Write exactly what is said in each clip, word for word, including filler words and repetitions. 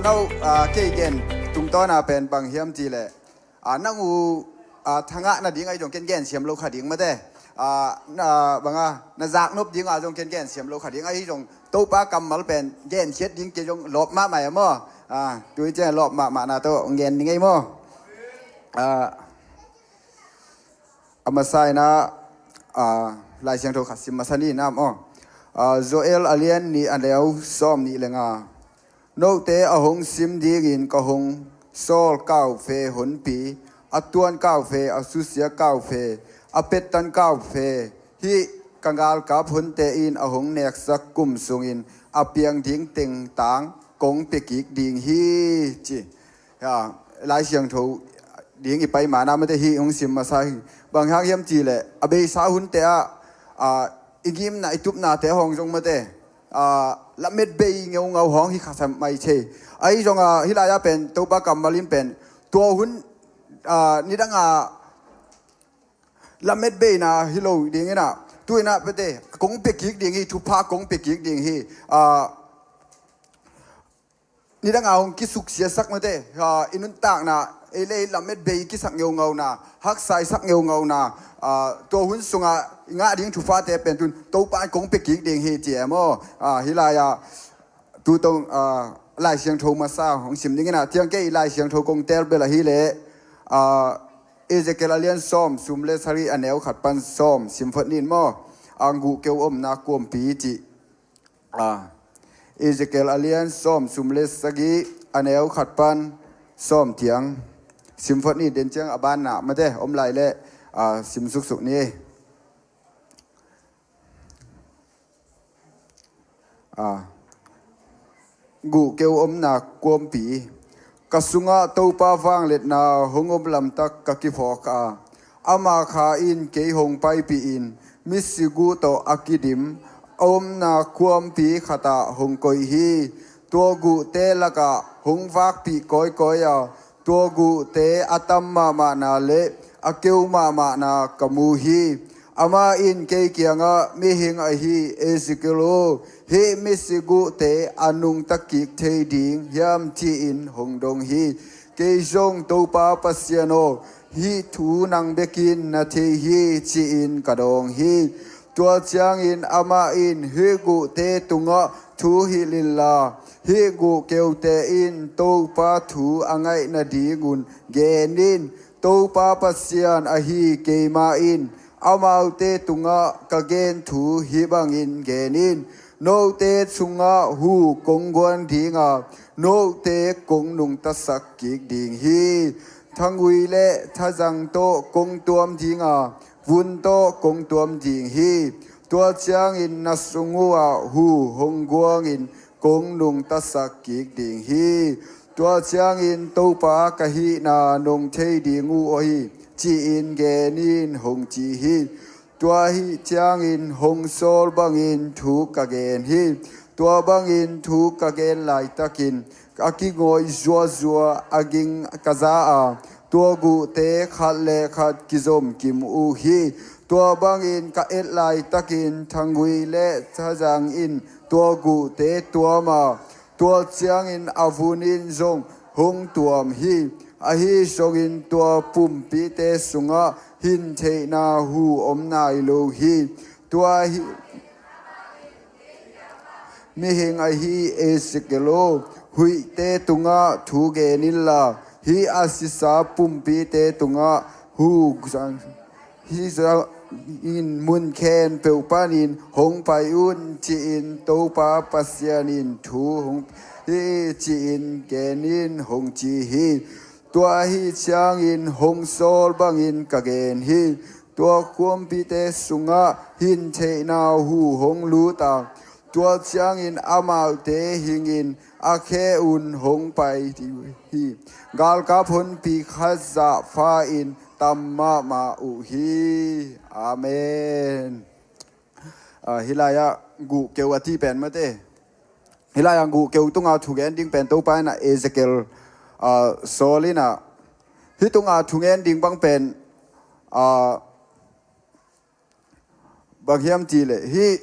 No, ah, kei gen tungtawn a pen bang hiam cih leh, ah, nang uh, ah, thangah nading ahi zong ken gen siam lo kha ding mate. Ah, na, bang a, na zaknop ding a zong ken gen siam lo kha ding ahi zong Topa kammal pen gen khiat ding kei zong lawp mahmah e maw. Ah, tui ciang lawp mahmah na tawh gen ding ahi maw. Ah, a masa in ah, ah, Lai Siangtho khat sim masa ni nam aw. Ah, Joel a lian nih a neu sawm nih le nga. Note a hong sim dingin ka hong sawl kaufe honpi, a tuan kaufe, a susia kaufe, a pettan kaufe, hih ka galkap honte in a hong neksak kum sungin a piang ding tengtang kong pia kik ding hi, ci. Ya, Lai Siangtho ding i pai mana mate hih hong sim masa hi. Bang hang hiam cih leh a beisa hunte ah, ah, i ngimna i tupnate hong zong mate, ah, lamet bei ngeungau hong hi kha sam mai thei. Ahi zong a hih lai-ah pen Topa kammal in pen tua hun, ah, nidang a lamet beina hi lo ding in ah, tu in ah pete kong pia kik ding hi, thupha kong pia kik ding hi. Ah, nidang a hong kisuksiasak mate, ah, i nuntakna, ei le ei lamet bei kisak ngeungauna, haksaisak ngeungauna, ah, tua hun sungah i ngah ding thuphate pen tun Topa in kong pia kik ding hi ci e maw. Ah, hih lai-ah tu tong, ah, Lai Siangtho masa hong sim ding in ah, tiang kei Lai Siangtho kong tel bel ahi leh, ah, Ezekiel a lian sawm sum le sarih a neu khat pan sawm sim phot nin maw. A guh keu omna kuampi cih. Ah, Ezekiel a lian sawm sum le sagih a neu khat pan sawm tiang sim phot ni, den ciang a banna mate om lai leh, ah, sim suksuk ni. Ah, guh keu omna kuampi. Ka sungah Topa vangliatna hong om lamtak ka kiphawk a, ama kha in kei hong paipih in, misi guh tawh a kidim a omna kuampi khatah hong koih hi. Tua guhte lakah hong vakpih kawikawi a, tua guhte a tam mahmahna le a keu mahmahna ka mu hi. Amah in kei kiangah, mihing ahi Ezekiel aw, hih misi guhte a nungta kik thei ding hiam ci-in hong dong hi. Kei zong, Topa Pasian aw, hih thu nang bekin na thei hi ci-in ka dawng hi. Tua ciangin amah in, hih guhte tungah thu hilh inla, hih guh keute in Topa thu a ngaih nadingun gen in. Topa Pasian ahi keimah in amaute tungah ka gen thu hih bangin gen in. Note sungah hu kong guan ding a, note kong nungtasak kik ding hi. Thangui le thazang tawh kong tuam ding a, vun tawh kong tuam ding hi. Tua ciangin na sung uhah hu hong guangin kong nungtasak kik ding hi. Tua ciangin Topa ka hihna nong thei ding uh aw hi, ci-in gen in, hong ci hi. Tua ahih ciangin hong sawl bangin thu ka gen hi. Tua bangin thu ka gen laitakin a kingawi zuazua a ging ka za a, tua guhte khat le khat kizom kim uh hi. Tua bangin ka et laitakin thangui le thazang in tua guhte tuam a, tua ciangin a vun in zong hong tuam hi. Ahi zongin tua pumpite sungah hintheihna hu om nai lo hi. Tua hi. Mihing ahi Ezekiel aw, huihte tungah thu gen inla, hih a sisa pumpite tungah hu zang, hih zang in mun khempeuh panin hong pai un, ci-in Topa Pasian in thu hong hi, ci-in gen in, hong ci hi. Tua ahih ciangin hong sawl bangin ka gen hi. Tua kuampite sungah hintheihna hu hong lut a, tua ciangin amaute hingin a khe un hong pai hi. Galkap honpi khat zah pha-in tam mahmah uh hi. Amen. Ah, hih lai-ah guh keu a ti pen mate. Hih lai-ah guh keu tunga thugen ding pen Topa in ah Ezekiel, ah, sawl in ah, hih tunga thugen ding bang pen, ah, bang hiam cih leh hih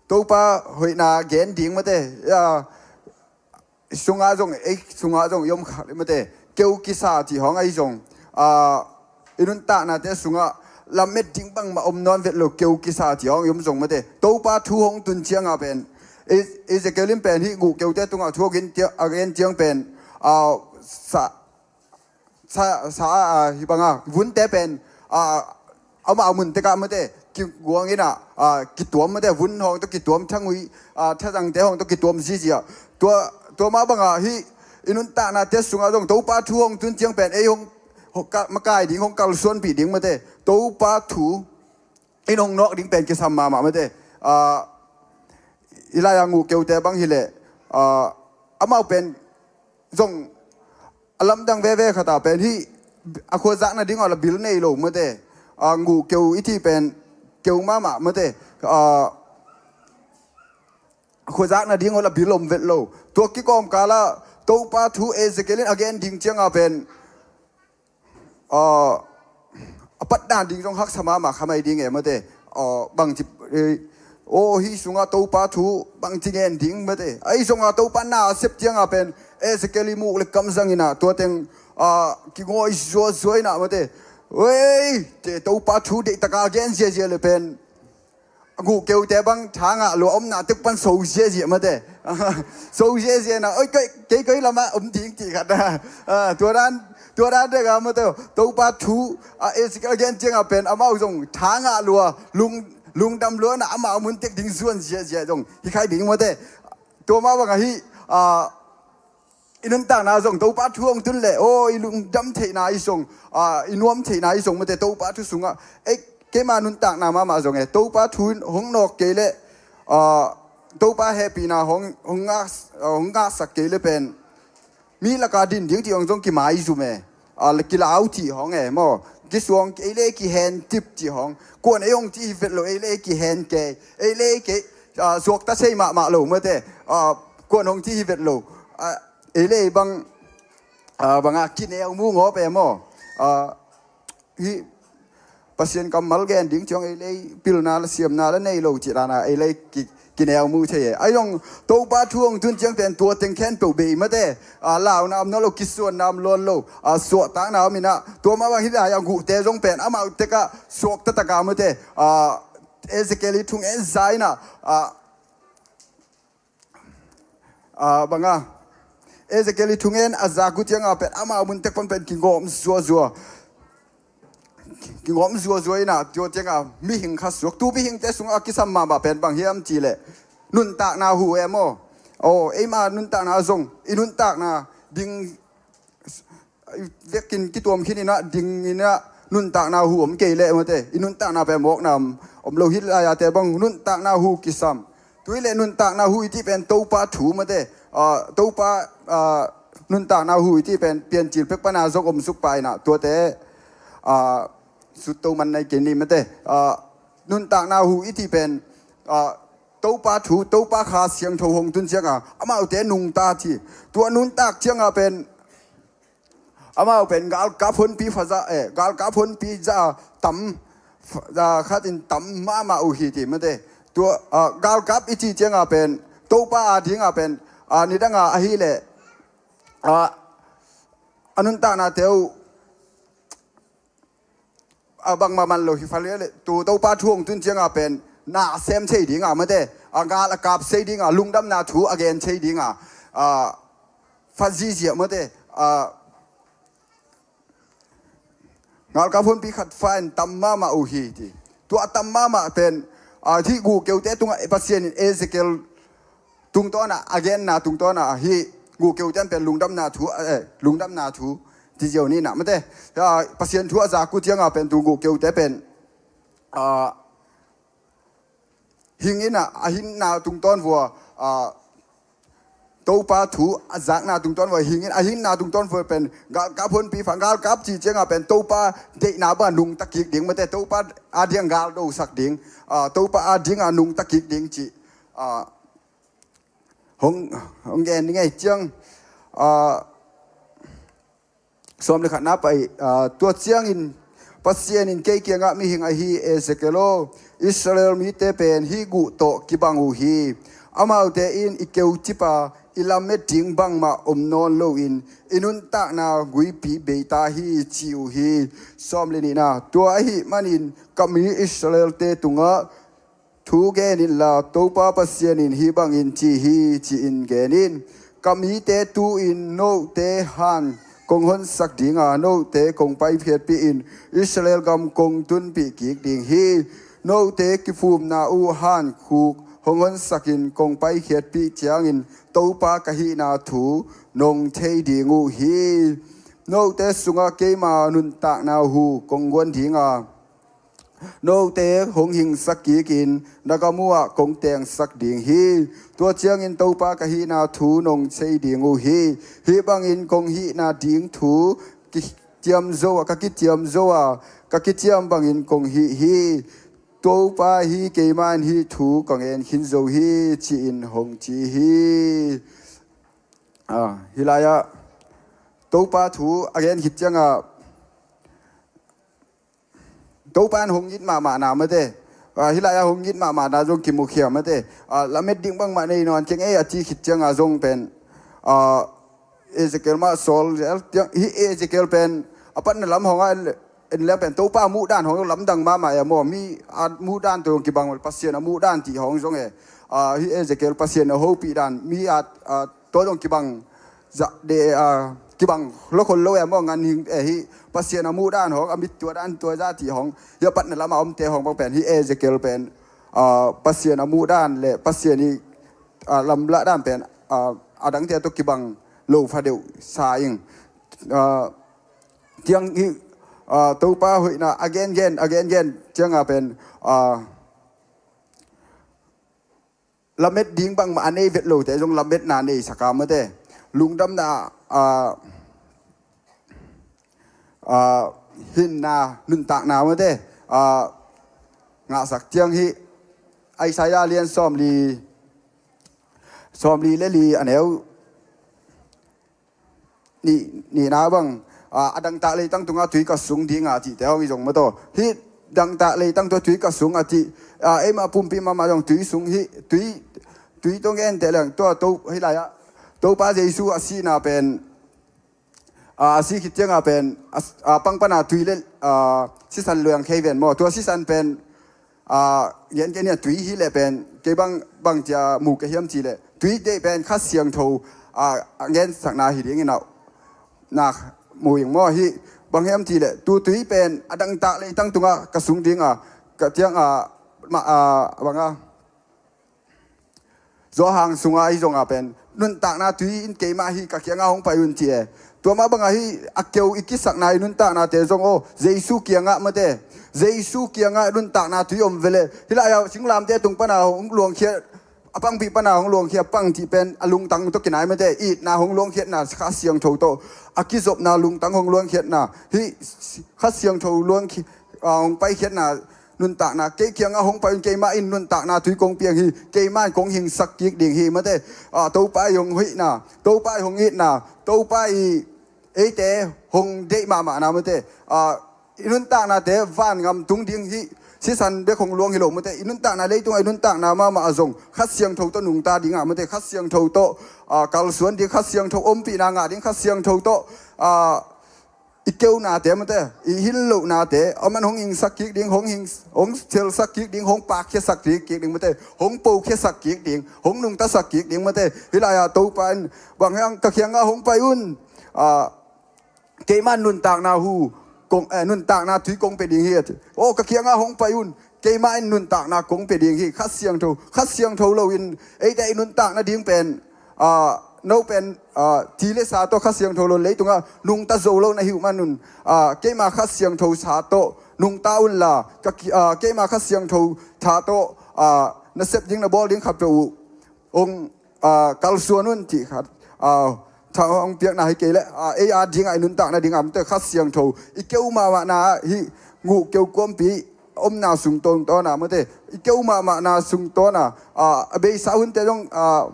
Topa hoihna gen ding mate. Ya, sungah zong, ei sungah zong i om khak le mate, keu kisa cih hong ahi zong, ah, i nuntaknate sungah lamet ding bangmah om nawn vet lo, keu kisa cih hong i om zong mate. Topa thu hong tun ciangah pen, E-, Ezekiel in pen hih guh keute tungah thu a gen ciang, a gen ciang pen, ah, sa, sa, sa, ah, hih banga vunte pen, ah, amah mun tekah mate, kiguang inah, ah, kituam mate, vun hong tawh kituam, thangui, ah, thazangte hong tawh kituam zizia. Tua, tua mah bangah hih i nuntaknate sungah zong Topa thu hong tun ciang pen ei hong, hong ka-, makai ding, hong kalsuanpih ding mate, Topa thu in hong nawk ding pen kisam mahmah mate. Ah, i lai-a guh keute bang hileh, ah, amau pen zong a lamdang veve khata pen hih a khuazak nading aw la bil nei lo mate. Ah, guh keu i cih pen keu mahmah mate. Ah, a khuazak nading aw la bil om vet lo. Tua kikawmkalah Topa thu Ezekiel in a gen ding ciangah pen, ah, a patdan ding zong haksa mahmah kha mai ding e mate. Ah, bangci, eh, aw, hih sungah Topa thu bangci ngen ding mate. Ahi zongah Topa na a sep ciangah pen Ezekiel i muk le kam zang inah tua teng, ah, kingawh i zuazua inah mate. Ei, te Topa thu deihtaka gen ziazia le pen a guh keute bang tha ngah lua, omna tek pan so ziazia mate. So ziazia na, oi, kei, kei, kei lamah om ding cih khat na. Ah, tua dan, tua dan deka mate. Topa thu, ah, Ezekiel a gen ciangah pen amau zong tha ngah lua, lung, lungdam lua na amau mun tek ding zuan ziazia zong hi khai ding mate. Tua mah bangah hih, ah, i nuntakna zong Topa thu hong tun leh, aw, i lungdam theihna i zong, ah, i nuam theihna i zong mate, Topa thu sungah, ei, keima nuntakna mahmah zong e, Topa thu in hong nawk kei leh, ah, Topa hehpihna hong, hong ngak, ah, hong ngaksak kei leh pen mi laka din ding cih hong zong kimaizum e. Ah, le kilau cih hong e maw, kisuang, ei le kihentip cih hong. Kuan ei hong cih hi vet lo, ei le kihen kei, ei le kei, ah, suakta sei mahmah lo mate. Ah, kuan hong cih hi vet lo. Ah, ei le bang, ah, banga kineu mu ngawp e maw. Ah, hih Pasian kammal gen ding ciang ei le pilna le siamna le nei lo cih dana ei le ki, kineu mu thei e. Ahi zong Topa thu hong tun ciang pen tua teng khempeuh bei mate. Ah, launa om nawn lo, kisuanna om nawn lo. Ah, suahtakna om inah tua mah bang hih lai-a guhte zong pen amau tekah suakta taka mate. Ah, Ezekiel i thungen za inah, ah, ah, banga Ezekiel i thungen a zak uh ciangah pen amau mun tek pan pen kingawm zuazua. Kingawm zuazua inah tua ciangah mihing khat suak. Tu mihingte sungah a kisam mahmah pen bang hiam cih leh nuntakna hu e maw. Aw, eima nuntakna zong, i nuntakna ding vekin kituam khin inah, ding inah, nuntakna hu om kei leh mate, i nuntakna pen mawkna om, om lo. Hih lai-ate bang nuntakna hu kisam. Tua hi leh nuntakna hu i cih pen Topa thu mate. Ah, Topa, ah, nuntakna hu i cih pen Piancil pek pana zong om suk pah inah, tuate, ah, sutto man nai kei ni mate. Ah, nuntakna hu i cih pen, ah, Topa thu, Topa Kha Siangtho hong tun ciangah amaute nungta ci. Tua nuntak ciangah pen amau pen galkap honpi pha za, eh, galkap honpi za tam, za khatin tam mahmah uh hi ci mate. Tua, ah, galkap i cih ciangah pen Topa a dingah pen, ah, nidangah ahih leh, ah, a nuntaknate uh, ah, bangmah man lo hi pha leh, tu Topa thu hong tun ciangah pen na a sem thei dingah mate, ah, gal a kap thei dingah, lungdamna thu a gen thei dingah, ah, pha zizia mate. Ah, galkap honpi khat pha in tam mahmah uh hi ci. Tua a tam mahmah pen, ah, hih guh keute tungah Pasian in Ezekiel tungtawnah a genna tungtawnah hih guh keute pen lungdamna thu, eh, lungdamna thu ci ziau ni nah mate. Ah, Pasian thu a zak uh ciangah pen tu guh keute pen, ah, hing inah, a hinna tungtawn vua, ah, Topa thu a zakna tungtawn vua hing in, a hinna tungtawn vua pen galkap honpi pha, galkap cih ciangah pen Topa deihna bangah nungta kik ding mate, Topa a dingah gal dosak ding, ah, Topa a dingah nungta kik ding cih, ah, hong, hong gen ding ei ciang, ah, sawm le khatna pai, ah, tua ciangin Pasian in kei kiangah, mihing ahi Ezekiel aw, Israel mite pen hih guh tawh kibang uh hi. Amaute in i keucip a, i lamet ding bangmah om nawn loin i nuntakna guipi beita hi ci uh hi. Sawm le nihna, tua ahih manin ka mi Israelte tungah thu gen inla, Topa Pasian in hih bangin ci hi, ci-in gen in. Ka mite tu-in note han kong honsak dinga, note kong paikhiatpih in Israel gam kong tunpih kik ding hi. Note kifumna uh han khuk hong honsakin kong paikhiatpih ciangin Topa ka hihna thu nong thei ding uh hi. Note sungah keima nuntakna hu kong guan dinga, note hong hingsak kikin na gam uhah kong tengsak ding hi. Tua ciangin Topa ka hihna thu nong thei ding uh hi. Hih bangin kong hihna ding thu kiciam zo a, ka kiciam zo a, ka kiciam bangin kong hih hi. Topa hi, keima in hih thu ka ngen khin zo hi, ci-in hong ci hi. Ah, hih lai-ah Topa thu a gen khit ciangah Topa in hong it mahmahna mate. Ah, hih lai-ah hong it mahmahna zong kimukhia mate. Ah, lamet ding bangmah nei nawn keng ei a ci khit ciangah zong pen, ah, Ezekiel mah sawl zel tiang, hih Ezekiel pen a patna lam hong a en, en leng pen Topa a muh dan hong lamdang mahmah e maw. Mi a muh dan tawh kibang, Pasian a muh dan ti hong zong e. Ah, hih Ezekiel Pasian a hopih dan, mi a, ah, tua zong kibang zah de, ah, kibang lo khol lo e maw, ngan hing e. Hih Pasian a muh dan hong, a mit tua dan tua zah ti hong, hih a patna lam a omte hong bang pen hih Ezekiel pen, ah, Pasian a muh dan le Pasian i, ah, lamlah dan pen, ah, a dangte tawh kibang lo pha deuh sa ing. Ah, tiang hih, ah, Topa hoihna a gengen, a gengen ciangah pen, ah, lamet ding bangmah a nei vet lote zong lametna neisak a mate. Lungdamna, ah, ah, hinna nuntakna mate, ah, ngahsak ciang hih Isaiah lian sawmli, sawmli le li a neu nih, nihna bang, ah, a dangtak leitang tungah tui ka sung dinga cihte hong hi zong mataw. Hih dangtak leitang tua tui ka sung a cih, ah, eimah pumpi mahmah zong tui sung hih, tui, tui tawh ngente leng tua to, hih lai-ah Topa Jesu a sihna pen, ah, a sih khit ciangah pen, ah, ah, pang pana tui le, ah, sisan luang khei ven maw. Tua sisan pen, ah, ngen kei nia, tui hi leh pen kei bang, bang cia mu ka hiam ci leh, tui deih pen Kha Siangtho, ah, a ngensakna hi dingin ah, na mu ing maw. Hih bang hiam ci leh, tu tui pen a dangtak leitang tungah ka sung dinga, ka ciangah, ma, ah, bangah Johan sungah ahi zongah pen nuntakna tui in keimah hi, ka kiangah hong pai un ci e. Tua mah bangah hih a keu i kisakna i nuntaknate zong aw, Jesu kiangah mate. Jesu kiangah nuntakna tui om vele. Hih lai-ah singlamteh tung pana hong luangkhia, a pangpih pana hong luangkhia pang cih pen a lungtang tawh kinai mate. Itna hong luangkhiatna, Kha Siangtho tawh a kizopna lungtang hong luangkhiatna, hih Kha Siangtho luangkhi-, ah, hong paikhiatna nuntakna, kei kiangah hong pai un, keimah in nuntakna tui kong piang hi, keimah in kong hingsak kik ding hi mate. Ah, Topa i hong hoihna, Topa i hong itna, Topa i eite hong deih mahmahna mate. Ah, i nuntaknate vangam tung ding hi, sisan bek hong luang hi lo mate. I nuntakna, leitungah i nuntakna mahmah a zong Kha Siangtho tawh nungta dingah mate. Kha Siangtho tawh, ah, kalsuan ding, Kha Siangtho ompihna ngah ding, Kha Siangtho tawh, ah, i keunate mate, i hin lohnate, aman hong hingsak kik ding, hong hing, hong selsak kik ding, hong pakkhiasak kik ding mate, hong pokhiasak kik ding, hong nungtasak kik ding mate. Hih lai-ah Topa in bang hiang, ka kiangah hong pai un, ah, keimah in nuntakna hu kong, eh, nuntakna tui kong pia ding hi a ci. Aw, ka kiangah hong pai un, keimah in nuntakna kong pia ding hi. Kha Siangtho, Kha Siangtho loin eite i nuntakna ding pen, ah, no pen, ah, ti le sa tawh Kha Siangtho lo leitungah nungta zo lo na hi uh man un, ah, keima Kha Siangtho sa tawh nungta unla, ka ki-, ah, keima Kha Siangtho sa tawh, ah, na sep ding na bawl ding khat peuh uh hong, ah, kalsuan un cih khat, ah, tha hong piakna hi kei leh, ah, ei a dingah i nuntakna dingah mate, Kha Siangtho i keu mahmahna ah hih nguh keu kuampi omna sung tawngtawn ah mate, i keu mahmahna sung tawn ah, ah, a beisa hunte zong, ah,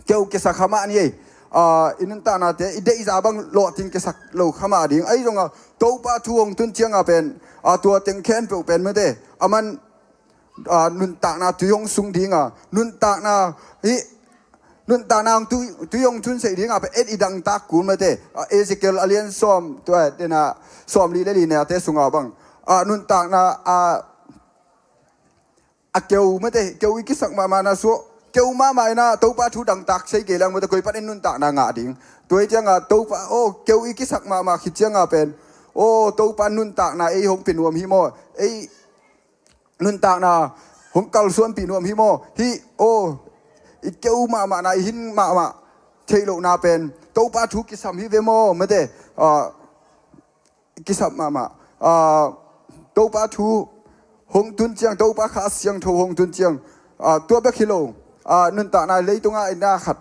keu kiasak kha mah ni ei. Ah, i nuntaknate i deihza bang lawhting kiasak lo kha mah ding. Ahi zongah Topa thu hong tun ciangah pen, ah, tua teng khempeuh pen mate, aman, ah, nuntakna tui hong sung dinga, nuntakna hih Nuntakna hong tui, tui hong tun seih dingah pen en i dangtak kul mate. Ah, Ezekiel a lian sawm, tua dena sawm li le li nate sungah bang, ah, nuntakna, ah, a keu mate, keu i kisak mahmahna suah, keu mahmah inah Topa thu dangtak sei kei leng mate, koi pan en nuntakna ngah ding. Tua hi ciangah Topa, oh, keu i kisak mahmah khit ciangah pen, oh, Topa nuntakna ei hong pia nuam hi maw? Ei nuntakna hong kalsuanpih nuam hi maw? Hih, oh, i keu mahmahna, i hin mahmah theih lohna pen Topa thu kisam hi ve maw? Mate, ah, kisam mahmah. Ah, Topa thu hong tun ciang, Topa Kha Siangtho hong tun ciang, ah, tua bek hi lo. Ah, nuntakna leitungah i na khat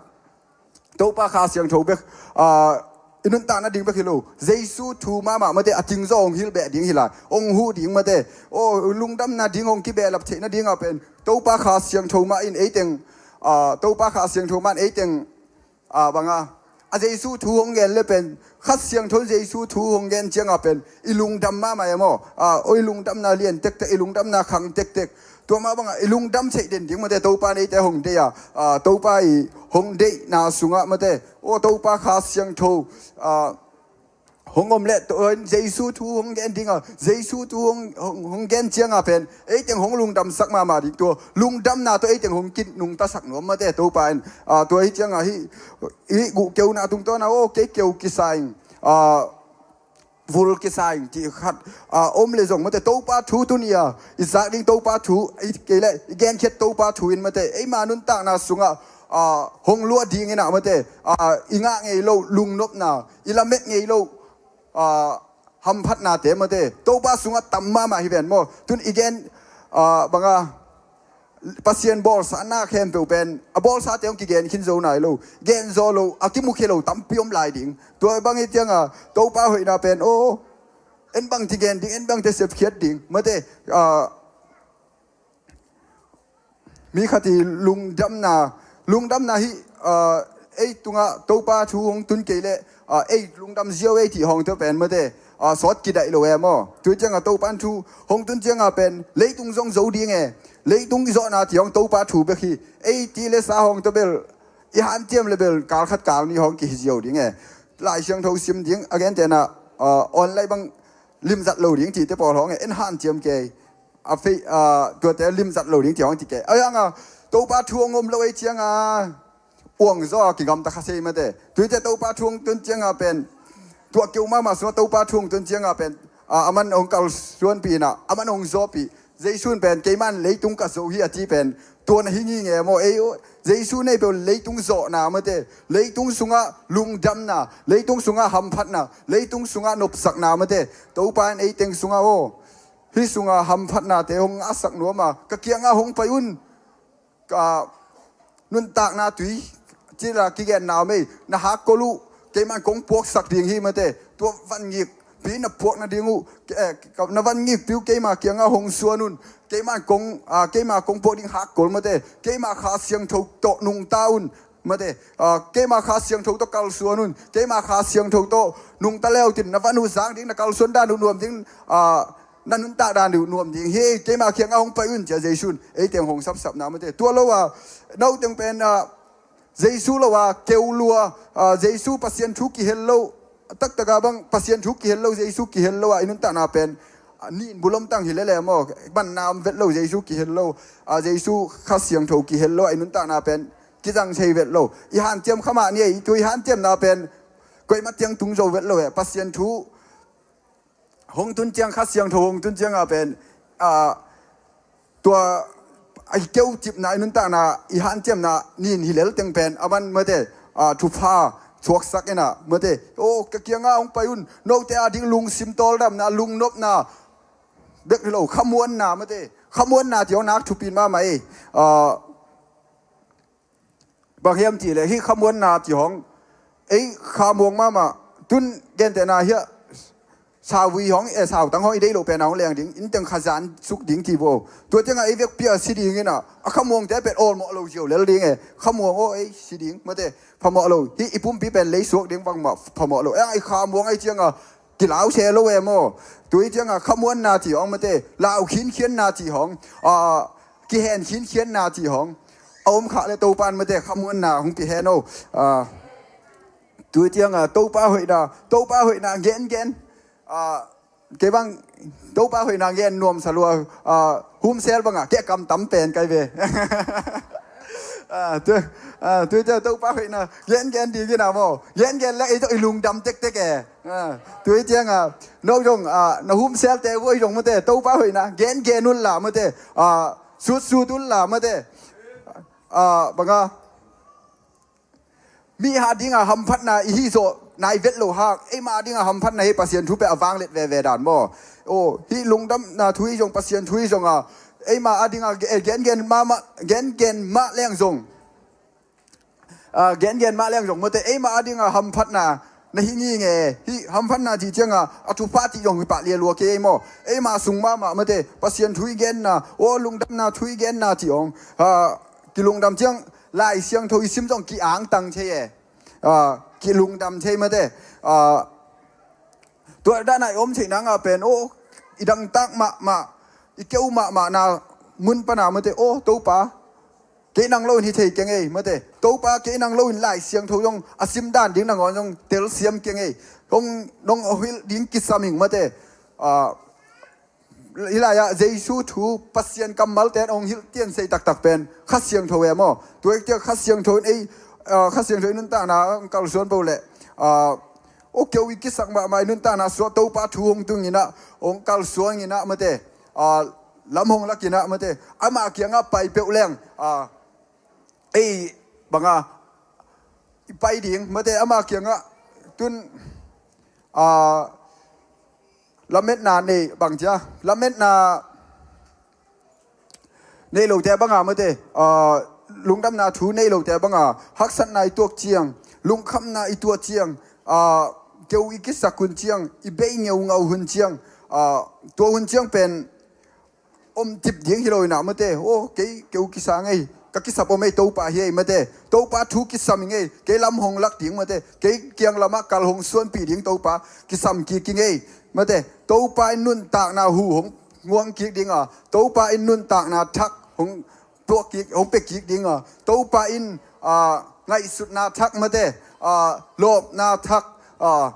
Topa Kha Siangtho bek, ah, i nuntakna ding bek hi lo. Jesu thu mahmah mate, a ting zaw hong hilh beh ding hi lai. Hong huh ding mate. Oh, lungdamna ding hong kibehlap theihna dingah pen Topa Kha Siangtho mah in ei teng, ah, Topa Kha Siangtho mah in ei teng, ah, banga, a Jesu thu hong gen le pen, Kha Siangtho Jesu thu hong gen ciangah pen i lungdam mahmah e maw? Ah, oh, i lungdamna lian tektek, i lungdamna khang tektek. Tua mah bangah i lungdam theih den ding mate, Topa in eite hong deih a, ah, Topa i hong deihna sungah mate, oh, Topa Kha Siangtho, ah, hong om le, tua in Jesu thu hong gen dingah, Jesu thu hong, hong, hong gen ciangah pen ei teng hong lungdamsak mahmah ding, tua lungdamna tawh ei teng hong kinungtasak nuam mate, Topa in, ah, tua hi ciangah hih, hih guh keuna tungtawnah, oh, kei keu kisa ing, ah, vul kisa ing ti khat, ah, om le zong mate, Topa thu tuni a i zak ding Topa thu, i kei le i genkhiat Topa thu in mate, eima nuntakna sungah, ah, hong luah ding inah mate, ah, i ngah ngei lo lungnopna, i lamet ngei lo, ah, hamphatnate mate, Topa sungah tam mahmah hi ven maw? Tun i gen, ah, banga, Pasian bawlsa na khempeuh pen a bawlsate hong kigen khin zo nai lo, gen zaw lo, a kimukhia lo tampi om lai ding. Tua bang hi ciangah Topa hoihna pen, oh, en bangci gen ding, en bangci sepkhiat ding mate, ah, mi khat i lungdamna, lungdamna hi, ah, ei tungah Topa thu hong tun kei le, ah, ei lungdam ziau ei ti hong tua pen mate, ah, sawt kidaih lo e maw? Tua ciangah Topa thu hong tun ciangah pen leitung zong zo ding e. Leitung i zawhna ti hong Topa thu bek hi. Ei ti le sa hong tua bel i hanciam le bel kal khat kal nih hong kihi ziau ding e. Lai Siangtho sim ding a gentehna, ah, online bang limzat lo ding tite pawl hong e, en hanciam kei. A fei, ah, tuate limzat lo ding ti hong ti kei. A yanga Topa thu hong om lo ei cianga uang zaw a kigamta kha sei mate. Tuite Topa thu hong tun cianga pen tua keu mahmah sungah Topa thu hong tun cianga pen, ah, aman hong kalsuanpih inah, aman hong zawpih. Jesu in pen, keiman leitung ka zo hi a ti pen, tua na hi ngei nge maw? Ei, Jesu nei peuh leitung zawhna mate, leitung sungah lungdamna, leitung sungah hamphatna, leitung sungah nopsakna mate, Topa in ei teng sungah aw, hih sungah hamphatnate hong ngahsak nuam a, ka kiangah hong pai un. Ka nuntakna tui cila kigenna om ei, na hakkol uh, keiman kong puaksak ding hi mate. Tua van ngikpi na puak nading uh, eh, na van ngikpi uh keima kiangah hong suan un. Keiman kong, ah, keima kong puak ding hakkol mate. Keima Kha Siangtho tawh nungta un mate. Ah, keima Kha Siangtho tawh kalsuan un. Keima Kha Siangtho tawh nungta leutin na van uh zang ding, na kalsuan dan uh nuam ding, ah, na nuntak dan uh nuam ding hi. Keima kiangah hong pai un cia Jesu in ei teng hong sapsapna mate. Tua lo a, no teng pen, ah, Jesu lo a keu lua, ah, Jesu Pasian thu kihel lo, taktaka bang Pasian thu kihel lo, Jesu kihel lo a i nuntakna pen, ah, nin bulom tang hi lele maw? Manna om vet lo, Jesu kihel lo, ah, Jesu Kha Siangtho kihel lo a i nuntakna pen kizang thei vet lo. I hanciam khamah ni ei, tu i hanciamna pen koima tiang tung zo vet lo e. Pasian thu hong tun ciang, Kha Siangtho hong tun ciangah pen, ah, tua a i keucipna, i nuntakna, i hanciamna nin hi lel teng pen aman mate, ah, thupha thuaksak inah mate. Oh, ka kiangah hong pai un, note a ding lungsim tawldamna, lungnopna bek hi lo, khamuanna mate. Khamuanna ti hong nak thupi mahmah ei. Ah, bang hiam ti le, hih khamuanna ti hong ei khamuang mahmah. Tun gentehna hiah sauvui hong, eh, sautang hong i deih loh pen a hong leng ding, in teng khazan suk ding ti vo. Tua ciangah ei vekpi a si ding inah, a khamuangte pen awlmawh lo ziau lel ding e. Khamuang aw ei si ding mate, phamawh lo. Hih i pumpi pen lei suak ding bangmah phamawh lo. Ei khamuang ei ciangah kilau se lo e maw? Tui ciangah khamuanna ti hong mate, lau khinkhianna ti hong, ah, kihen khinkhianna ti hong, a om khah le Topa in mate khamuanna hong pia hen aw. Ah, tui ciang ah Topa hoihna, Topa hoihna gengen. Ah, kei bang Topa hoihna gen nuam sa lua, ah, home cell bang ah kei kam tam pen kai ve. Ah, tui, ah, tui ciang Topa hoihna gengen ding in ah maw. Gengen le ei tawh i lungdam tektek e. Ah, tui ciang ah no zong, ah, na home cell te voi zong mate Topa hoihna gengen un la mate. Ah, sutsut un la mate. Ah, bang ah mi a ding ah hamphatna i hih zawh nai vet loh hang, eima a ding ah hamphatna hi, Pasian thu peuh a vanglet veve dan maw. Aw, hih lungdamna thu hi zong, Pasian thu hi zong ah, eima a ding ah ge-, gengen mahmah, gengen mah leng zong, ah, gengen mah leng zong mate, eima a ding ah hamphatna na hi nginge. Hih hamphatna cih ciang ah a thupha cih zong hi pah lialua kei ei maw. Eima sung mahmah mate, Pasian thu i genna, aw, lungdamna thu i genna cih hong, ah, kilungdam ciang Lai Siangtho i sim zong ki-angtang thei e. Ah, kilungdam thei mate. Ah, tua dan a i om theih nang ah pen, aw, i dangtak mahmah, i keu mahmahna mun pan ah mate, aw, Topa, kei nang lo in hi thei keng ei mate. Topa, kei nang lo in Lai Siangtho zong a sim dan ding nangawn zong telsiam keng ei. Hong, nong a hilh ding kisam ing mate. Ah, hih lai ah Jesu thu, Pasian kammalte in hong hilh tian sei taktak pen Kha Siangtho e maw. Tua i ciang Kha Siangtho in ei, ah, Kha Siangtho in nuntakna hong kalsuan peuh leh, ah, aw, keu i kisak mahmah i nuntakna suah Topa thu hong tung in ah, hong kalsuan in ah mate. Ah, lam hong lak in ah mate. Ama kiangah pai peuh leng, ah, ei bang ah i pai ding mate, ama kiangah tun, ah, lametna nei bang cia, lametna nei lote bang ah mate, ah, lungdamna thu nei lote bang ah haksatna i tuak ciang, lungkhamna i tuah ciang, ah, keu i kisak hun ciang, i bei ngeungau hun ciang, ah, tua hun ciang pen om cip ding hi lo in ah mate. Aw, kei keu kisa ngei, ka kisap om ei, Topa hi ei mate. Topa thu kisam ing ei, kei lam hong lak ding mate. Kei kiang lam ah kal hong suanpih ding Topa kisam kik ing ei mate. Topa in nuntakna hu hong nguang kik ding a, Topa in nuntakna thak hong tuak kik, hong pia kik ding a, Topa in, ah, ngaihsutna thak mate, ah, lawpna thak, ah,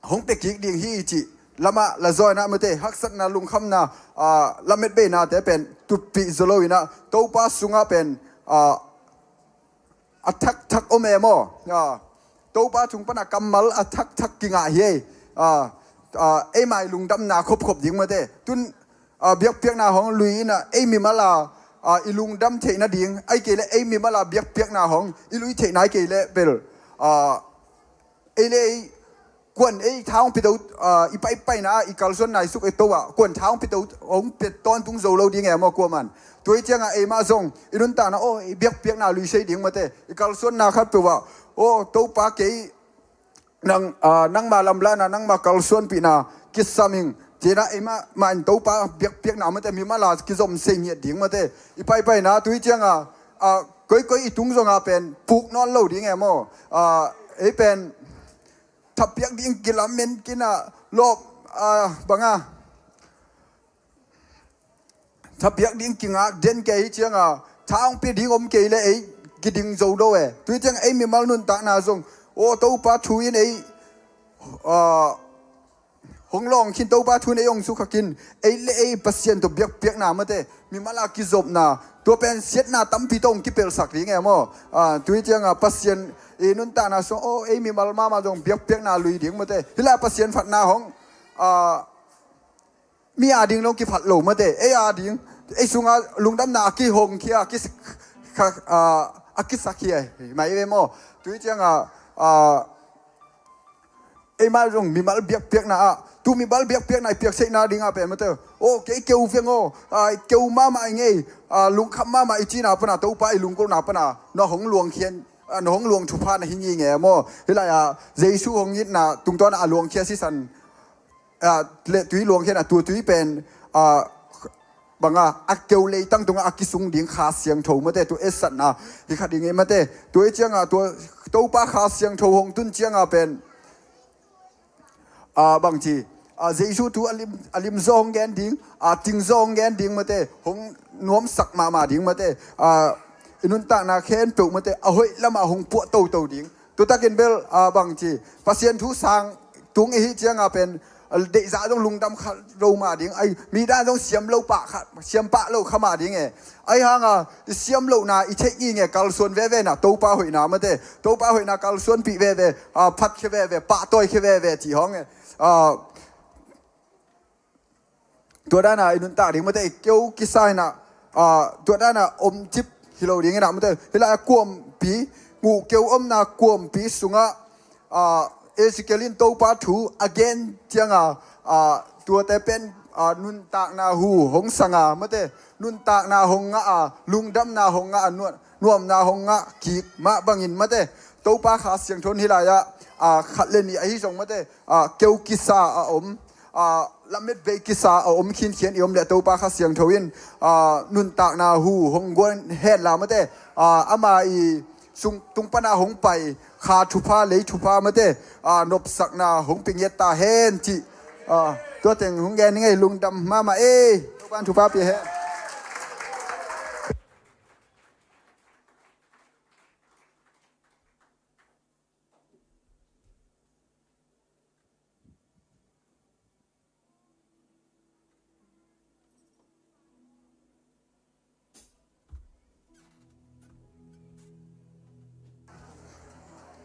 hong pia kik ding hi cih lam ah la zaw in ah mate, haksatna, lungkhamna, ah, lamet beinate pen tutpih zaw lo in ah, Topa sungah pen, ah, a thakthak om e maw. Ah, Topa tung pan a kammal a thakthak kingah hi ei. Ah, ah, eima i lungdamna khopkhop ding mate. Tun, ah, biakpiakna hong lui in ah ei mimal a, ah, i lungdam theih nading, ahih kei leh ei mimal a biakpiakna hong i lui theihna ahih kei leh bel, ah, ei le ei, kuan ei tha hong pia to, ah, i paipaina ah, i kalsuanna i suk ei to ah, kuan tha hong pia to, hong pia tawntung zo lo ding e maw kuaman. Tua i ciangah eimah zong i nuntakna, aw, i biakpiakna lui sei ding mate, i kalsuanna khat peuh ah, aw, Topa kei nang, ah, nangma lamlahna, nangma kalsuanpihna kisam ing, ci-in ah eimah mah in Topa biakpiakna mate, mimal a kizom sei ngiat ding mate. I paipaina tua i ciangah, ah, koikoi i tung zongah pen puk nawn lo ding e maw. Ah, ei pen thapiak ding kilamen kik in ah, lawp, ah, bang ah, thapiak ding kingak den kei hi ciangah, tha hong pia ding om kei leh ei kiding zo lo e. Tua i ciangah ei mimal nuntakna zong, aw, Topa thu in ei, ah, hong lawng khin, Topa thu in ei hong sukha khin, ei le ei Pasian tawh biakpiakna mate, mimal a kizopna, tua pen siatna tampi tawh hong kipelsak ding e maw. Ah, tua i ciangah Pasian i nuntakna sung, aw, ei mimal mahmah zong biakpiakna lui ding mate. Hih lai Pasian phatna hong, ah, mi a ding lo kiphat lo mate, ei a ding, ei sungah lungdamna a kihongkhia, a kis-, kha-, ah, a kisakkhia hi mai ve maw. Tua i ciangah, ah, eimah zong mimal biakpiakna ah, tu mimal biakpiakna i piakseihna dingah pen mate, aw, kei keu veng aw, ah, keu mahmah ing ei, ah, lungkham mahmah i cihna pan a, Topa i lungkulhna pan a na hong luangkhia, ah, na hong luang thupha na hi nginge maw. Hih lai ah Jesu hong itna tungtawn a luangkhia sisan, ah, le tui luangkhia in ah, tua tui pen, ah, bang ah, a keu leitang tungah a kisung ding Kha Siangtho mate, tua etsakna hi kha ding ei mate. Tua i ciangah tua Topa Kha Siangtho hong tun ciangah pen, ah, bangci, ah, Jesu thu a lim, a lim zaw hong gen ding, ah, ting zaw hong gen ding mate, hong nuamsak mahmah ding mate. Ah, i nuntakna khempeuh mate a hoih lamah hong puah toto ding. Tutakin bel, ah, bangci, Pasian thu sang tung i hih cianga pen, ah, deihzah zong lungdam kha lo mah ding, ai, mi dan zong siam lo pah kha, siam pah lo kha mah ding e. Ai hanga i siam lohna i theih ngei nge kalsuan veve na Topa hoihna mate, Topa hoihna kalsuanpih veve, ah, phat khia veve, pahtawi khia veve cih hong e. Ah, tua dana i nuntak ding mate, i keu kisa ina, ah, tua dana om cip hi lo ding ina mate, hih lai-ah kuampi, nguh keu omna kuampi sungah, ah, Ezekiel in Topa thu a gen cianga, ah, tuate pen, ah, nuntakna hu hong sanga mate, nuntakna hong ngah a, lungdamna hong ngah a, nuam-, nuamna hong ngah kik mah bangin mate, Topa Kha Siangtho in hih lai-ah, ah, khat le nih ahi zong mate, ah, keu kisa a om, ah, lamet bei kisa a om khinkhian i om leh Topa Kha Siangtho in, ah, nuntakna hu hong guan hen la mate, ah, ama i sung tung pana hong pai kha thupha, lei thupha mate, ah, nopsakna hong pia ngiat ta hen cih, ah, tua teng hong gen ngei, lungdam mahmah ei. Topa in thupha pia hen.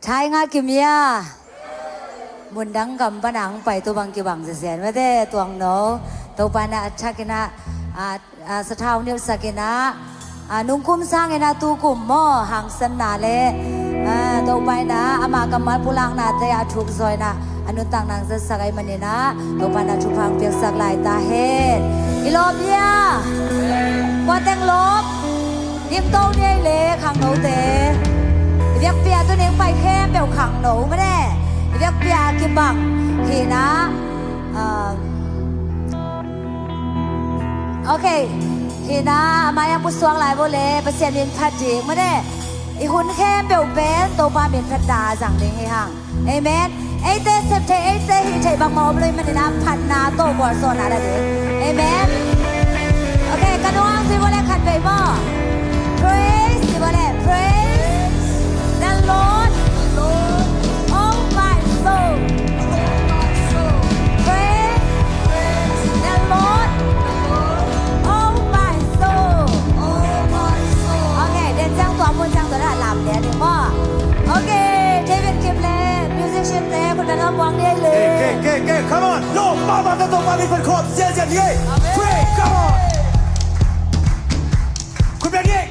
Thai nga kimia. Mundang gam pana hong pai tu bang kibang zesian mate tuang no. Topa na a thak ina, ah, ah, sathau nilsak ina, ah, nungkum sang ina tukum maw hangsanna le, ah, Topa ina ama kammal pulaknate a thuk zawina a nuntak nang zatsak ai manina Topa na thupha hong piaksak lai ta hen. I lawm hia? Kua teng lawm? Dim to ni ei le khangnote. I biakpi-a tuni hong pai khempeuh khangno mate. I biakpi-a kibang hina, ah, ok. Hina, a mai-ah pusuak lai vo le, Pasian min phat ding mate. I hun khempeuh pen Topa min phat ta zang ding hi hang. Amen. Eite sep thei, eite hih thei bangmah om lo i manina phatna tawh gualzawhna la ding. Amen. Ok, ka nuang zui vo le khat vei maw. Praise, zui vo le, praise the Lord, oh my soul. Praise the Lord, oh my soul. Ok, den ciang tua mun ciang tua la lam lian ding maw. Ok, David Kim le musician te khut beng a muang ni ei le. Ke, ke, ke, come on. Lo, mama, ka Topa min phat khawm ziahziah ni ei. Pray, come on. Khut beng ni ei.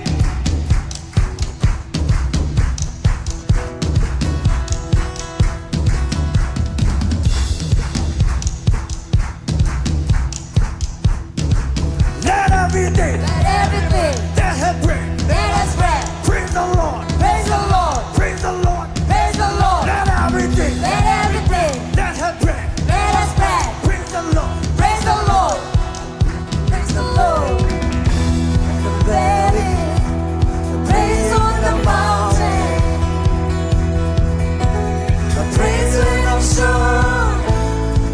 Let everything, let everything that hath breath, that hath breath, praise the Lord. Praise the Lord. Praise the Lord. Praise the Lord. Let everything, let everything that hath breath, that hath breath, praise the Lord. Praise the Lord. Praise the Lord. In the valley, the praise on the mountain. A praise when I'm sure,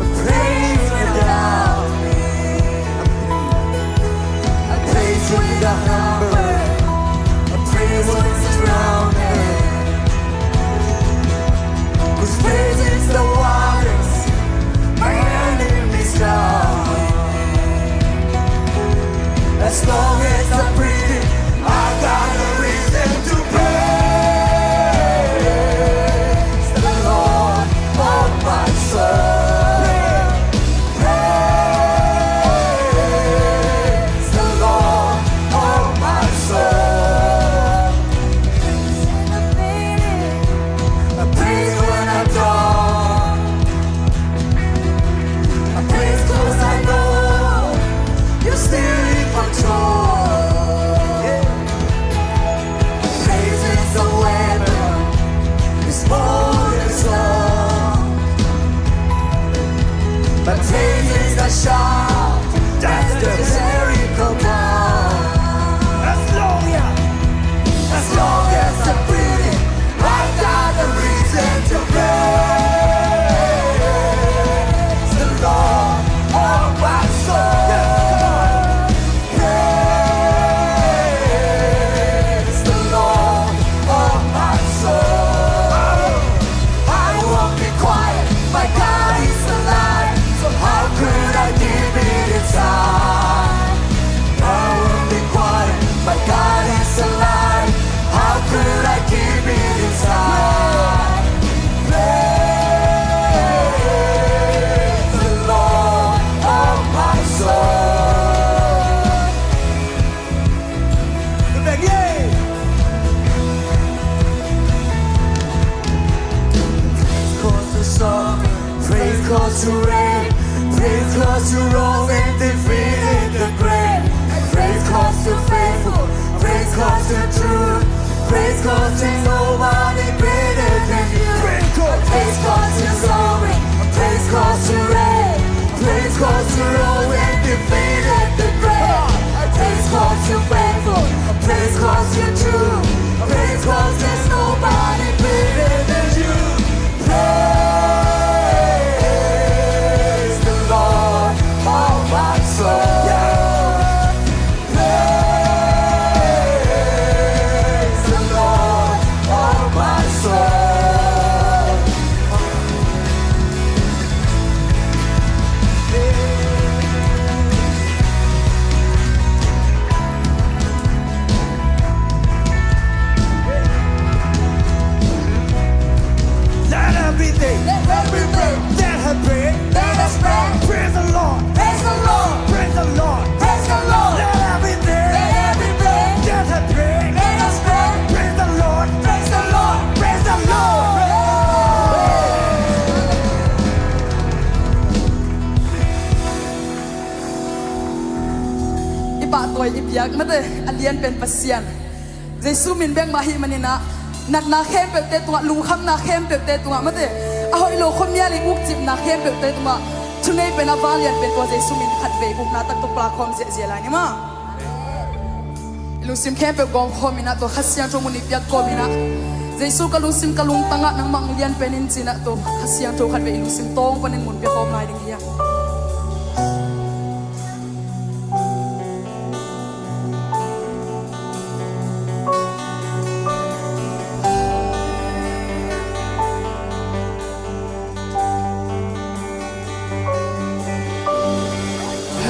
a praise when I'm doubting, a praise when I'm numbered, a praise when surrounded. Whose praise is the waters my enemies drown. As long as I'm breathing, I got a reason to praise the Lord, oh my soul. Praise the Lord, oh my soul. I praise when I don't. I praise 'cause I know you're still in control. Yeah. Praise is a weapon, it's more than a song. But praise is a shout, that's the Jericho come. As long, yeah, as long as I'm breathing, I've got a reason to praise the Lord, oh my soul. Yes, come on. Praise the 'Cause you reign, praise 'cause you rose and defeated the grave. Praise 'cause you're faithful, praise 'cause you're true. Praise 'cause there's nobody greater than you. Praise 'cause you're sovereign, praise 'cause you reign. Praise 'cause you rose and defeated the grave. Praise 'cause you're faithful, praise 'cause you're true. Praise 'cause there's nobody greater than you. Praise the Lord, oh my soul. Praise the Lord, oh my soul. Let everything, let everything that has breath, let us breath, praise the Lord. Praise the Lord. Praise the Lord. Praise the Lord. Let everything, let everything that has breath, let us breath, praise the Lord. Praise the Lord. Praise the Lord. I pahtawi i biak mate, a lian pen Pasian Jesu min bek mah ahih manin ah, natna khempeuhte tungah, lungkhamna khempeuhte tungah mate, a hoih lo khuamial i ukcipna khempeuhte tungah, thunei pen a vanglian pen tua Jesu min khatvei ukna tak tawh pulak khawm ziahziah lai ni maw. I lungsim khempeuh gawm khawm in ah, tua Kha Siangtho mun i piak kawm in ah, Jesu ka lungsim ka lungtang ah nangmah hong lian pen in ci-in ah, tua Kha Siangtho khatvei i lungsim tawng panin mun pia khawm lai ding hi hang.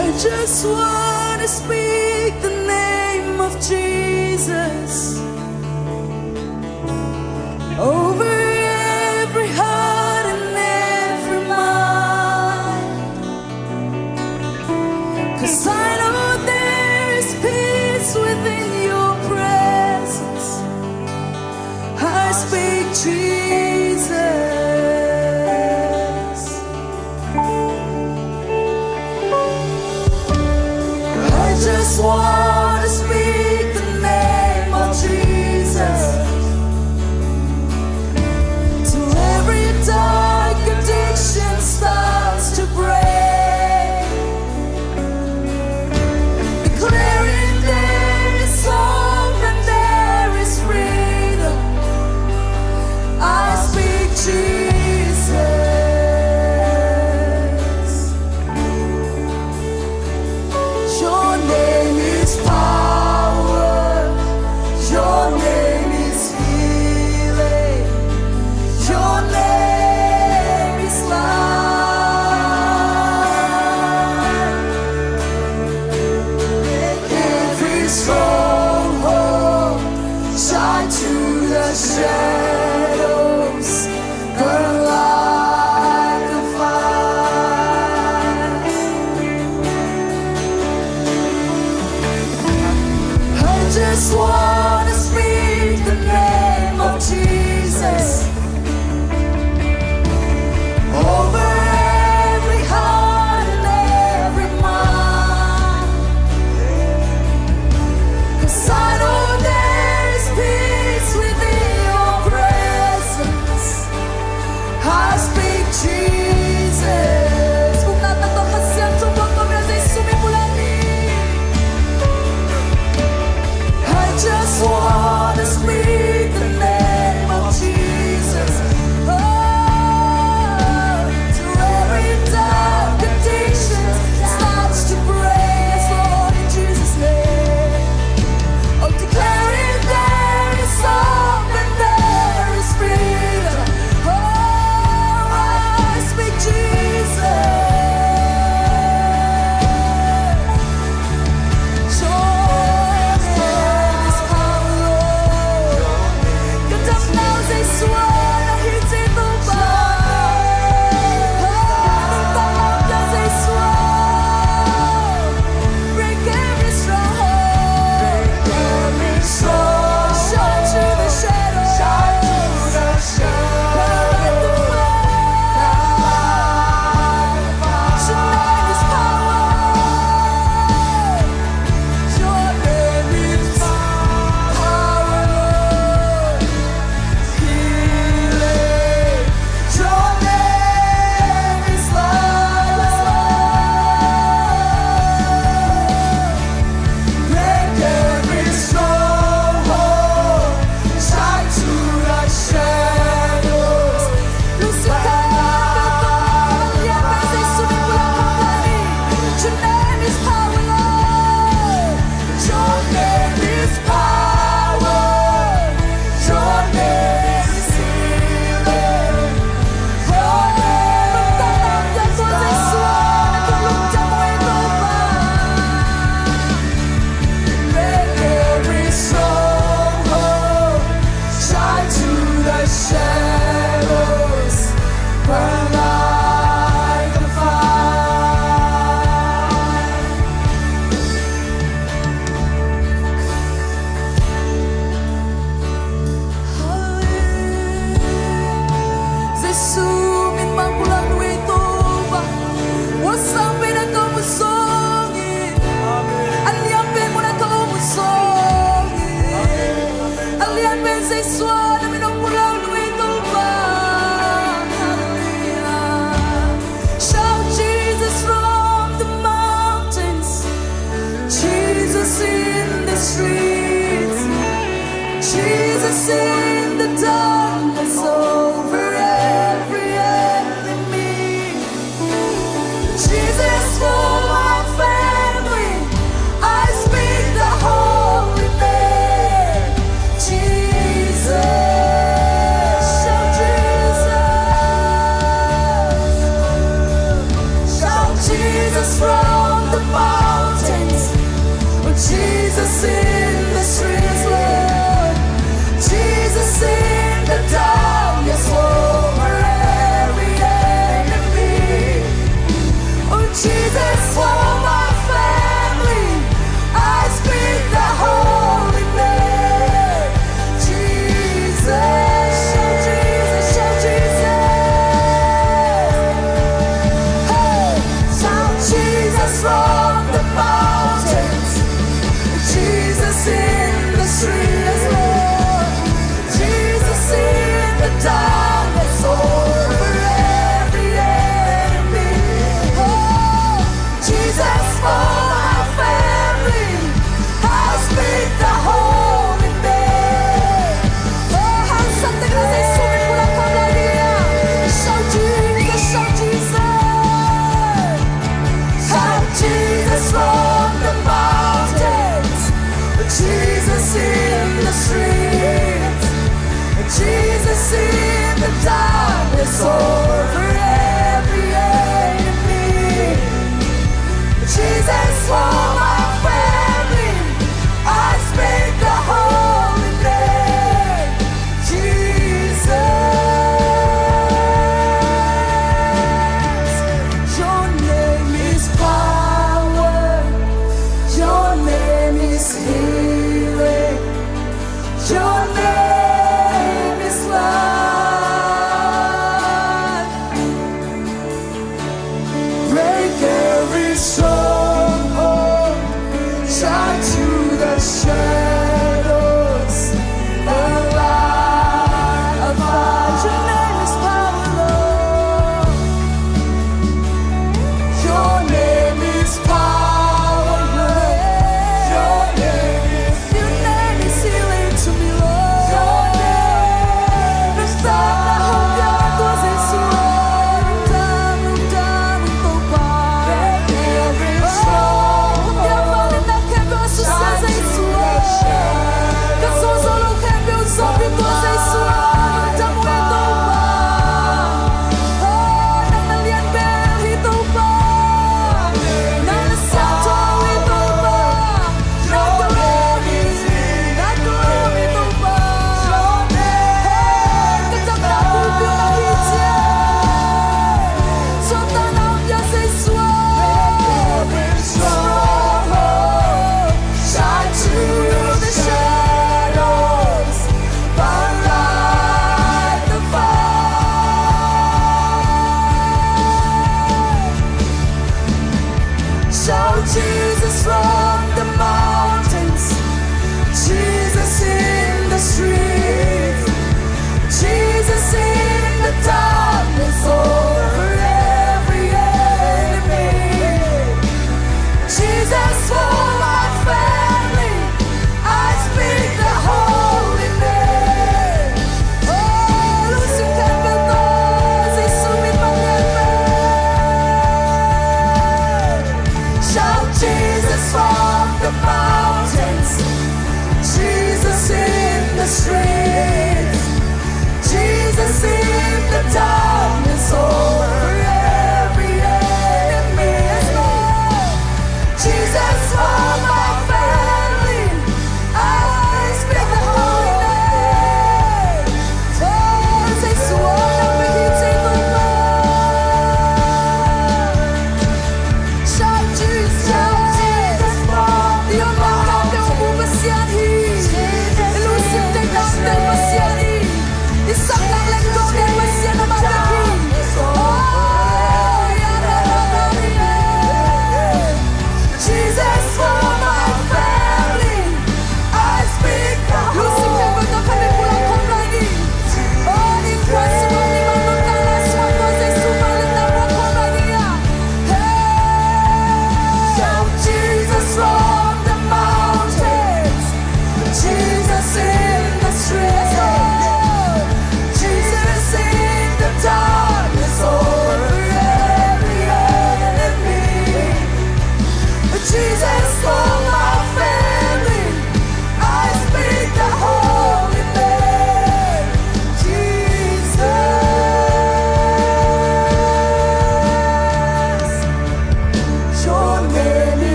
I just want to speak the name of Jesus over every heart and every mind. 'Cause I know there is peace within your presence. I speak Jesus. I From the mountains, Jesus in the streets, Lord. Jesus in the darkness, over every enemy. Oh, Jesus, for my family, I speak the holy name. Jesus, shout Jesus, shout Jesus. Hey, shout Jesus from the mountains. Jesus in the streets, Lord. Jesus in the darkness, over every enemy. Oh, Jesus for my family, I speak the holy name. Oh, hands up to God, say, shout Jesus, shout Jesus. Shout Jesus from the mountains, Jesus in the streets, Jesus in the darkness, over every enemy. Jesus for my family, I speak the holy name. Jesus, your name is power, your name is healing, your name is life.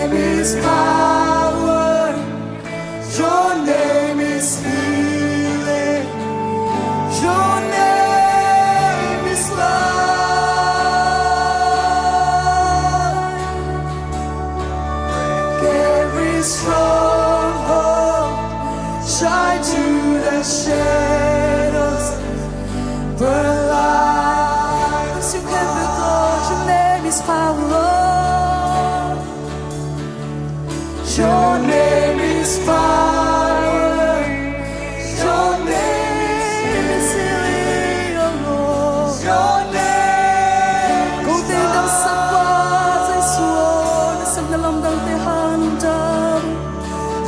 Is power. Your name is healing. Your name is life. Every stronghold, shine through the shadows. Burn like a spark. Your name is power, Lord. Your name is power. Your name is healing, oh Lord. Your name is love. Kong teel dangsak pa, Jesu aw, na sepna lamdangte hanthawn.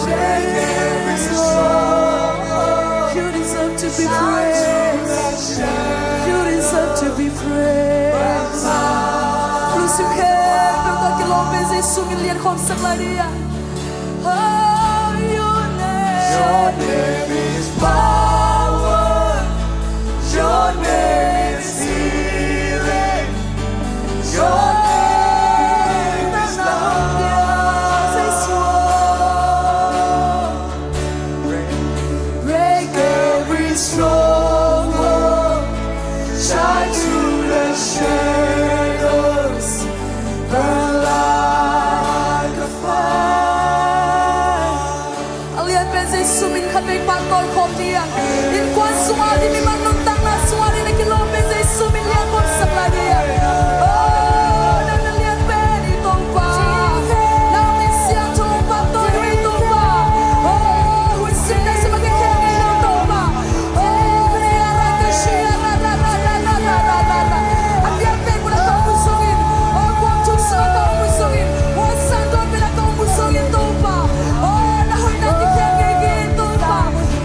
Your name is love. You deserve to be praised. You deserve to be praised. Lungsim khempeuh tawh kilawm pen Jesu min lian khawm sak lai dih. Oh, your name. Your name is power. Your name is healing. Your name is love. Break every stronghold. Shine through the shadows. Burn like a fire. A lian pen Jesu min khat vei pahtawi khawm ding. Innkuan sungah ding, mimal nuntakna sungah ding, na kilawm pen Jesu min lian khawm sak lai ding. Oh, nang na lian pen hi Topa. Nang min siangtho pahtawi hi Topa. Oh, hun simna sungah kikhen hi Topa. Oh, a lian pen mun ah ka om uh zongin, oh, kuang thuk sungah ka om uh zongin, muansan dawn pen ah ka om uh zongin Topa. Oh, na hoihna kikhen ngei kei Topa.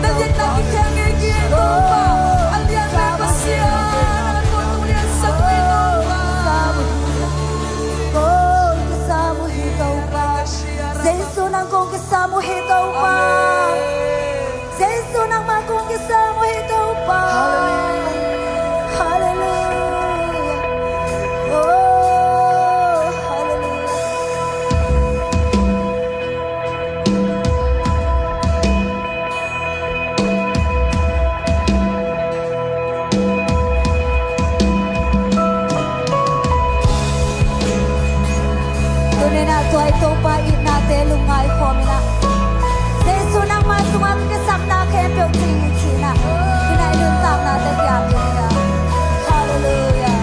Na liatna kikhen ngei kei Topa. A lian pen Pasian, a kuang thuk lian sak hi Topa. Kong kisam uh hi Topa. Jesu nang kong kisam uh hi Topa. Jesu nangmah kong kisam uh hi Topa. Hallelujah. Oh, hallelujah. Tuni-in ah tua i Topa itnate lungngai khawm in ah, Jesu nangmah sungah ka kisapna khempeuh cing hi ci-in ah, tuni-in ah i nuntaknate kiang in ah. Hallelujah.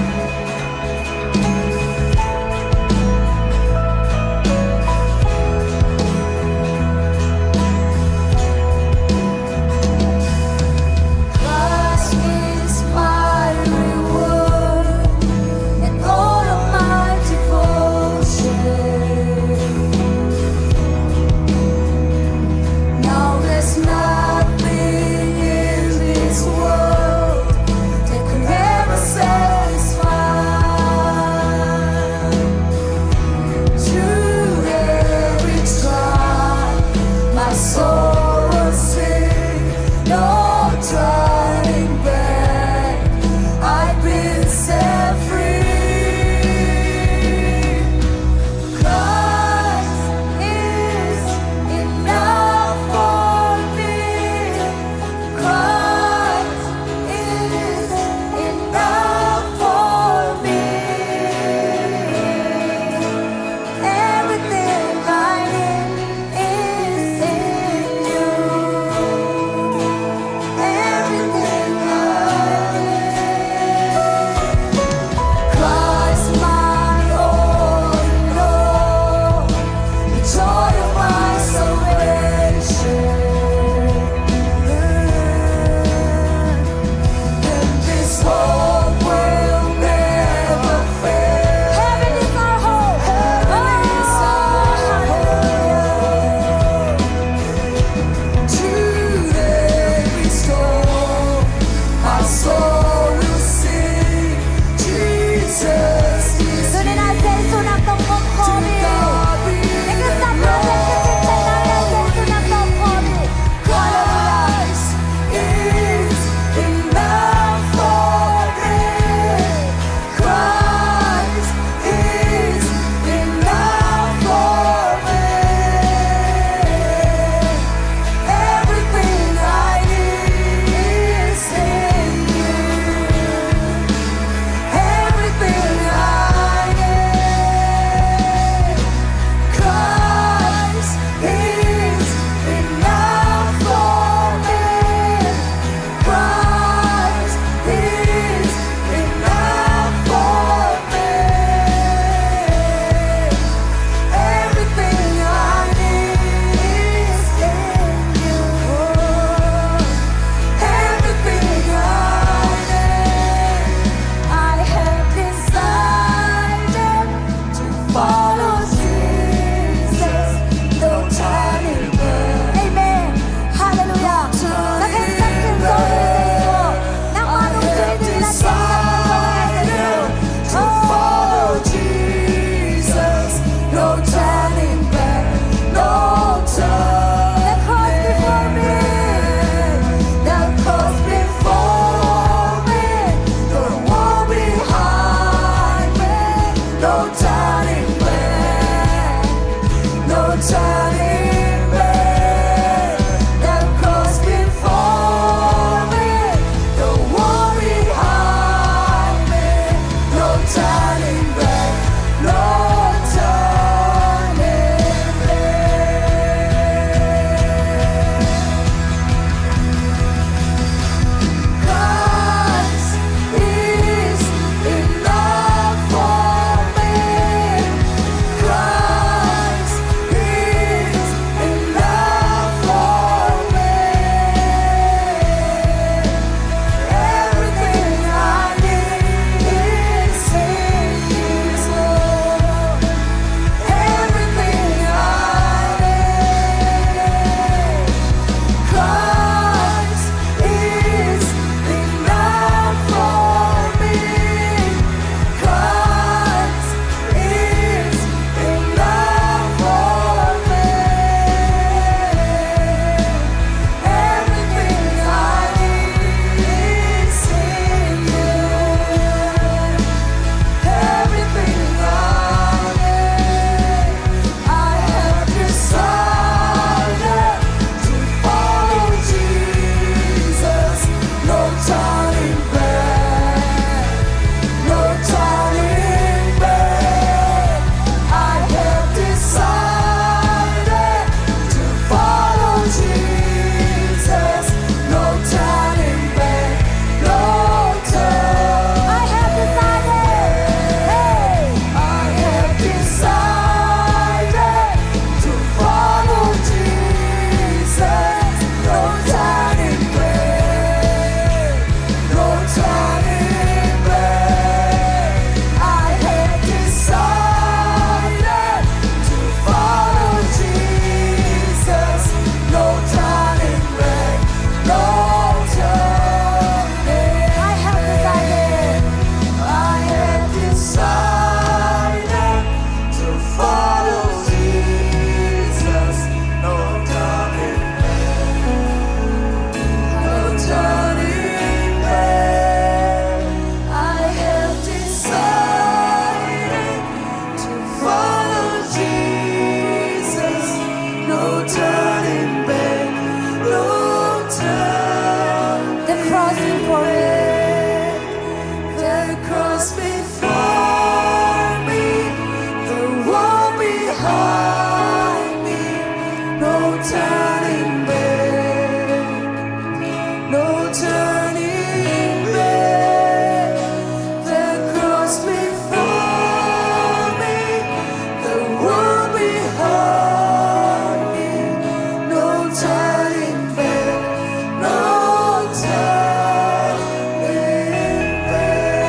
Christ is my reward and all of my devotion. Turning back, no turning back. The cross before me, the war behind me. No turning back, no turning back. Christ is enough for me. Christ is enough for me. Everything I need is in you, Lord. Everything I need, Christ is enough for me. Christ is enough for me. Everything I need is in you. Everything I need, I have decided to follow Jesus. No turning back, no turning back. I have decided to follow Jesus. No turning back, no turning. I have decided. Hey, I have decided to follow Jesus. No turning back, no turning back. I have decided to follow Jesus. No turning back, no turning. I have decided. I have decided to follow Jesus. No turning back, no turning back. I have decided to follow Jesus. No turning back, no turn. The cross before me, the cross before me, the wall behind me. No turning back, no turning back. The cross before me, the world behind me. No turning back, no turning back.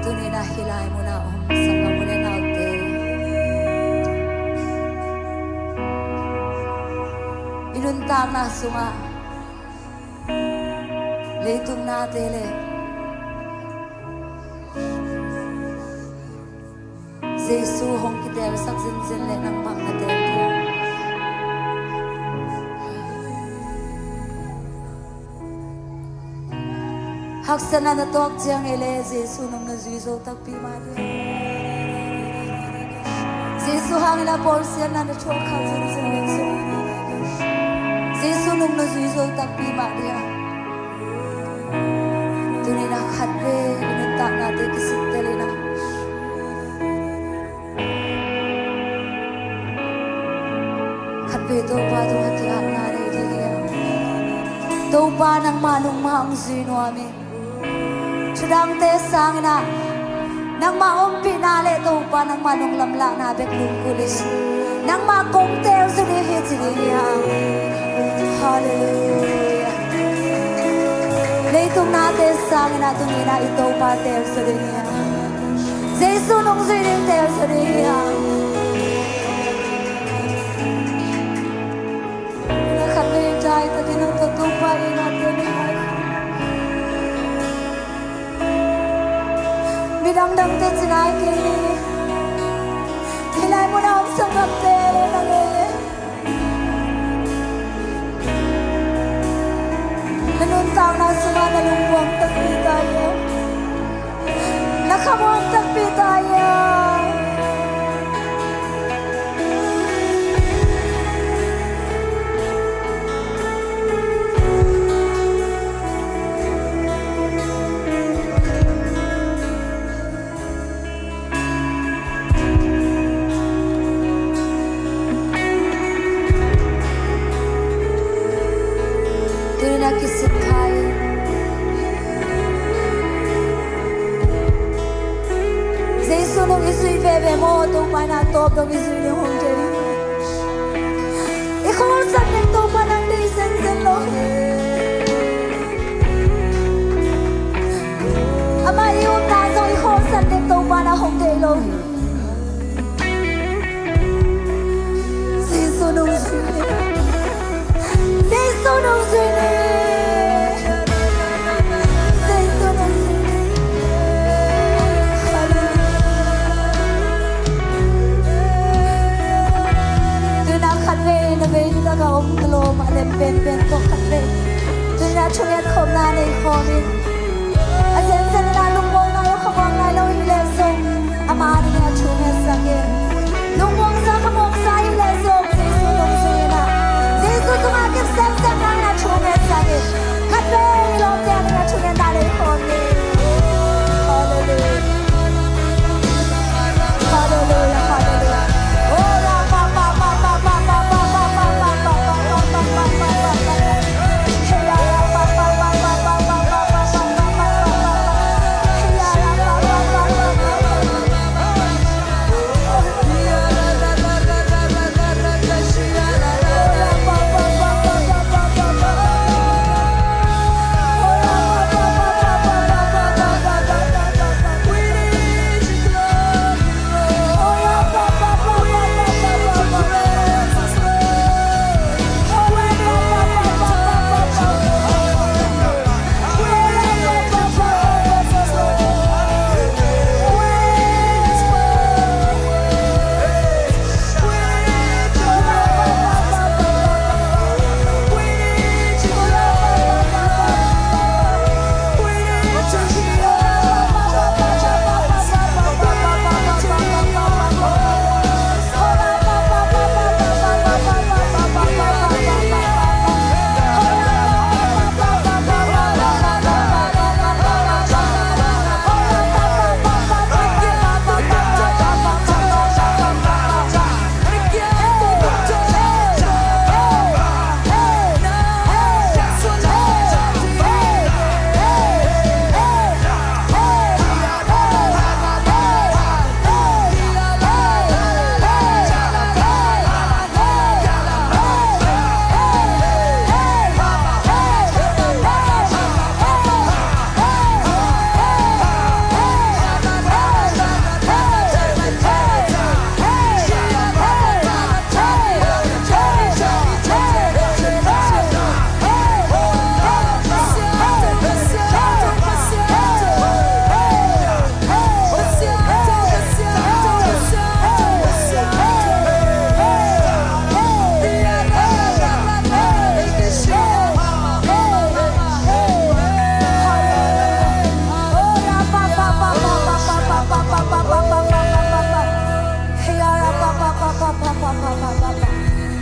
Tuni-in ah hih lai munah om sanggamnu le naute, i nuntakna sungah leitung nate le Jesu hong kitelsak zenzen leh nang bang na tel ding? Haksatna na tuak ciang ei leh Jesu nung na zui zo takpi mah ding. Jesu hangin a bawlsiatna na thuak khak zenzen leh zong Jesu nung na zui zo takpi mah ding. Tuni-in ah khatvei i nuntaknate kisittel in ah, khatvei Topa tungah ki-apna nei ding hi hang. Topa, nangmah nungmah hong zui nuam in, thudangte sangin ah nangmah ompihna le Topa nangmah nong lamlahna bek lungkul in, nangmah kong teelzaw ding hi ci ding hi hang. Halleluiah. Leitung nate sangin ah tuni-in ah i Topa teelzaw ding hi hang. Jesu nung zui ding teelzaw ding hi hang. Khatvei dai takin ah Topa in ah teelzaw ding hi hang. Dangdang te ci nai kei ni. Hih lai munah om sanggamte le na le, na nuntakna sungah na lungmuang takpi ta hiam? Na khamuang takpi ta hiam? Tuni-in a kisik kha in, Jesu nung i zui veve maw, Topa in a tawp dong i zui ding hong thei. I khawlsak ding Topa nang deih zenzen lo hi. Amah i upna zong i khawlsak ding Topa na hong deih lo hi. Jesu nung zui ni. Jesu nung zui ni. Jesu nung zui ni. Halleluia. Tuna khatvei na vei na ka om ka lawm a lem penpen tawh khatvei. Tuna thunget khawmna nei khawm in. A zenzen in a lungmuang nai lo, khamuang nai lo hi leh zong, ama adingin a thu ngetsak in. Lungmuangsa khamuangsa hi leh zong, Jesu nung zui in a, Jesu tungah kip semsem nang in a thu ngetsak in. Khatvei lawmte adingin a thu ngetna nei khawm ni. Halleluia. Halleluia, halleluia.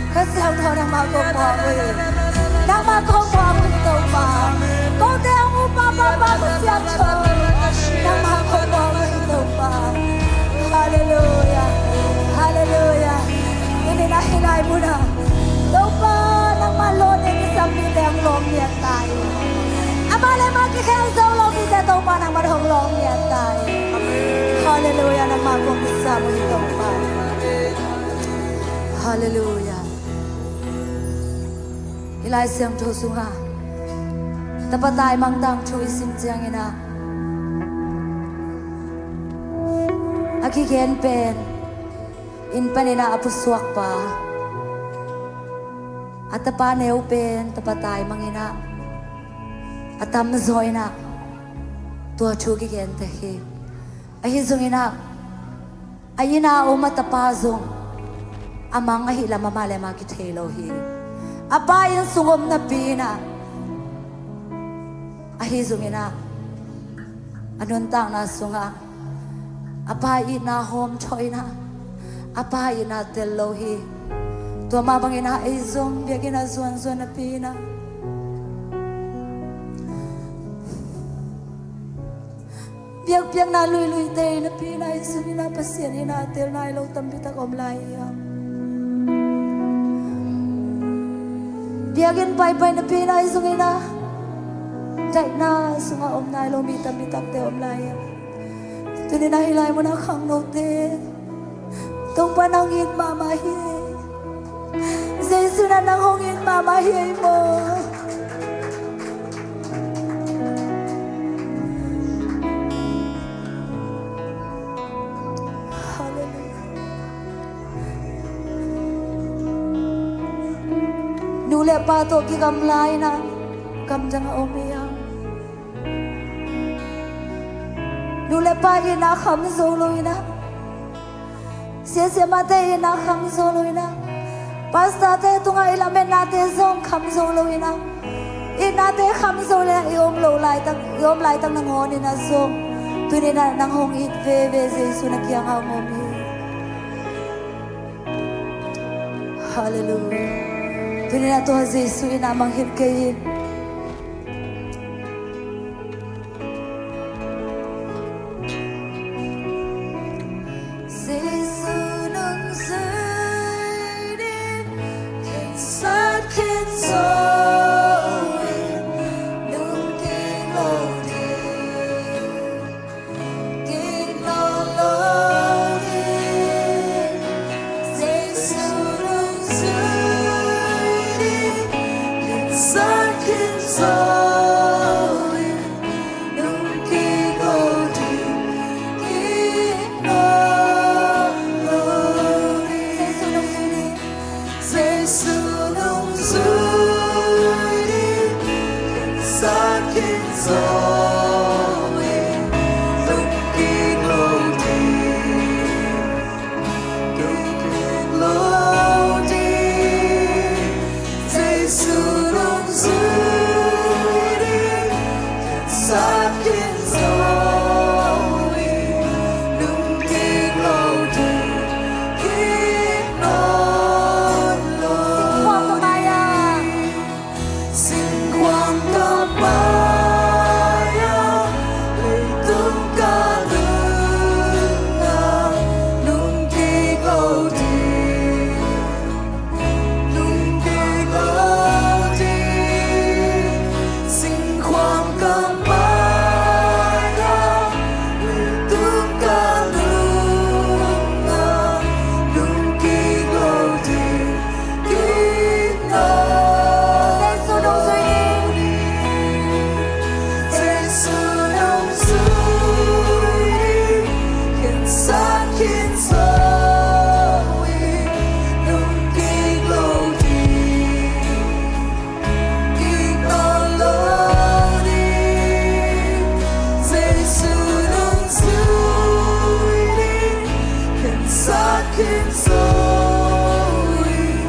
Ka siangtho nangmah kong muak uh hi. Nangmah kong muak uh hi Topa. Kote hong upa papa ka siangtho. Nangmah kong muak uh hi Topa. Halleluia. Halleluia. Tuni-in a hih lai munah Topa nangmah lawh ding kisam mite hong lawm lian ta hi. Amah le amah kikhel zo lo mite Topa nangmah hong lawm lian ta hi. Halleluia. Nangmah kong kisam uh hi Topa. Halleluia. Hih Lai Siangtho sungah tapa taimang tangthu i sim ciangin ah, a kigen pen inn panin ah a pusuakpa, a tapa neu pen tapa taimang in ah a tamzaw in ah tua thu kigen tek hi. Ahi zongin ah, a inn ah a om a tapa zong a mang ahih lam amah le amah kithei lo hi. A pa inn sung om napi-in ah, ahi zongin ah, a nuntakna sungah a pa itna hawm thawh in ah, a pa itna tel lo hi. Tua mah bangin ah ei zong biakinn ah zuanzuan napi-in ah, biakpiakna luilui te napi-in ah, ei zong in ah Pasian itna tel nai lo tampi tak om lai hi hang. Biakinn paipai napi-in ah, ei zong in ah daihna sungah om nai lo mi tampi takte om lai hi hang. Tuni-in ah hih lai munah khangnote, Topa nang it mahmah hi. Jesu in ah nang hong it mahmah hi ei maw. Halleluiah. Nu le pa tawh kigamla in ah gamdang a om hi hang. Nu le pa itna kham zo lo in ah, siasia mate itna kham zo lo in ah, pastorte tungah i lametnate zong kham zo lo in ah, itnate kham zo lo in ah, i om lo laitak, i om laitak nangawn in ah zong tuni-in ah nang hong it veve Jesu na kiangah hong om hi. Halleluiah. Tuni-in ah tua Jesu in ah mangngilh kei in. Jesu nong zui ding, khensat khenso in, nung kik lo ding, kik nawn lo ding. Jesu nong zui ding, khensat khenso in, Jesu nong zui ding, khensat khenso in, nung kik lo ding, kik nawn lo ding. Singkhuang ka mai-ah, singkhuang ka mai-ah, leitung ka nungah, nung kik lo ding. Nung kik lo ding, singkhuang ka mai-ah, leitung ka nungah, nung kik lo ding, kik nawn lo ding. Jesu nong zui ding, khensat khenso in, nung kik lo ding, kik nawn lo ding. Jesu nong zui ding, khensat khenso in,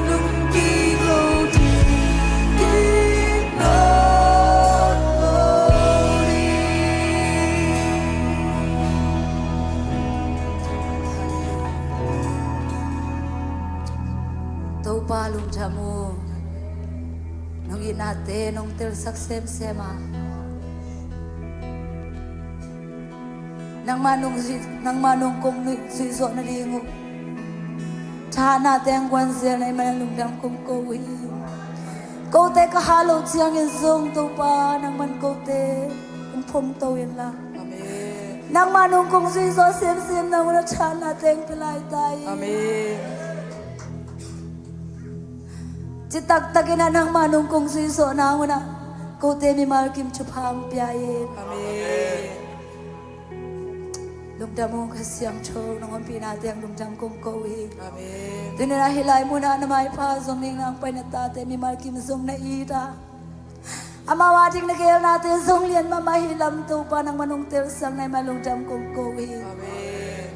nung kik lo ding, kik nawn lo ding. Topa lungdam uh, nong itnate nong telsak semsem a, nangmah nong zui, nangmah nong kong nui zuih zawh nading uh thahatnate hong guan zel na hih manin lungdam kong ko uh hi. Kote ka hat loh ciangin zong Topa nangman kote hong phomto inla. Amen. Nangmah nong kong zui zawh semsem na hun ah thahatnate hong pia lai ta hi. Amen. Citak takin ah nangmah nong kong zui zawh na hun ah kote mimal kim thupha hong pia in. Amen. Lungdam ung Kha Siangtho, nong ompihna teng lungdam kong ko hi. Amen. Tuni-in ah hih lai munah na maipha zong ding nang pai na tate mimal kim zong na it a, Amau a ding na geelnate zong lian mahmah hi lam Topa, nangmah nong telsak na hi mah lungdam kong ko hi. Amen.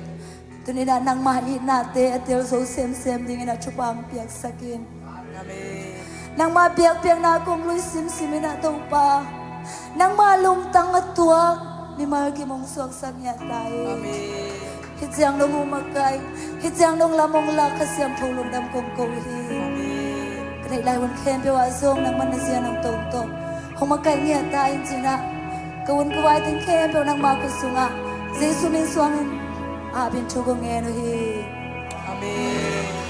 Tuni-in ah nangmah itnate a tel zo semsem dingin ah thupha hong piaksak in. Amen. Nangmah biakpiakna kong lui simsim in ah Topa, nangmah lungtang a tuak mimal kim hong suaksak ngiat ta in. Amen. Hih ciang nong uh makaih, hih ciang nong lam hong lak Kha Siangtho lungdam kong ko hi. Amen. Ka neih lai hun khempeuh ah zong nangmah na zia nong tawntawm hong makaih ngiat ta in ci-in ah ka hun ka vai teng khempeuh nangmah khut sungah Jesu min suangin apin thu kong ngen uh hi. Amen.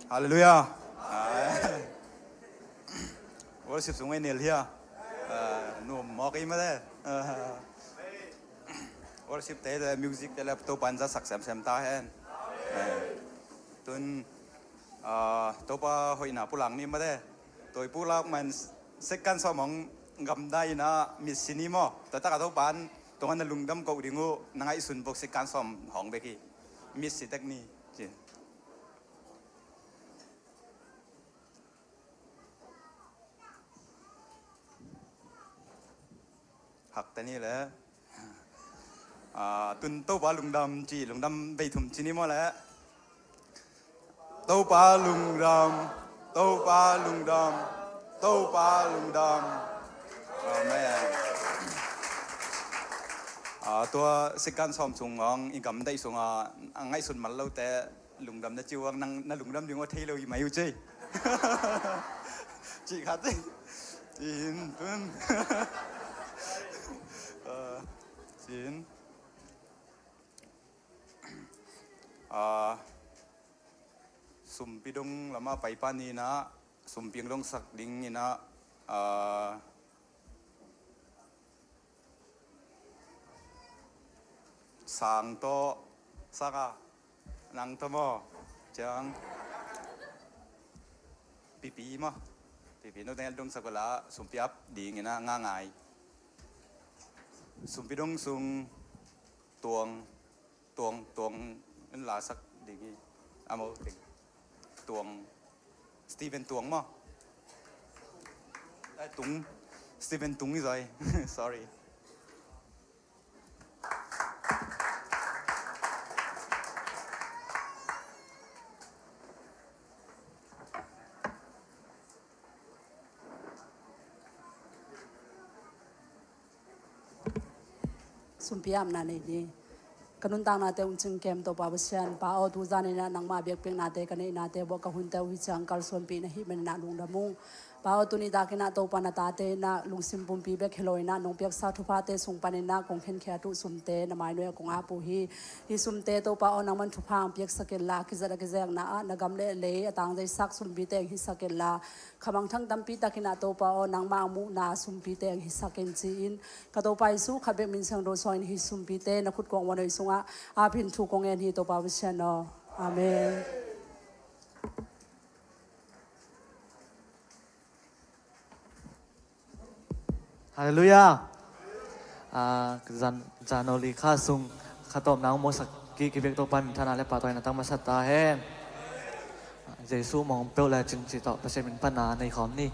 Halleluiah. Worship sung ei nel hia? Nuam mawk ei mate. Worship te le music te le Topa in zasak semsem ta hen. Tun Topa hoihna pulak ni mate. Tua i pulak man second sawm hong gamdai in ah mitsi ni maw? Tua tak a Topa in tua ngan na lungdam koh ding uh, na ngaihsun bok second sawm hong bek hi. Mitsi tek ni ci. Hak ta ni le. Tun Topa lungdam ci, lungdam bei thum ci ni maw le. Topa lungdam, Topa lungdam, Topa lungdam. Amen. Tua second sawm sung hong i gamdai sungah a ngaihsun mal lote lungdam na ci uh ang, nang na lungdam ding uh a thei lo hi mai uh cei. Cih khat cei. Cin tun. Cin. Sumpi dong lamah paipa ni in ah sumpi hong dongsak ding in ah sang tawh saka nang tawh maw? Ciang pipi maw? Pipi no teng dongsak bala sumpi ap ding in ah ngangai. Sumpi dong sung tuang, tuang, tuang in lasak ding hi. Amo teng tuang. Stephen Tuang maw? Ai, Tung. Stephen Tung hi zai. Sorry. Sumpi apna nei ni. Ka nuntaknate hong cingkem Topa Pasian, Pa aw, tu zan in ah nangmah biakpiaknate ka neihnate bawh ka hunte uh hi ciang kalsuanpih na hih man in ah lungdam ung. Pa aw, tuni tak in ah Topa na tate in ah lungsim pumpi bek hi lo in ah nong piaksa thuphate sung pan in ah kong khenkhiat uh sumte na mainuai ah kong ap uh hi. Hih sumte Topa aw nangman thupha hong piaksak inla, kizat a kizekna ah na gam le lei a tangzaisak sumpite hong hisak inla, khamangthang tampi tak in ah Topa aw nangmah muhna sumpite hong hisak in ci-in ka Topa Jesu khat bek min siangtho suangin hih sumpite na khut kong wan hoih sungah apin thu kong ngen hi Topa Pasian aw. Amen. Halleluiah. Zan, zan oli kha sung kha tawpna hong mawhsak kik i biak Topa min thana le pahtawi na tang masa ta hen. Jesu mawng peuh le cingci tawh Pasian min pana nei khawm ni.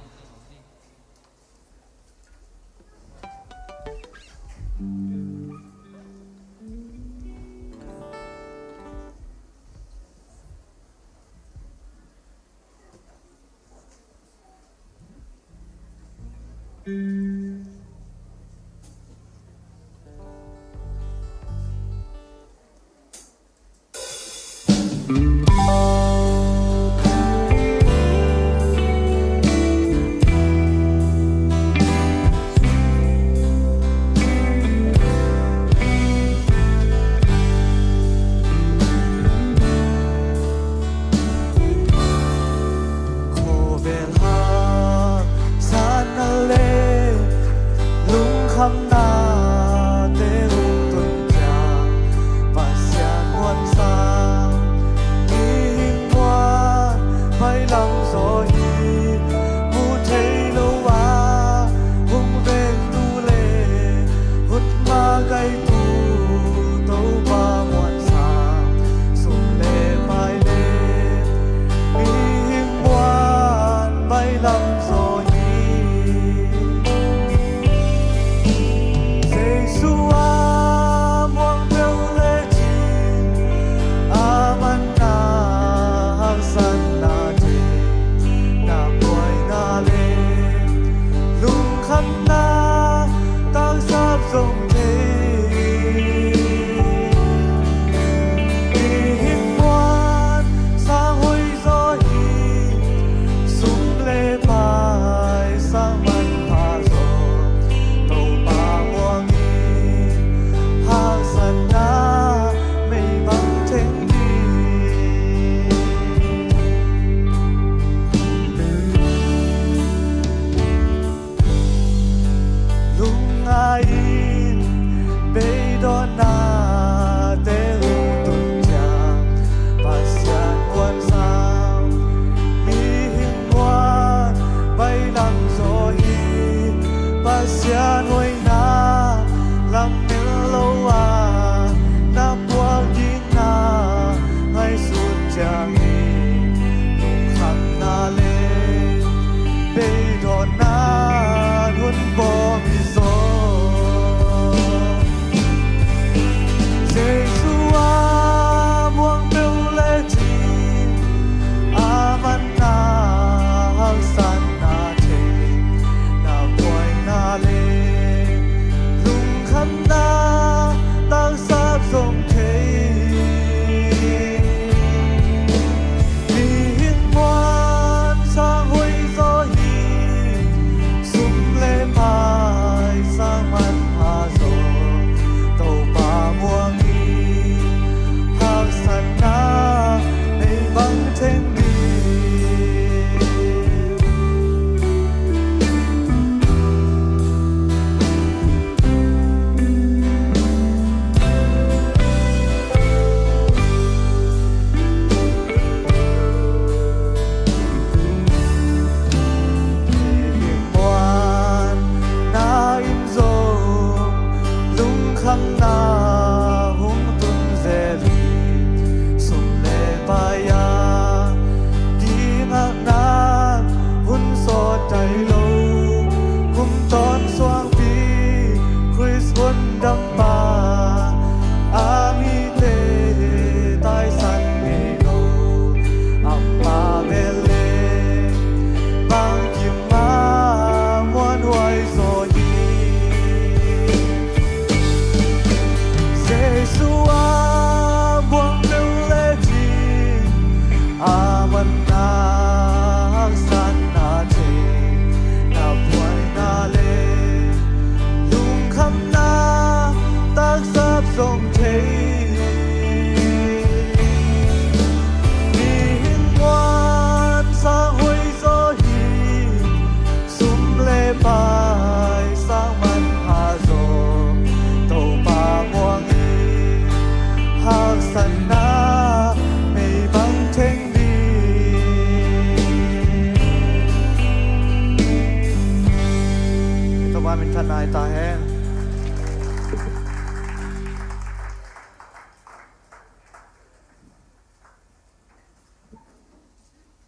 Ngai ta hen.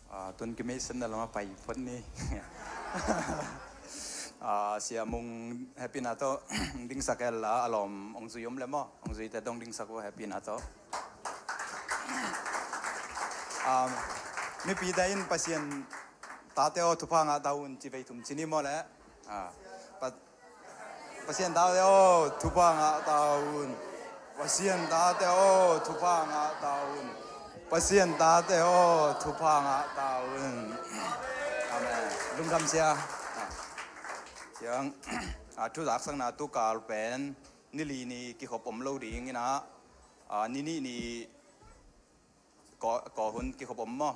Ah, tun kimei sen na lama pai phot ni. Ah, Sia Mung happy na to dingsak el la alom ong zui om le mo, ong zui te dong dingsak u happy na to. Ah, mipi dai in Pasian tate aw thupha ngah ta un ci vei thum ci ni maw le. Ah, Pa-, Pasian tate aw thupha ngah ta un. Pasian tate aw thupha ngah ta un. Pasian tate aw thupha ngah ta un. Amen. Lungdam sia. Ah, ciang, ah, thu zaksakna tu kal pen nili ni kikhop om lo ding ina, ah, nini ni Ko, ko hun kikhop om maw?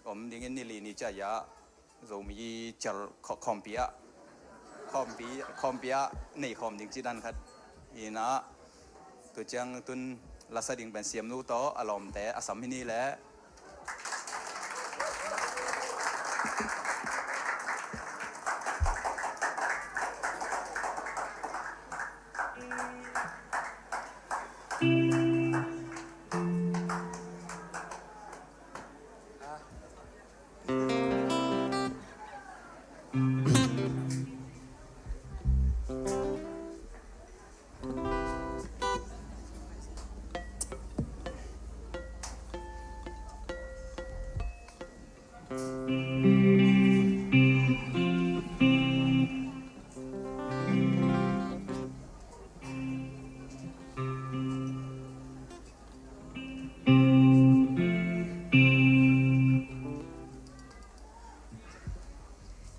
Om dingin nili ni ciah ya Zomi cial kho-, khawmpi ah, khawmpi, khawmpi ah nei khawm ding ci dan khat. Ina, tu ciang tun lasa ding pen Siamnu tawh a lawmte a sam hi ni leh.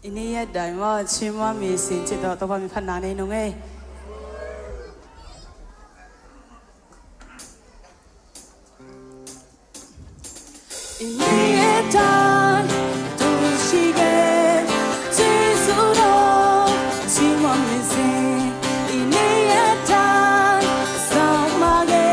I ni et dai maw, ci maw mi sin ci tawh Topa min phatna nei nung ei. I ni et dai, tu shi ge, ci su do, ci maw mi sin. I ni et dai, sa ma ge,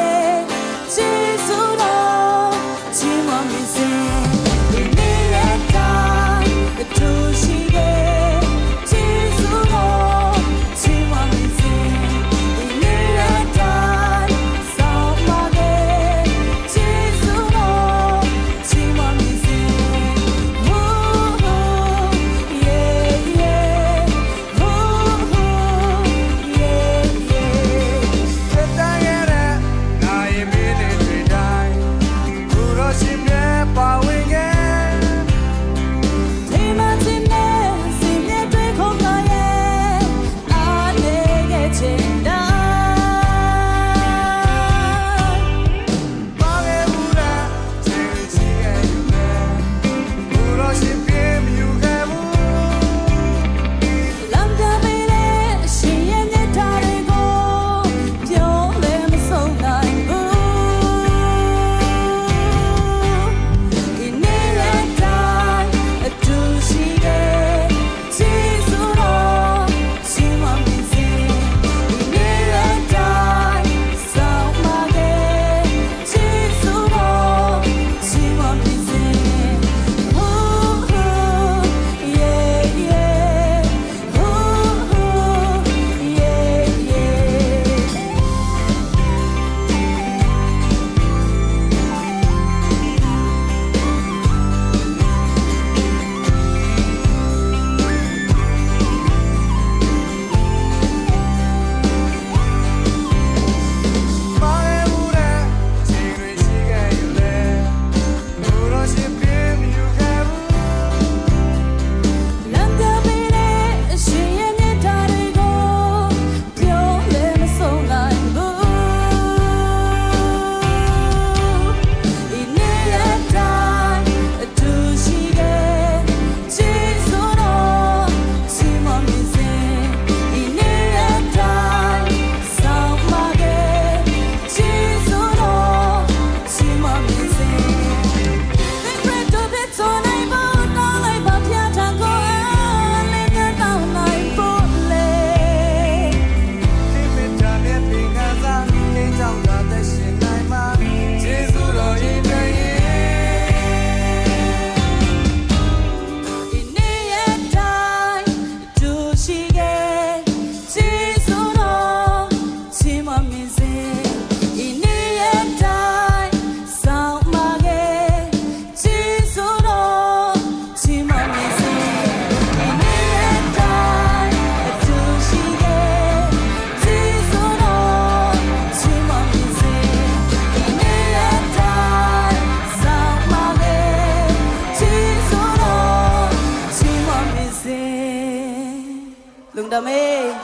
Dam e.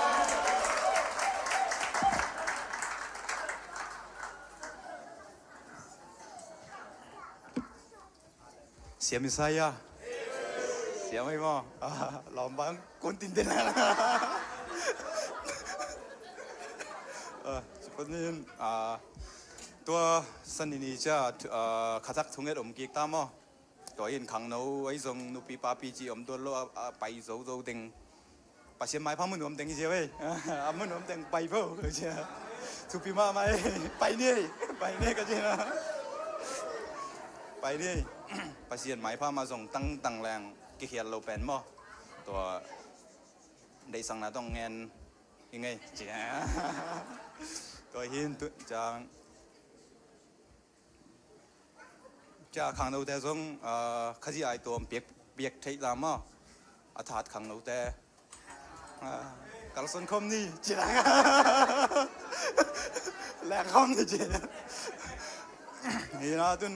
Siam Isaiah. Siam ei maw. Ah, lawm bang kun tinten. Ah, cupanin, ah, tua sanini cia, ah, khatak thunget om kik ta maw. Tua in khangno ei zong nupi papi ci om tuan lo a, a pai zozo ding. Pasian maipha mun om teng i cia vei. A mun om teng pai po ka cia. Thupi mahmah ei. Pai ni ei. Pai ni ei ka cia. Pai ni ei. Pasian maipha mah zong tangtang leng kikhial lo pen maw. Tua deihsakna tawh ngen i ngei cia. Tua hin tu ciang Cia khangnote zong, ah, Khazih ai tuam piak, piak theih ta maw. A that khangnote. Ah, kalson khawm ni ci la. Leng khawm ni ci. Hi na tun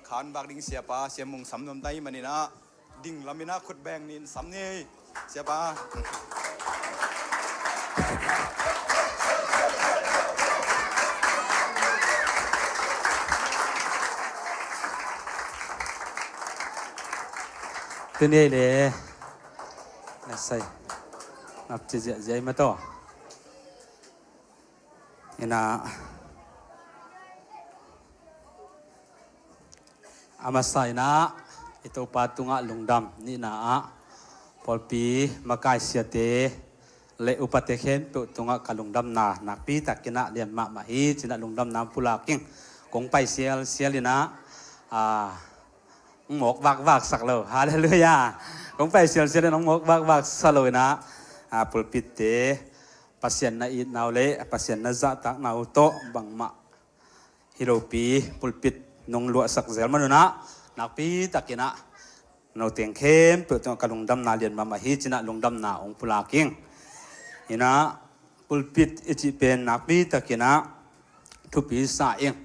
khan bak ding siapa, siam mung sam nuam ta hi manin ah. Ding lamin ah khut beng nin sam ni. Siapa. Tuni ei le. Na sai. Nap ci ziahziah i ma taw. Ina. A masa inah i Topa tungah lungdam nihna ah pawlpi makai siate le upate khempeuh tungah ka lungdamna nakpi takinah lian mahmah hi cinah lungdamna hong pulak ing. Kong pai sialsial inah, a, hong mawk vakvak sak lo. Halleluiah. Kong pai sialsial inah hong mawk vakvak sa lo inah, a, pulpitte Pasian na itna uh le Pasian na zahtakna uh tawh bangmah hi lopi pulpit nong luahsak zel manunah nakpi takinah noteng khempeuh tungah ka lungdamna lian mahmah hi cinah lungdamna hong pulak ing. Inah pulpit i cih pen nakpi takinah thupi sa ing.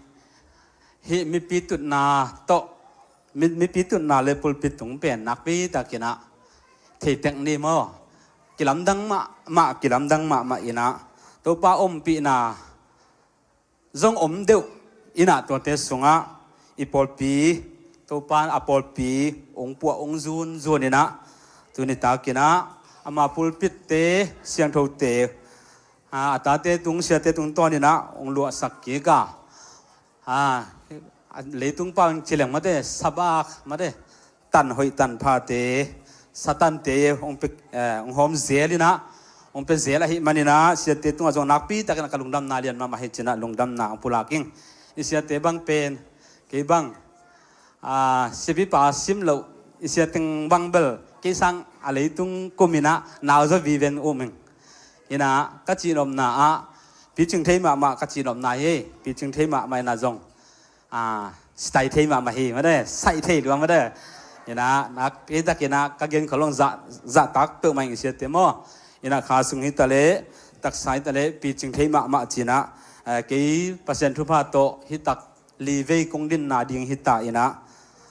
Hih mipi tutna tawh mi, mipi tutna le pulpit tung pen nakpi takinah theitek ni maw. Kilamdang mahmah, kilamdang mahmah inah Topa ompihna zong om deuh inah tuate sungah i pawlpi Topa a pawlpi hong puah hong zunzun inah tuni takinah ama pulpitte siangthote, a, a tate tung siate tung tawn inah hong luahsak kik a, a, leitung pau in ci leng mate sabak mate tan hoih tan phate satante hong pek, eh, hong hawm zel inah hong pe zel ahih maninah siate tungah zong nakpi takinah ka lungdamna lian mahmah hi cinah lungdamna hong pulak ing. I siate bang pen kei bang, a, siapipa sim loh i siateng bang bel kei sang a leitung kum inah nauzaw viven um ing. Inah ka cihnopna ah picing thei mahmah ka cihnopna hi. Picing thei mahmah inah zong a, sitai thei mahmah hi mate, saih thei lua mate. Inah nakpi takinah ka gen kholong zah, zahtak peuhmah ing i siate maw. Inah kha sung hita le taksa hita le picing thei mahmah cinah, eh, kei Pasian thupha tawh hitak livei kong dinna ding hita inah,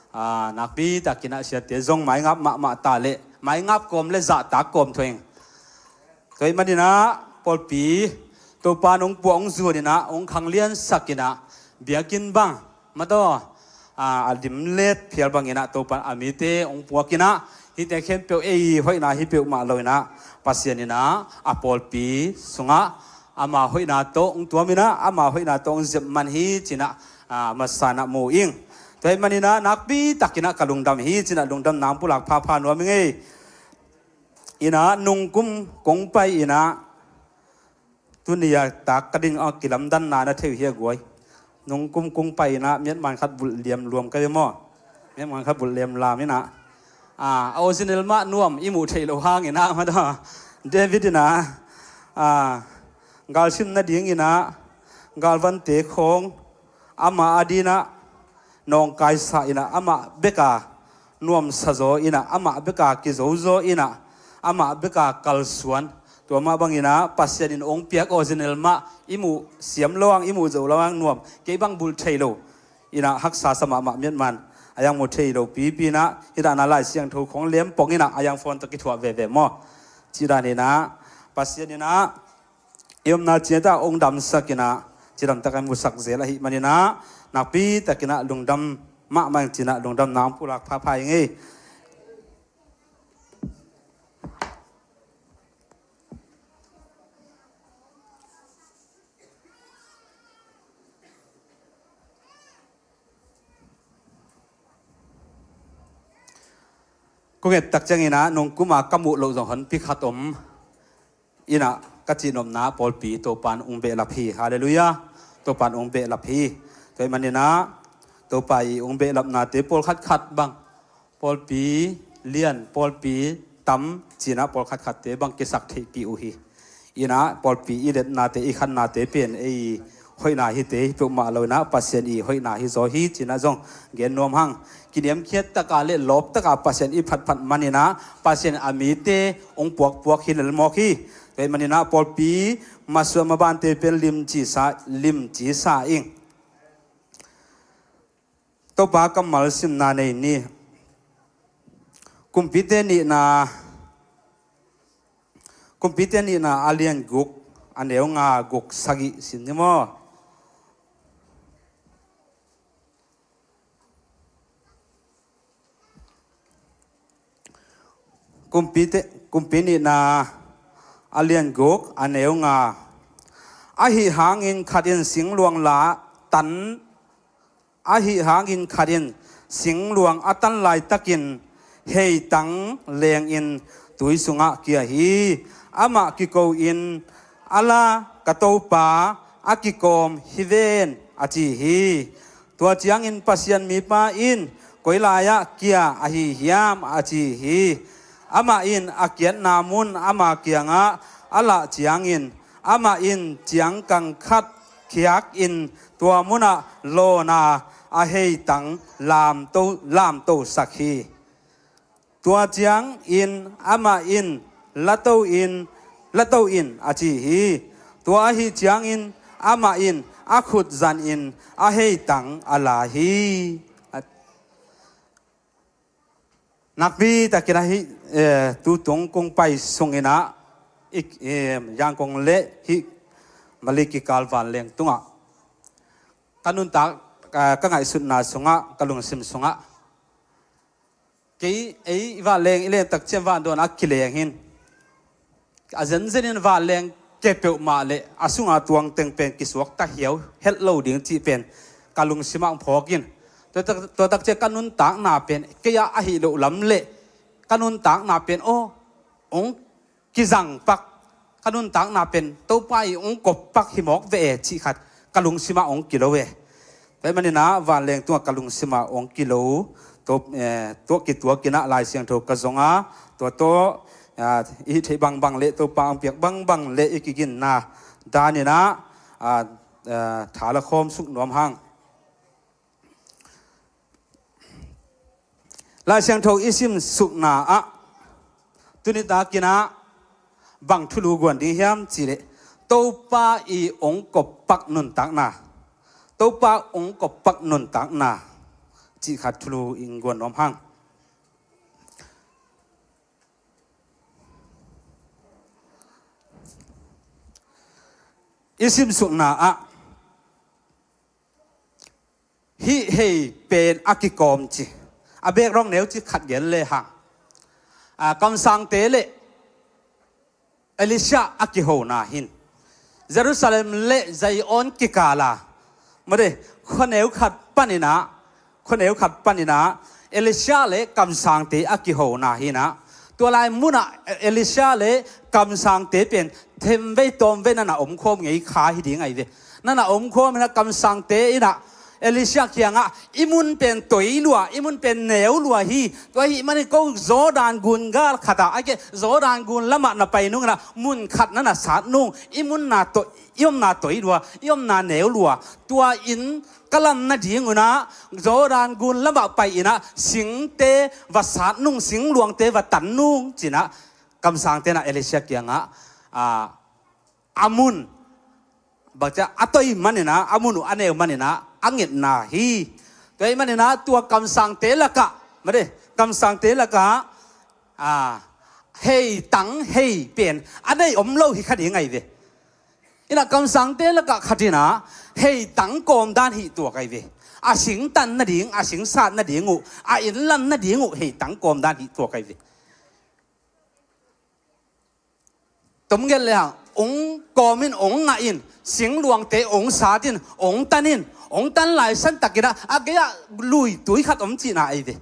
a, nakpi takinah siate zong maingap mahmah ta le maingap kawm le zahtak kawm thua ing. Tua ahih maninah pawlpi Topa nong puah hong zuan inah hong khangliansak inah biakinn bang mataw, a, a limlet phial bang inah Topa a mite hong puak inah hihte khempeuh ei hoihna hi peuhmah lo inah Pasian inah a pawlpi sungah ama hoihna tawh hong tuam inah ama hoihna tawh hong zep man hi cinah, a, masa inah mu ing. Tua ahih maninah nakpi takinah ka lungdam hi cinah lungdamna hong pulak phapha nuam ing ei. Inah nungkum kong pai inah tuni a tak ka ding a kilamdanna na thei uh hi a guai. Nungkum kong pai inah miatman khat bulh liam luam ka hi maw. Miatman khat bulh liam lam inah, a, a original mah nuam i muh theih loh hang inah mataw David inah, a, galsim nading inah galvante khawng ama a dinah nawngkaisa inah amah beka nuamsa zaw inah amah beka kizo zaw inah amah beka kalsuan. Tua mah bang inah Pasian in hong piak original mah i muh siam lo ang i muh zo lo ang nuam kei bang bulh thei lo. Inah haksa sa mahmah miatman a yang mu thei lo pipi inah hidahna Lai Siangtho khawng lem pong inah a yang phone tawh kithuah veve maw. Cidan inah Pasian in ah i omna ciangin ah hong damsak in ah, cidamtak a musak zel ahih manin ah, nakpi takin ah lungdam mahmah ing ci-in ah lungdamna hong pulak phapha ing ei. Kong et tak ciangin ah nungkum a ka muh loh zong honpi khat om in ah, ka cihnopna pawlpi Topa'n hong behlap hi. Halleluiah. Topa'n hong behlap hi. Tua ahih manin ah Topa i hong behlapnate pawlkhat khat bang, pawlpi lian, pawlpi tam ci-in ah pawlkhat khatte bang kisaktheihpih uh hi. In ah pawlpi i letnate, i khannate pen ei hoihna hite hi peuhmah lo in ah, Pasian i hoihna hi zaw hi ci-in ah zong gen nuam hang. Kiniamkhiat taka le lawp taka Pasian i phatphat manin ah, Pasian a mite hong puakpuak hi lel mawk hi. Tua ahih manin ah pawlpi masuah mabante pen limci sa, limci sa ing. Topa kammal simna nei ni. Kumpite nihna, Kumpite nihna a lian guk, a neu nga, guk, sagih sim ni maw. Kumpite, Kumpi nihna a lian guk, a neu nga. Ahi hangin khat in singluang la tan, ahi hangin khat in singluang a tan laitakin heitang lengin tui sungah kia hi. Amah kiko in, a la, ka Topa, a kikawm hi ven, a ci hi. Tua ciangin Pasian mipa in, koi lai-ah kia ahi hiam, a ci hi. Amah in a kiatna mun ama kiangah a lah ciangin, amah in ciangkang khat khiakin tua munah lawn a, a heitang lamto, lamtosak hi. Tua ciangin amah in, la to in, la to in, a ci hi. Tua ahi ciangin amah in a khut zanin a heitang a la hi. Nakpi takin ahi, eh, tutung kong pai sungin ah, i, eh, Yangon le hih Malay kikal vanleng tungah ka nuntak, ka, ka ngaihsutna sungah, ka lungsim sungah, kei ei vanleng i leng tak ciang vandawn a kileng hin, a zenzenin vanleng ke peuhmah le a sunga tuang teng pen kisuakta hiau het lo ding cih pen ka lungsimah hong phawk in. Tua tak, tua tak ciang ka nuntakna pen kei ah ahi loh lam le ka nuntakna pen aw, hong kizang pak, ka nuntakna pen Topa i hong kop pak hi mawk ve e cih khat ka lungsimah hong kilo e. Tua ahih manin ah vanleng tungah ka lungsimah hong kilo, tua, eh, tua kituakin ah Lai Siangtho ka zong a, tua tawh, ah, i hih theih bangbang le Topa hong piak bangbang le i kiginna danin ah, ah, ah, tha la khawm suk nuam hang. Lai Siangtho i simsukna ah, tuni takin ah bang thulu guan ding hiam cih leh, Topa i hong kop pak nuntakna, Topa hong kop pak nuntakna cih khat thulu in guan nuam hang. I simsukna ah hih hei pen a kikawm ci, a background neu ci khat gen le hang. A, kamsangte le Elisha a kihona hin Jerusalem le Zion kikala, mate, khuaneu khat panin ah, khuaneu khat panin ah Elisha le kamsangte a kihona hi in ah, tua lai munah Elisha le kamsangte pen themvei tawmvei nana omkhawm ngei kha hi ding ahi ve. Nana omkhawm in ah kamsangte in ah Elisha kiangah, i mun pen toi lua, i mun pen neu lua hi. Tua ahih manin ko Jordan gun gal khatah, a ke Jordan gun lamah na pai nung in ah mun khat nana sat nung, i mun na toi, i omna toi lua, i omna neu lua. Tua in ka lam nading un ah Jordan gun lamah pai in ah singte va sat nung, singluangte va tan nung ci-in ah kamsangte in ah Elisha kiangah, a, a mun, bakcia a toi manin ah, a mun uh a neu manin ah a ngetna hi. Tua ahih manin ah tua kamsangte lakah, mate, kamsangte lakah, a, Heitang hei pen a nei om lo hi kha ding ahi ve. Inah kamsangte lakah khat inah heitang kawm dan hih tuak ahi ve. A sing tan nading, a sing sat nading uh, a inn lan nading uh heitang kawm dan hih tuak ahi ve. Tom gelh le hang, ong kawm in, ong ngah in, singluangte ong sat in, ong tan in, ong tan lai san takinah a gei-ah lui tui khat om cihna ahi ve.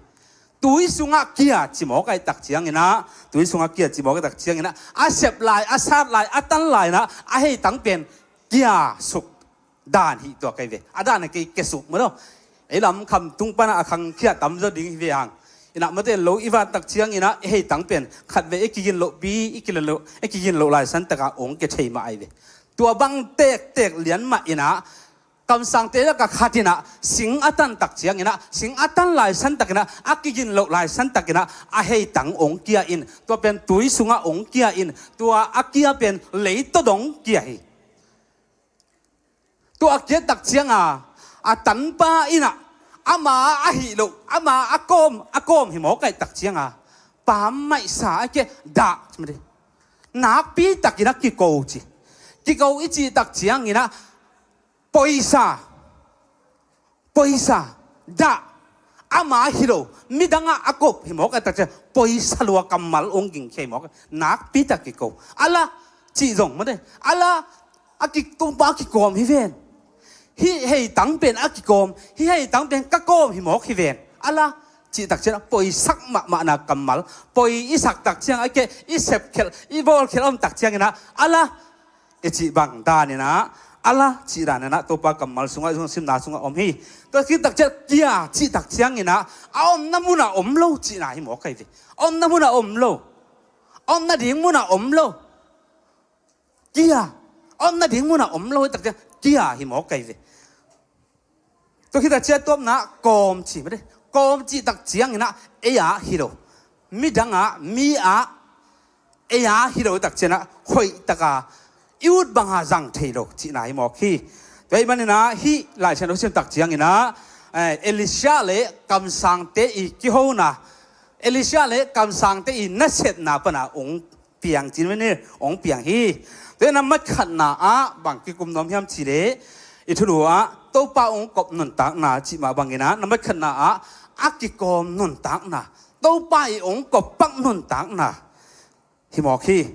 Tui sungah kia ci mawk ahih tak cianginah, tui sungah kia ci mawk ahih tak cianginah a sep lai, a sat lai, a tan lai inah a heitang pen kia suk dan hih tuak ahi ve. A dan a kei kia suk maw lo. Ei lam khamtung panah a khangkhia tamzaw ding hi ve hang. Inah mate lo i van tak cianginah i heitang pen khatvei i kigin lohpi, i kigin loh, i kigin loh lai san takah ong kia thei mah ahi ve. Tua bang tektek lian mah inah kamsangte lakah khat inah sing a tan tak cianginah, sing a tan lai san takinah, a kigin loh lai san takinah a heitang ong kia in, tua pen tui sungah ong kia in, tua a kia pen leitaw dong kia hi. Tua a kia tak cianga a tanpa inah ama ahih loh, ama a kawm, a kawm hi mawk ahih tak cianga pammaihsa a kia dah, nakpi takinah kiko ci. Kiko i cih tak cianginah poisa, poisa, dah, ama hi lo, midangah a kop hi mawk ahih tak ciang poisa lua kammal ong ging khia hi mawk. Nakpi tak kiko. Ala cih zong mate, ala a kiktumpa a kikawm hi ven. Hih heitang pen a kikawm, hih heitang pen ka kawm hi mawk hi ven. Ala cih tak ciang poisak mahmahna kammal, poi i sak tak ciang a keh i sepkhelh, i bawlkhelh om tak cianginah ala i cih bang daninah, ala cih daninah Topa kammal sungah, simna sungah om hi. Tua khit tak ciang kia cih tak cianginah a omna munah om lo cihna hi mawk ahi ve. A omna munah om lo. A omna ding munah om lo. Kia. A omna ding munah om lo hi tak ciang kia hi mawk ahi ve. Tua khit tak ciang tuapna kawm ci mate. Kawm cih tak cianginah ei ah hi lo, midangah, mi ah, ei ah hi lo tak cianginah hoih taka i ut banga zang thei lo cihna hi mawk hi. Tua ahih maninah hih Lai Siangtho sim tak cianginah, eh, Elisha le kamsangte i kihona, Elisha le kamsangte i nasetna pana ong piang cin mani ong piang hi. Tua hi na mat khatna ah bang kikum nuam hiam cih leh i thulu ah Topa ong kop nuntakna cih mah banginah na mat khatna ah a kikawm nuntakna, Topa i ong kop pak nuntakna hi mawk hi.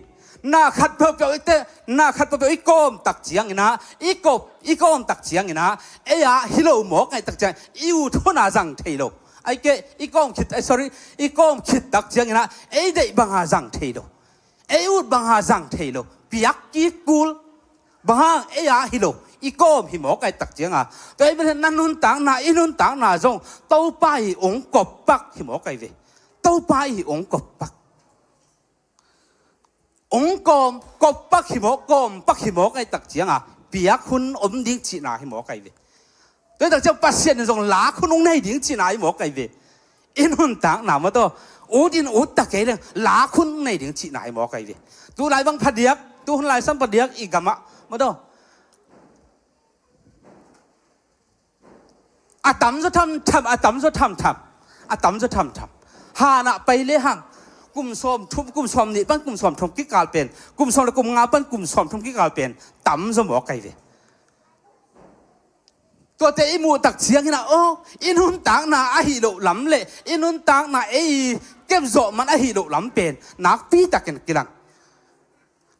Na khat peuhpeuh i te, na khat peuhpeuh i kawm tak cianginah, i kop, i kawm tak cianginah ei ah hi lo mawk ahih tak ciang i ut huna zang thei lo. Ai keh i kawm khit, ai sorry, i kawm khit tak cianginah ei deih banga zang thei lo. Ei ut banga zang thei lo, piak kik kul. Bang hang ei ah hi lo, i kawm hi mawk ahih tak cianga. Tua ahih manin na nuntakna, i nuntakna zong Topa i ong kop pak hi mawk ahi ve. Topa i ong kop pak. Ong kawm, kop pak hi mawk, kawm pak hi mawk ahih tak cianga piak hun om ding cihna hi mawk ahi ve. Tua hi tak ciang Pasian in zong lak hun ong nei ding cihna hi mawk ahi ve. I nuntakna maw taw, ut in ut ta kei leng lak hun ong nei ding cihna hi mawk ahi ve. Tu lai bang phadiak, tu hun lai sam phadiak i gamah maw taw, a tamzaw thamtham, a tamzaw thamtham, a tamzaw thamtham. Hanah pai le hang kum sawm thum, kum sawm nih pan kum sawm thum kikal pen, kum sawm le kum nga pan kum sawm thum kikal pen tamzaw mawk ahi ve. Tuate i muh tak cianginah aw, i nuntakna ahi loh lam le i nuntakna ei kepzawh man ahi loh lam pen nakpi takin kilang.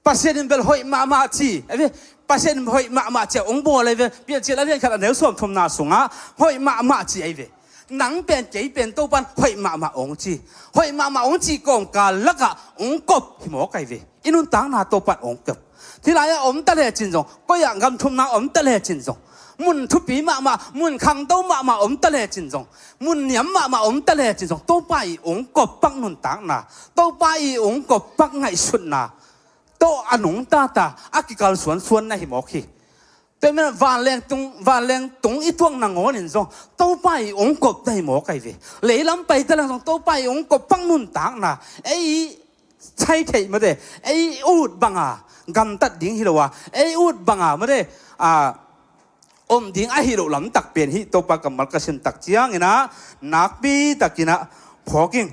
Pasian in bel hoih mahmah ci ahi ve. Pasian in hoih mahmah ci a ong bawl ahi ve. Piancil a lian khat a neu sawm thumna sungah hoih mahmah ci ahi ve. Nang pen kei pen Topan hoih mahmah ong ci. Hoih mahmah ong ci kawmkal lakah ong kop hi mawk ahi ve. I nuntakna Topan ong kop. Hih lai-ah om ta lecin zong, koi-ah gam thumna om ta lecin zong, mun thupi mahmah, mun khangto mahmah om ta lecin zong, mun niam mahmah om ta lecin zong, Topa i ong kop pak nuntakna, Topa i ong kop pak ngaihsutna tawh a nungta ta a kikalsuansuan na hi mawk hi. Tua hi manin vanleng tung, vanleng tung i tuak nangawnin zong Topa i ong kop na hi mawk ahi ve. Leilam pai ta leng zong Topa i ong kop pak nuntakna ei chai theih mate, ei ut banga gamtat ding hi lo a, ei ut banga mate, a, om ding ahi loh lamtak pen hih Topa kammal ka sim tak cianginah nakpi takinah phawk ing.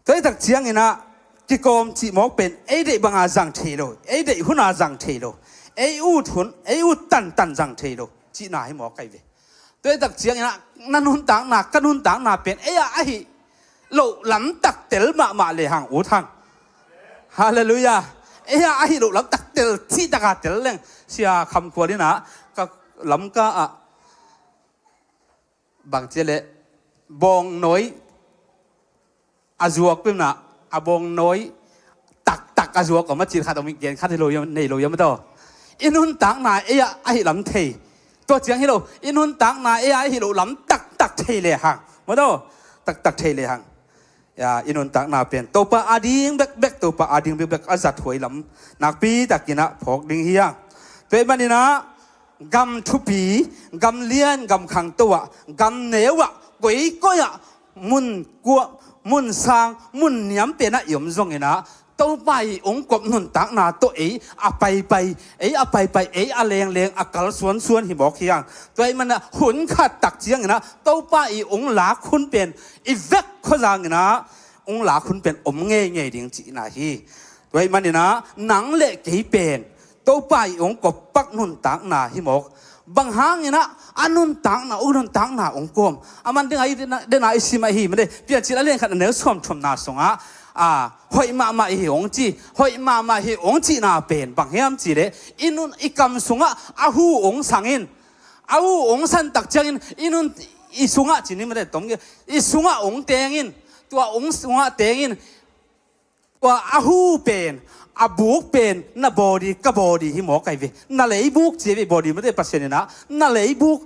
Tua hi tak ciangin ah kikawm cih mawk pen ei deih banga zang thei lo, ei deih huna zang thei lo, ei ut hun, ei ut tantan zang thei lo cihna hi mawk ahi ve. Tua hi tak ciangin ah na nuntakna, ka nuntakna pen ei ah ahi loh lamtak tel mahmah le hang ut hang. Halleluiah. Ei ah ahi loh lamtak tel, cih taka tel leng. Sia Kham Khual in ah ka Lamka ah bang ci leh bawngnawi a zuak peuhmah, a bawngnawi taktak a zuak om a cih khat om, gen khat hi lo hiam, nei lo hiam a taw. I nuntakna ei ah ahi lam thei. Tua ciang hi lo, i nuntakna ei ah ahi loh lam taktak thei le hang. Maw taw, taktak thei le hang. Ya, i nuntakna pen Topa a ding bekbek, Topa a ding bekbek a zat huai lam nakpi takin ah phawk ding hi hang. Tua ahih manin ah gam thupi, gam lian, gam khangto ah, gam neu ah, koikoi ah, mun kua, mun sang, mun niam pen ah i om zongin ah Topa i ong kop nuntakna tawh ei a paipai, ei a paipai, ei a lengleng, a kalsuansuan hi mawk hi hang. Tua ahih manin ah hun khat tak ciangin ah Topa i ong lak hun pen i vek khuazangin ah ong lak hun pen om ngeingei ding cihna hi. Tua ahih manin ah nang le kei pen Topa i ong kop pak nuntakna hi mawk. Bang hangin ah a nuntakna, u nuntakna ong kawm? A man ding ah i dena, dena i sim ahi mah de, Piancil a lian khat a neu sawmthumna sungah, a, hoih mahmah i hi ong ci, hoih mahmah hi ong cihna pen bang hiam cih leh i nun, i kam sungah a hu ong sang in, a hu ong san tak ciangin i nun, i sungah ci ni mah de, tom ge, i sungah ong teng in, tua ong sungah teng in, tua a hu pen, a buk pen na body, ka body hi mawk ahi ve. Na leibuk ci ve, body mah de, Pasian in ah na leibuk.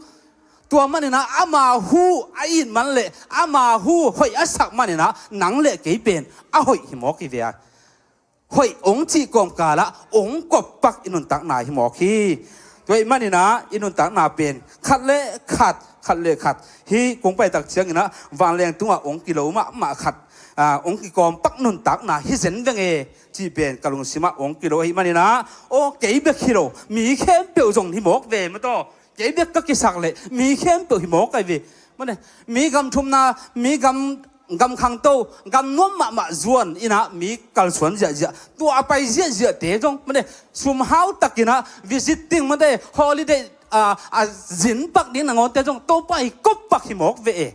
Tua manin ah ama hu a it man le ama hu hoih a sak manin ah nang le kei pen a hoih hi mawk hi ve a. Hoih ong cih kawmkal ah ong kop pak i nuntakna hi mawk hi. Tua ahih manin ah i nuntakna pen khat le khat, khat le khat, hih kong pai tak ciangin ah vanleng tungah ong kilo mahmah khat, a, ong kikawm pak nuntakna hi zen veng e cih pen ka lungsim ah ong kilo ahih manin ah, aw, kei bek hi lo, mi khempeuh zong hi mawk ve maw taw. Kei bek ka kisak leh mi khempeuh hi mawk ahi ve. Mane, mi gam thumna, mi gam, gam khangto, gam nuam mahmah zuan in ah mi kalsuan ziahziah, tua a pai ziahziahte zong, mane, sum hau takin ah visiting, mane, holiday, a, a zin pak ding nangawnte zong Topa i kop pak hi mawk ve e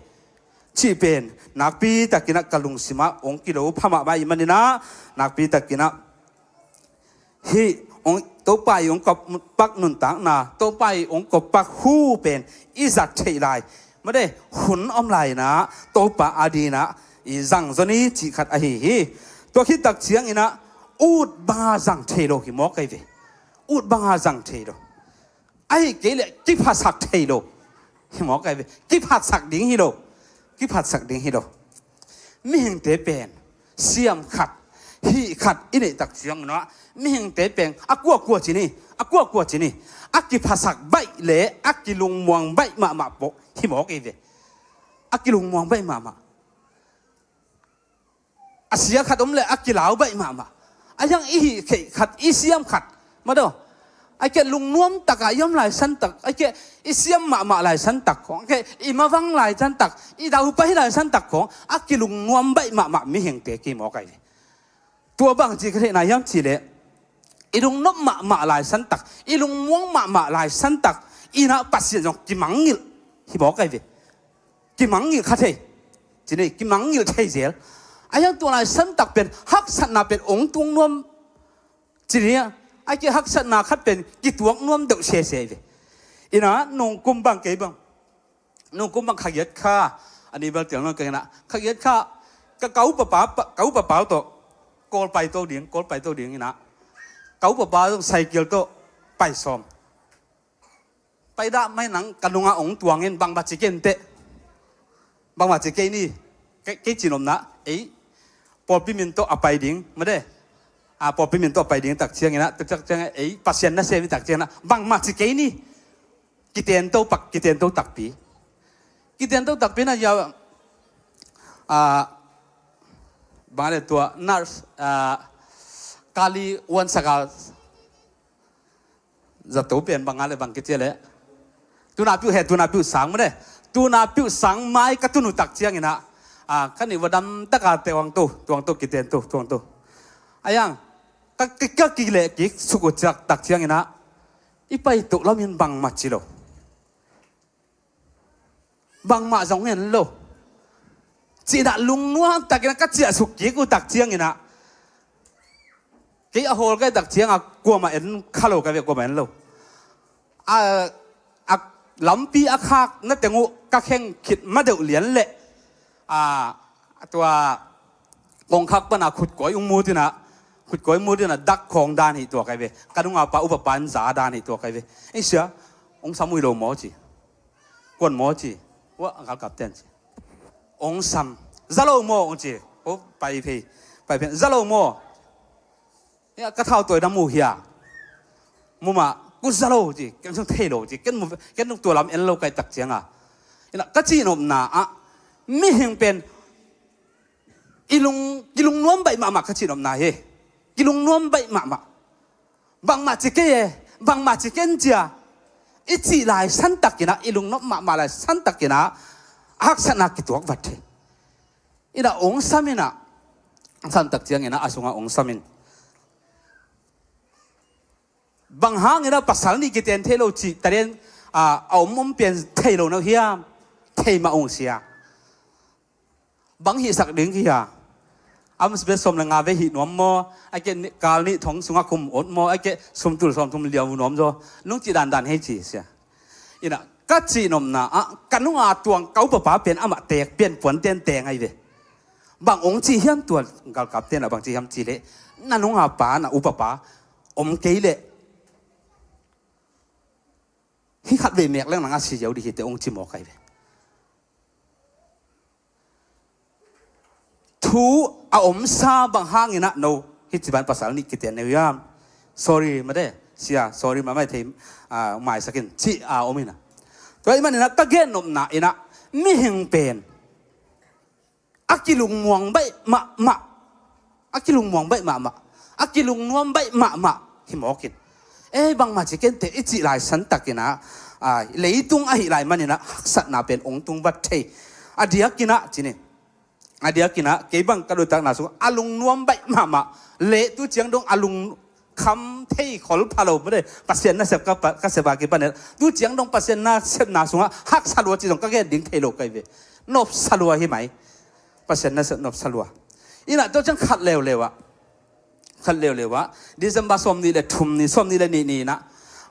cih pen nakpi takin ah ka lungsim ah ong kilo pha mahmah ahih manin ah, nakpi takin ah hih ong, Topa i ong kop pak nuntakna, Topa i ong kop pak hu pen i zat theih lai, made, hun om lai in ah Topa a dingin ah i zang zaw ni cih khat ahi hi. Tua khit tak ciangin ah ut banga zang thei lo hi mawk ahi ve. Ut banga zang thei lo. Ahi kei leh kiphasak thei lo hi mawk ahi ve. Kiphatsak ding hi lo. Kiphatsak ding hi lo. Mihingte pen siam khat, hih khat i neih tak ciangin ah mihingte pen a kuakua ci ni, a kuakua ci ni, a kiphasak baih le a kilungmuang baih mahmah pawh hi mawk ahi ve. A kilungmuang baih mahmah. A sia khat om leh a kilau baih mahmah. A hiang i hih theih khat, i siam khat, made, a keh lungnuam takah i om lai santak, a keh i siam mahmah lai santak khawng, a keh i mavang lai santak, i daupai lai santak khawng a kilungnuam baih mahmah mihingte ki mawk ahi ve. Tua bang ci ka theihna hiam cih leh i lungnop mahmah lai santak, i lungmuang mahmah lai santak in ah Pasian zong kimangngilh hi mawk ahi ve. Kimangngilh kha thei. Ci ni, kimangngilh thei zel. A hiang tua lai santak pen haksatna pen ong tuang nuam. Ci ni, a keh haksatna khat pen kituak nuam deuh sese ve. In ah nungkum bang kei bang, nungkum bang khagiat kha, a ni bel tel nawn keng in ah, khagiat kha ka, ka upa pa, pa, ka upa pa tawh Kawl pai to ding, Kawl pai to ding in ah, ka upa pa tawh cycle tawh pai sawm. Pai dah mai nang, ka nungah ong tuang in, bangmah ci kei inteh. Bangmah ci kei ni. Kei, kei ci nuam na, ei, pawlpi min tawh a pai ding, made, a, pawlpi min tawh a pai ding tak ciangin ah, tak, tak ciangin ah, ei, Pasian nasem hi tak ciangin ah bangmah ci kei ni. Kiten to pak, kiten to takpi. Kiten to takpi na ya, a, bang le tua nurse, a, Kali Wan Saka zato pen bang a le bang kici a le, tuna piu he, tuna piu sang made, tuna piu sang mai ka tun uh tak ciangin ah, A, ka nih va dam taka te tuangtu, tuangtu kiten tu, tuangtu. A yang, ka, ka, ka kileh kik suk uh ciak tak ciangin ah, i pai tuk lamin bangmah ci lo. Bangmah zong en lo. Cih dah lungnuam takin ah ka ciah suk kik uh tak ciangin ah, kei a hawl kai tak ciang a kuamah en kha lo kai ve, kuamah en lo. A, a lampi a khak na teng uh ka kheng khit ma deuh lian leh, a, tua kongkhak pana khutkawi ung mut inah, khutkawi mut inah dak khawng dan hi tua kai ve. Ka nunga pa upa pan za dan hi tua kai ve. Ei sia, ong sam ui lo maw ci. Kuan maw ci. Ua, a galkap ten ci. Ong sam. Za lo maw ong ci. Ko pai phei. Pai phei. Za lo maw. Hia, ka thau tawi na mu hia. Mu mah, ku za lo ci, ken sung thei lo ci, ken mu, ken nung tua lam en lo kai tak cianga. Ina, ka cihnopna ah, mihing pen, i lung, i lungnuam baih mahmah ka cihnopna hi. I lungnuam baih mahmah. Bangmah ci kei e, bangmah ci ken cia. I cih lai santakinah, i lungnop mahmah lai santakinah, a haksatna kituak vat hi. Ina ong sam ina, sam tak ciang ina, a sunga ong sam in. Bang hang ina pasal nih kiten thei lo cih, taren, a, a om om pian thei lo no hiam, thei mah ong sia. Bang hih sak ding hia. Am sbe som le nga ve hih nuam maw, a ke kal nih thong sunga kum ot maw, a ke sum tul som thum liau nuam zaw. Nung ci dan dan hei ci sia. Ina, ka cihnopna ah, ka nunga tuang ka upapa pen amah tek pian puan ten teng ai ve. Bang ong ci hiam tua galkap ten ah bang ci hiam ci leh, na nunga pa, na upapa om kei leh, hi khat ve mek leng nang a si ziau di hi te ong ci mawk ai ve. Thu a omsa bang hangin ah no, hi ci ban pasal nih kiten neu hiam. Sorry mate, sia, sorry mamai thei, a, maisakin ci a om ina. Tua i man ina ka gen nopna ina, mihing pen a kilungmuang baih mahmah, a kilungmuang baih mahmah, a kilungnuam baih mahmah hi mawkin. Ei, bangmah ci kente i cih lai santakinah, a, leitung ahi lai maninah haksatna pen ong tung vat thei. A diakinah cini, a diakinah kei bang ka dutakna sung a lungnuam baih mahmah, leh tu ciang dong a lung kham thei khol pha lo mate, Pasian nasep ka pa, ka sep a kipanin tu ciang dong Pasian nasepna sungah haksa lua ci zong ka gen ding thei lo kai ve. Nopsa lua hi mai. Pasian nasep nopsa lua. Inah tua ciang khat leuleu ah, khat leuleu ah, December sawm nih le thum ni, sawm nih le nih ni inah,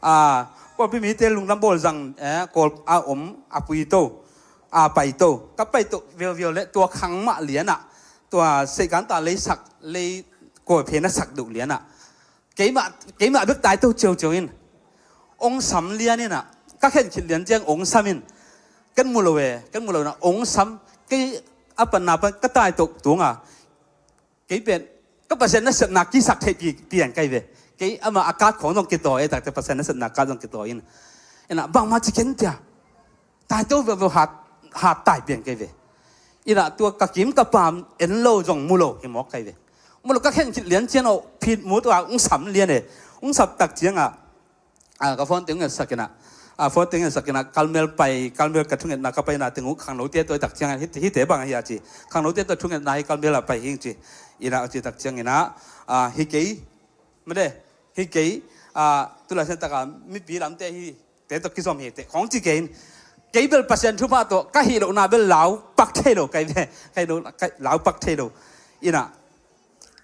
a, Kawlpi mite lungdam bawl zang, eh, Kawl a om a pui to, a pai to, ka pai to viauviau le tua khang mah lianah, tua seikanta leisak, lei kawi phe na sak duh lianah, keimah, keimah bek tai to ciauciau in. Ong sam lian inah, ka khen khit lian ciang ong sam in. Ken mu lo e, ken mu lo inah, ong sam, kei a panna pan ka tai to tunga. Kei pen, ka Pasian nasepna kisak thei pi, pian kai ve. Kei ama a kat khong zong kitaw e, takte Pasian nasepna kat zong kitaw in. Inah, bangmah ci ken tia. Tai to ve ve hat, hat tai pian kai ve. Inah tua ka kim ka pam en lo zong mu lo hi mawk kai ve. Mu lo ka khen khit lian cian aw phit mu tua ung sam lian e. Ung sap tak cianga, a, ka phone teng ngetsak inah. A, phone teng ngetsak inah, Kalmel pai, Kalmel ka thungetna ka paina teng uh khangnote tua tak cianga, hite, hite bang ahi a ci. Khangnote tua thungetna hi Kalmel a pai hing ci. Inah a ci tak ciang inah, a, hi kei, mate, hi kei, a, tulai sen taka mipi lamte hi, te tawh kizom hi te khong ci kei in. Kei bel Pasian thupha tawh ka hih lohna bel lau pak thei lo kai ve, kai lo, kai, lau pak thei lo. Inah,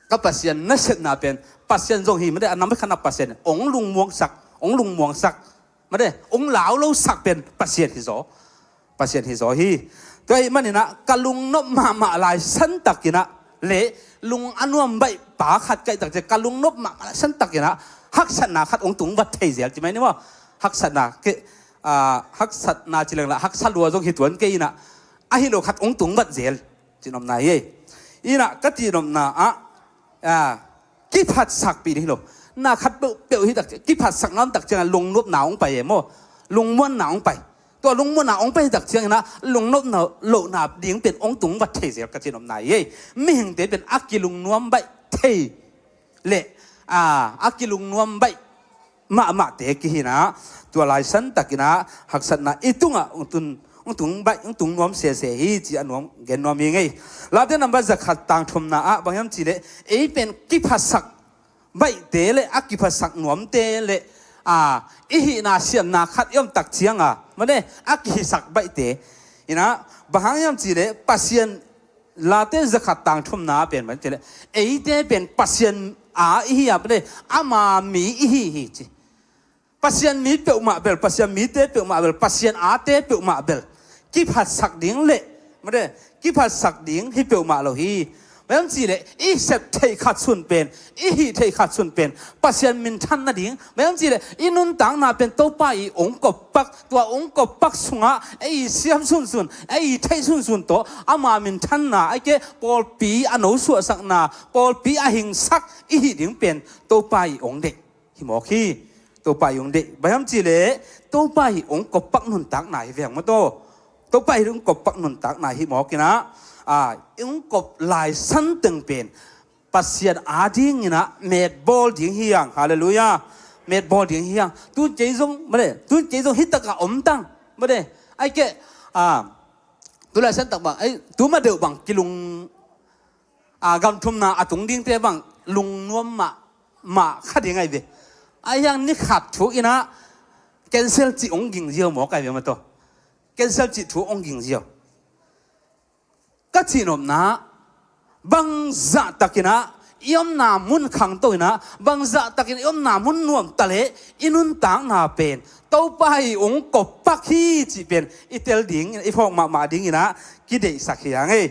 ka Pasian nasepna pen, Pasian zong hi mate, a nam khanah Pasian ong lungmuangsak, ong lungmuangsak, mate, ong lau lo sak pen Pasian hi zaw. Pasian hi zaw hi. Tua hi maninah ka lungnop mahmah lai santakinah le lung a nuam baih pa khat kaih tak ciah ka lungnop mahmah lai santakinah haksatna khat ong tung vat thei zel ci mai ni maw. Haksatna ke, a, haksatna ci lengla haksa lua zong hi tuan kei inah, ahi lo khat ong tung vat zel cihnopna hi ei. Inah ka cihnopna ah, a, kiphatsakpih ding hi lo. Na khat peuhpeuh hi tak ciah, kiphatsak nuam tak ciangah lungnopna ong pai e maw. Lungmuanna ong pai. Tua lungmuanna ong pai hi tak cianginah lungnopna lohna ding pen ong tung vat thei zel ka cihnopna hi ei. Mihingte pen a kilungnuam baih thei le, a, a kilungnuam baih mahmahte kihinah, tua lai santakinah haksatna i tungah ong tun, hong tung baih, hong tung nuam sese hi ci a nuam, gen nuam hi ngei. Late nambat zakhat tang thumna ah bang hiam cihleh, ei pen kiphasak baihte le a kiphasak nuamte le, a, i hihna siamna khat i om tak cianga, mane, a kihisak baihte. Ina, bang hang hiam cihleh, Pasian, Late zakhat tang thumna pen bang cihleh, eite pen Pasian a i hi a, mane, ama mi i hi hi ci. Pasian mi peuhmah bel, Pasian mite peuhmah bel, Pasian ate peuhmah bel kiphatsak ding le, mate, kiphatsak ding hi peuhmah lo hi. Bang hiam cihleh, i sep theih khat sun pen, i hih theih khat sun pen Pasian minthan nading. Bang hiam cihleh, i nuntakna pen Topa i ong koppak, tua ong koppak sungah ei siam sunsun, ei theih sunsun tawh ama minthanna, ahih keh pawlpi a nosuahsakna, pawlpi a hingsak i hih ding pen Topa i ong deih hi mawk hi. Topa i ong deih, bang hiam cihleh, Topa i ong koppak nuntakna hi veng maw taw. Topa i ong koppak nuntakna hi mawk ina, a, i ong kop lai santeng pen Pasian a dingina metbawl ding hi hang. Halleluiah. Metbawl ding hi hang. Tun kei zong, mane, tun kei zong hi takah om tang, mane, ahih keh, a, tu lai santak bang, ai, tu ma deuh bang kilung, a, gam thumna a tung dingte bang lungnuam mahmah kha ding ahi ve. Ahi hang ni khat thu ina cancel cih ong ging ziau mawk ahi ve maw taw. Cancel cih thu ong ging ziau. Ka cihnopna, bangzah takin ah i omna mun khangto ina, bangzah takin i omna mun nuamta leh i nuntakna pen Topa i ong koppak hi cih pen i tel ding, i phawk mahmah ding ina kideihsak hi hang ei.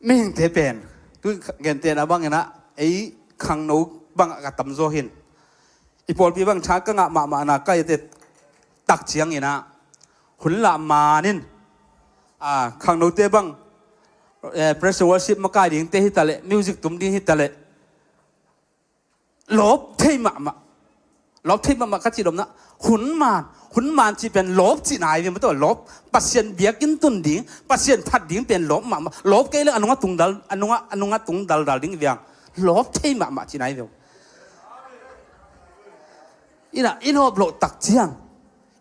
Mihingte pen, tu gentehna bang ina, ei khangno bang a ka tamzaw hin. I pawlpi bang tha ka ngah mahmahna ka ite tak ciang ina, hun lah manin, a, khangnote bang, eh, praise and worship makai dingte hi ta leh, music tum ding hi ta leh, lawp thei mahmah. Lawp thei mahmah ka cihnopna. Hun man, hun man cih pen lawp cihna hi ve maw taw, lawp. Pasian biakinn tun ding, Pasian phat ding pen lawp mahmah. Lawp kei leng a nungah tung dal, a nungah, a nungah tung daldal ding hi ve hang. Lawp thei mahmah cihna hi ve. Ina, i lawp loh tak ciang,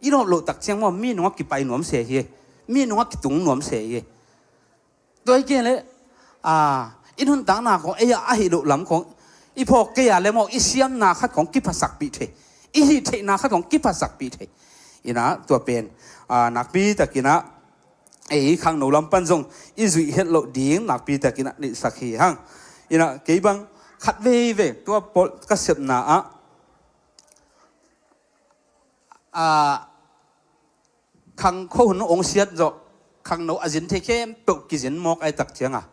i lawp loh tak ciang maw, mi nungah kipai nuam se hi. Mi nungah kitung nuam se hi. Tua hi kei leh, a, i nuntakna khong, ei a, a hih loh lam khong i phawk kei a leh maw, i siamna khat khong kiphasakpih thei, i hih theihna khat khong kiphasakpih thei. Ina, tua pen, a, nakpi takin ah, ei khangno lam pan zong i zuih het loh ding nakpi takin ah neihsak hi hang. Ina, kei bang khat veivei tua pawl ka sepna ah, a, khang khuahun ong siat zawh, khangno a zin thei khempeuh kizin mawk ahi tak cianga,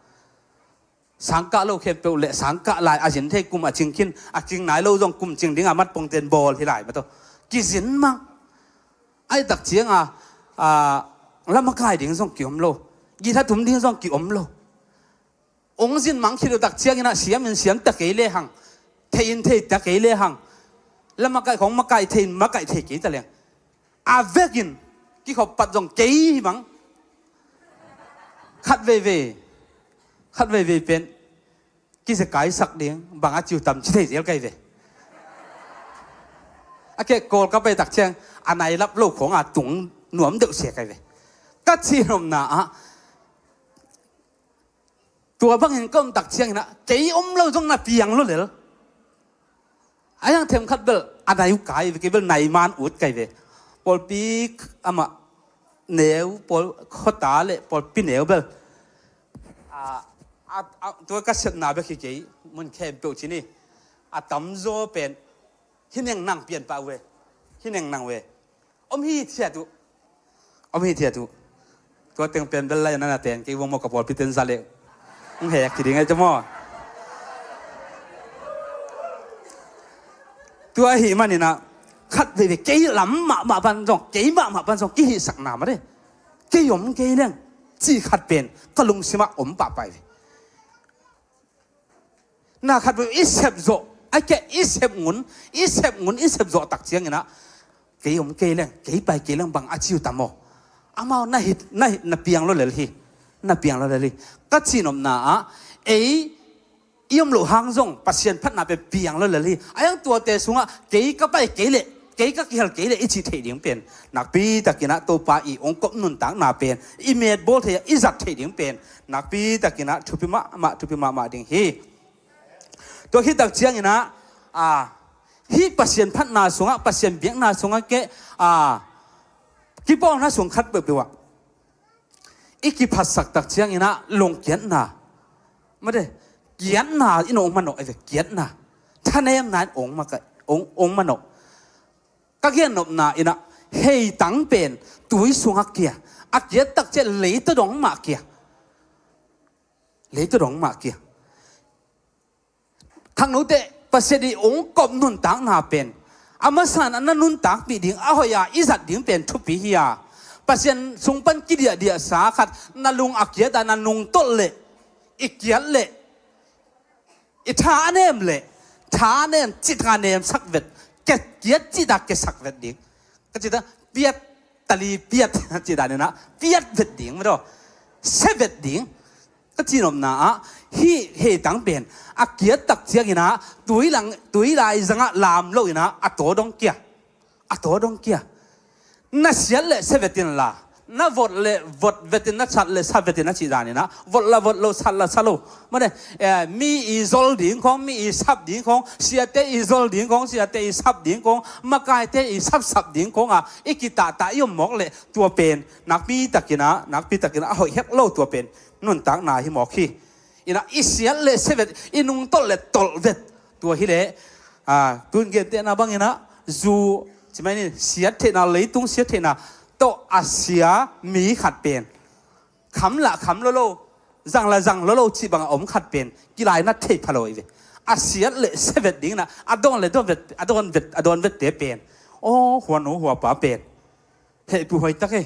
sangkah lo khempeuh le sangkah lai a zin thei, kum a cing khin, a cing nai lo zong kum cing ding a mat pongten bawl hi lai maw taw. Kizin mang ahi tak cianga, a, lamakai ding zong kiom lo, guitar tum ding zong kiom lo. Ong zin mang khit uh tak ciangin ah siam in siam ta kei lehang, thei in thei ta kei lehang, lamakai khong makai thei in makai thei kei ta leng, a vekin kikhop pat zong kei hi mang. Khat veivei, khat veivei pen kizekaisak ding bang a ciu tam ci thei zel kai ve. A keh Kawl ka pai tak ciang a nai lap lo khong a tung nuam deuh sia kai ve. Ka cihnopna ah tua bangin ka om tak ciangin ah kei om lo zong na piang lo lel. A yang them khat bel a nai uh kai ve, kei bel nai man ut kai ve. Pawlpi amah neu, pawl khuata le pawlpi neu bel, a, a, a, tua ka sepna bek hi kei, mun khempeuh ci ni. A tamzaw pen hi neng nang pian pah uh e. Hi neng nang uh e. Om hi thiat uh. Om hi thiat uh. Tua teng pen bel lai na na ten kei vong maw, ka pawlpi ten za le hong hek hi ding ai te maw. Tua ahi manin ah khat veivei kei lam mahmah pan zong, kei mahmah pan zong kihihsakna mah de. Kei om kei leng ci khat pen ka lungsimah om pahpai ve. Na khat beuh i sep zawh, a keh i sep ngun, i sep ngun, i sep zawh tak ciangin ah kei om kei leng, kei pai kei leng bang a ciu tam aw. Amau na hih, na hih, na piang lo lel hi. Na piang lo lel hi. Ka cihnopna ah Ei i om loh hang zong Pasian phatna pen piang lo lel hi. A hiang tuate sungah kei ka pai kei leh, kei ka kihel kei leh i cih theih ding pen nakpi takinah Topa i ong kop nuntakna pen i metbawl thei a i zat theih ding pen nakpi takinah thupi mahmah, thupi mahmah ding hi. Tua khit tak cianginah a hih Pasian phatna sungah, Pasian biakna sungah keh a kipawlna sung khat peuhpeuh ah i kiphatsak tak cianginah lungkiatna, mate, kiatna in ong manawh ai ve, kiatna, thanemna in ong maka, ong, ong manawh. Ka gennopna inah heitang pen tui sungah kia, a kiat tak ciah leitaw dong mah kia, leitaw dong mah kia. Khangnote Pasian i ong kop nuntakna pen a masa-in a na nuntakpih ding, a hoih a i zat ding pen thupi hi a, Pasian sung pan kidiahdiahsa khat na lung a kiat a na nungtolh leh, i kiat leh, i tha a nem leh, tha a nem cih tak a nemsak vet, kiat cih tak a kiasak vet ding. Ka cih tak piat, tali piat cih daninah piat vet ding, mate, sia vet ding. Ka cihnopna ah hih heitang pen a kiat tak cianginah tui lang, tui lai zangah lam loinah a taw dong kia, a taw dong kia. Na siat leh sia vet inla, na vot leh vot vet in, na sat leh sa vet in a cih daninah vot la vot lo, sat la sa lo. Mate, eh, mi i zol ding khong, mi i sap ding khong, siate i zol ding khong, siate i sap ding khong, makaite i sapsap ding khong a i kitahtah i om mawk leh tua pen nakpi takinah, nakpi takinah a hoih hek lo, tua pen nuntakna hi mawk hi. Inah i siat leh sia vet, i nungtolh leh tolh vet. Tua hileh a, tun gentehna banginah zu, ci mai ni, siat theihna, leitung siat theihna tawh a sia mi khat pen kham lah kham lo lo, zang lah zang lo lo cih bangah om khat pen kilainat thei pha lo i ve. A siat leh sia vet dinginah a dawn leh dawn vet, a dawn vet, a dawn vette pen, aw, huanu huapa pen hehpih huai tak e.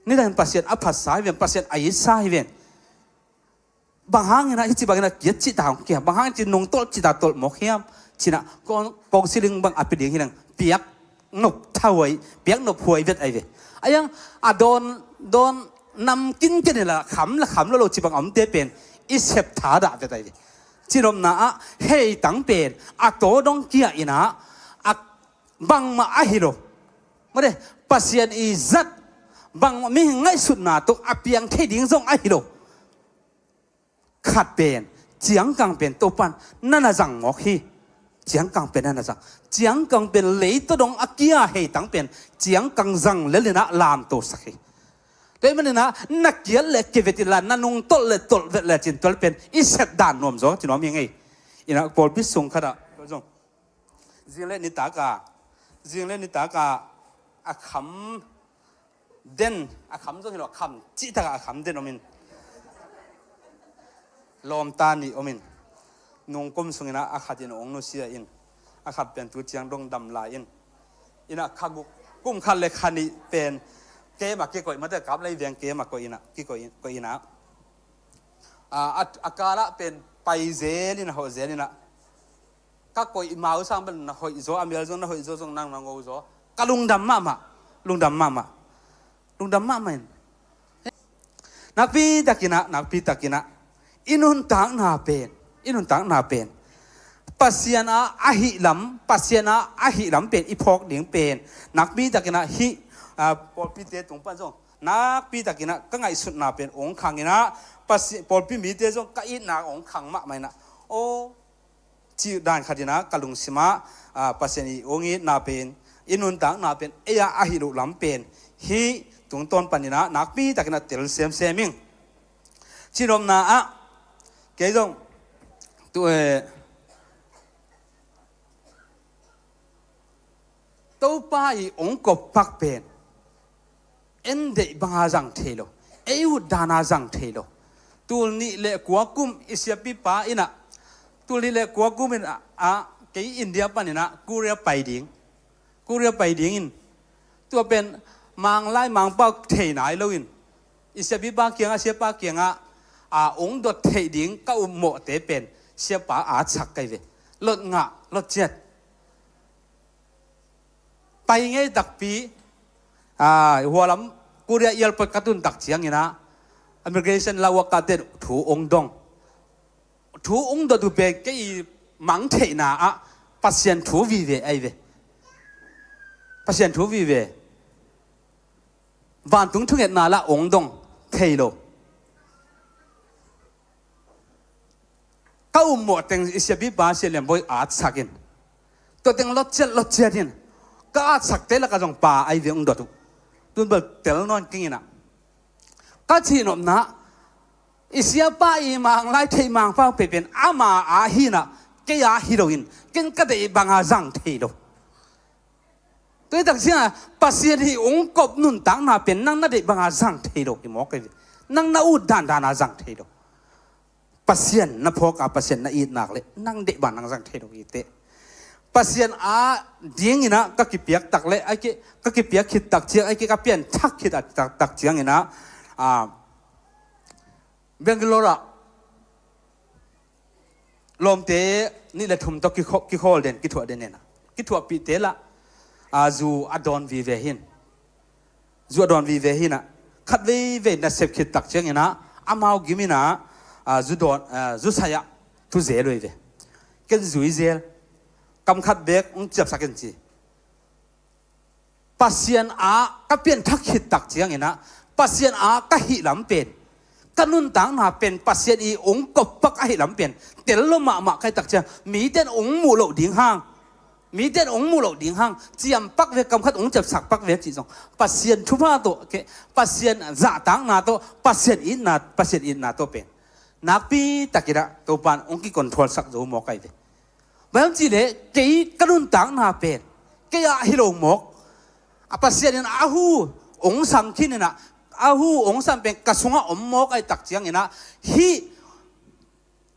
Nidangin Pasian a phatsa hi ven, Pasian a itsa hi ven. Bang hanginah hih ci banginah kiat cih ta hong kia, bang hangin ci nungtolh cih ta tolh mawk hiam? Cinah kong, kong siling bang a pi ding hi leng piak nop tha huai, piak nop huai vet ai ve. A hiang a dawn, dawn nam kinken inla kham lah kham lo lo cih bang a omte pen i sep thadah vet ai ve. Cihnopna ah heitang pen a taw dong kia inah a bangmah ahi lo. Mate, Pasian i zat bangmah mihing ngaihsutna tawh a piang thei ding zong ahi lo. Khat pen, ciangkang pen Topan na na zang mawk hi. Ciangkang pen na na zang. Ciangkang pen leitaw dong a kia heitang pen ciangkang zang lelinah lamtosak hi. Tua hi maninah na kiat leh kivet inla, na nungtolh leh tolh vet le cin tua pen i set dan nuam zaw ci nuam hi ngei. Inah pawlpi sung khatah zong zing le nitak a, zing le nitak a a kham den, a kham zong hi lo, kham cih takah a kham den omin, lawmta nih omin, nungkum sunginah a khatin ong nusia in, a khat pen tu ciang dong dam lai in, inah kha guk, kum khat le kha nih pen kem ah kikoih, mate, Kaplei veng kem ah koih inah, kikoih in, koih inah a, a, a kalah pen pai zel in, a hawh zel inah ka koih mau sang pen na hoih zaw, a mel zong na hoih zaw, zong nang na ngo zaw. Ka lungdam mahmah, lungdam mahmah, lungdam mahmah in. Nakpi takinah, nakpi takinah i nuntakna pen, i nuntakna pen Pasian a ahih lam, Pasian a ahih lam pen i phawk ding pen nakpi takinah hih, ah, pawlpite tung pan zong nakpi takinah ka ngaihsutna pen ong khanginah Pasi-, pawlpi mite zong ka itna ong khang mahmah inah, aw, cih dan khatinah ka lungsimah, ah, Pasian i ong itna pen, i nuntakna pen ei a ahih loh lam pen hih tungtawn paninah nakpi takinah tel semsem ing. Cihnopna ah kei zong tu, eh, Topa i ong kop pak pen en deih banga zang thei lo, ei ut dana zang thei lo. Tul nih le kua kum i siapipa inah, tul nih le kua kum inah, ah, kei India paninah Korea pai ding, Korea pai dingin, tua pen manglai mangpau thei nai loin i siapipa kiangah, siapa kiangah, ah, ong dot theih ding ka upmawhte pen siapa atsak kai ve. Lot ngah, lot ciat. Pai ngei takpi, ah, hualam Korea airport ka tun tak cianginah immigration la uak ka ten thu ong dong. thu ung dot uh pen kei i mang theihna ah Pasian thu vive ahi ve. Pasian thu vive. Vantung thungetna lah ung dong thei lo. Ka ummawh teng i siapipa Sia Lian Bawi atsak in, tua teng lot ciat lot ciat in, ka atsakte lakah zong pa ahi ve ung dot uh. Tun bel tel nawn keng in ah, ka cihnopna, i siapa i mang lai theih mangpa pei pen ama a hi in ah, kei a hi lo in, ken ka deih banga zang thei lo. Tua hi tak ciangin ah Pasian i ung kop nuntakna pen nang na deih banga zang thei lo hi mawk ahi ve. Nang na ut dandan a zang thei lo. Pasian na phawk a, Pasian na it nak leh nang deih bang nang zang thei lo hi teh. Pasian a dingin ah ka kipiak tak leh, ai ke, ka kipiak khit tak ciang, ai ke, ka pianthak khit a tak, tak ciangin ah, ah, Bangalore ah lawmte nih le thum tawh kikhaw-, kikhawl den, kithuah den in ah, kithuahpihte lah, ah, zu a dawn vive hi in. Zu a dawn vive hi in ah, khat veivei nasep khit tak ciangin ah, amau gim in ah, ah, zu dawn, ah, zu sai ah tu zel uh hi ve. Ken zui zel, kam khat bek ung ciapsak in ci. Pasian a ka pianthak khit tak ciangin ah, Pasian a ka hih lam pen, ka nuntakna pen Pasian i ung kop pak a hih lam pen tel lo mahmah ka hih tak ciang, mite in ung muh loh ding hang, mite in ung muh loh ding hang, ciam pak ve, kam khat ung ciapsak pak ve cih zong, Pasian thupha tawh, ke, Pasian zahtakna tawh, Pasian itna, Pasian itna tawh pen nakpi takin ah Topa in ung kicontrol sak zo mawk ahi ve. Bang hiam cih leh kei ka nuntakna pen kei a hi lo mawk. A Pasian in a hu ong sang khin in ah, a hu ong sang pen ka sungah om mawk ahi tak ciangin ah, hih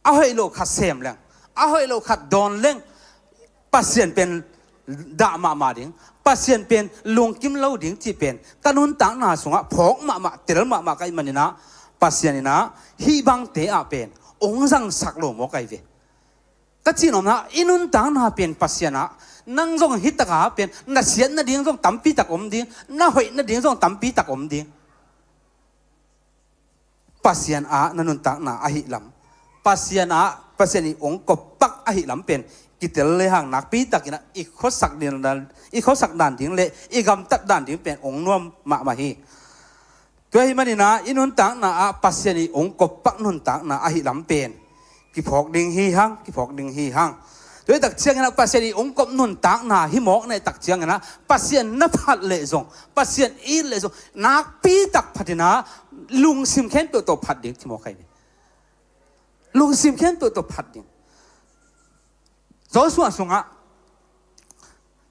a hoih lo khat sem leng, a hoih lo khat dawn leng, Pasian pen dah mahmah ding, Pasian pen lungkim lo ding cih pen ka nuntakna sungah phawk mahmah, tel mahmah ka hih manin ah, Pasian in ah hih bangte ah pen ong zangsak lo mawk ahi ve. Ka cihnopna, i nuntakna pen Pasian ah, nang zong hi tak a pen na siat nading zong tampi tak om ding, na hoih nading zong tampi tak om ding. Pasian ah na nuntakna ahih lam, Pasian ah, Pasian i ong kop pak ahih lam pen kitel le hang, nakpi takin ah i khuasak dan, i khuasak dan ding le i gamtat dan ding pen ong nuam mahmah hi. Tua ahih manin ah i nuntakna ah Pasian i ong kop pak nuntakna ahih lam pen kiphawk ding hi hang, kiphawk ding hi hang. Tua hi tak ciangin ah Pasian i ong kop nuntakna hi mawk na hih tak ciangin ah, Pasian na phat leh zong, Pasian it leh zong, nakpi tak phat in ah, lungsim khempeuh tawh phat ding ci mawk ahi ve. Lungsim khempeuh tawh phat ding. Joshua sungah,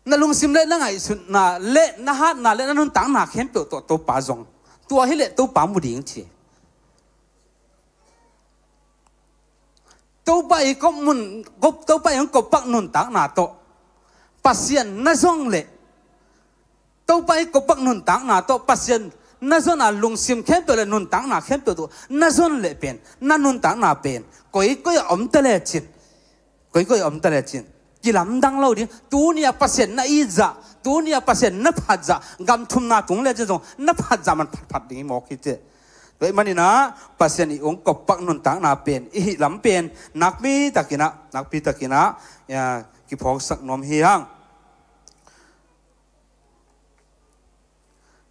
na lungsim le na ngaihsutna le na hatna le na nuntakna khempeuh tawh Topa zong, tua hi leh Topa mu ding ci. Topa i kop mun, kop, Topa i hong kop pak nuntakna tawh Pasian na zong leh, Topa i kop pak nuntakna tawh Pasian na zon a, lungsim khempeuh le nuntakna khempeuh tawh na zon leh pen, na nuntakna pen koikoi a om ta lecin, koikoi a om ta lecin kilamdang lo ding. Tuni a Pasian na it zah, tuni a Pasian na phat zah, gam thumna tung lecin zong na phat zah man phatphat ding mawk hi teh. Tua ahih manin ah Pasian i ong kop pak nuntakna pen i hih lam pen nakpi takin ah, nakpi takin ah, ya, kiphawksak nuam hi hang.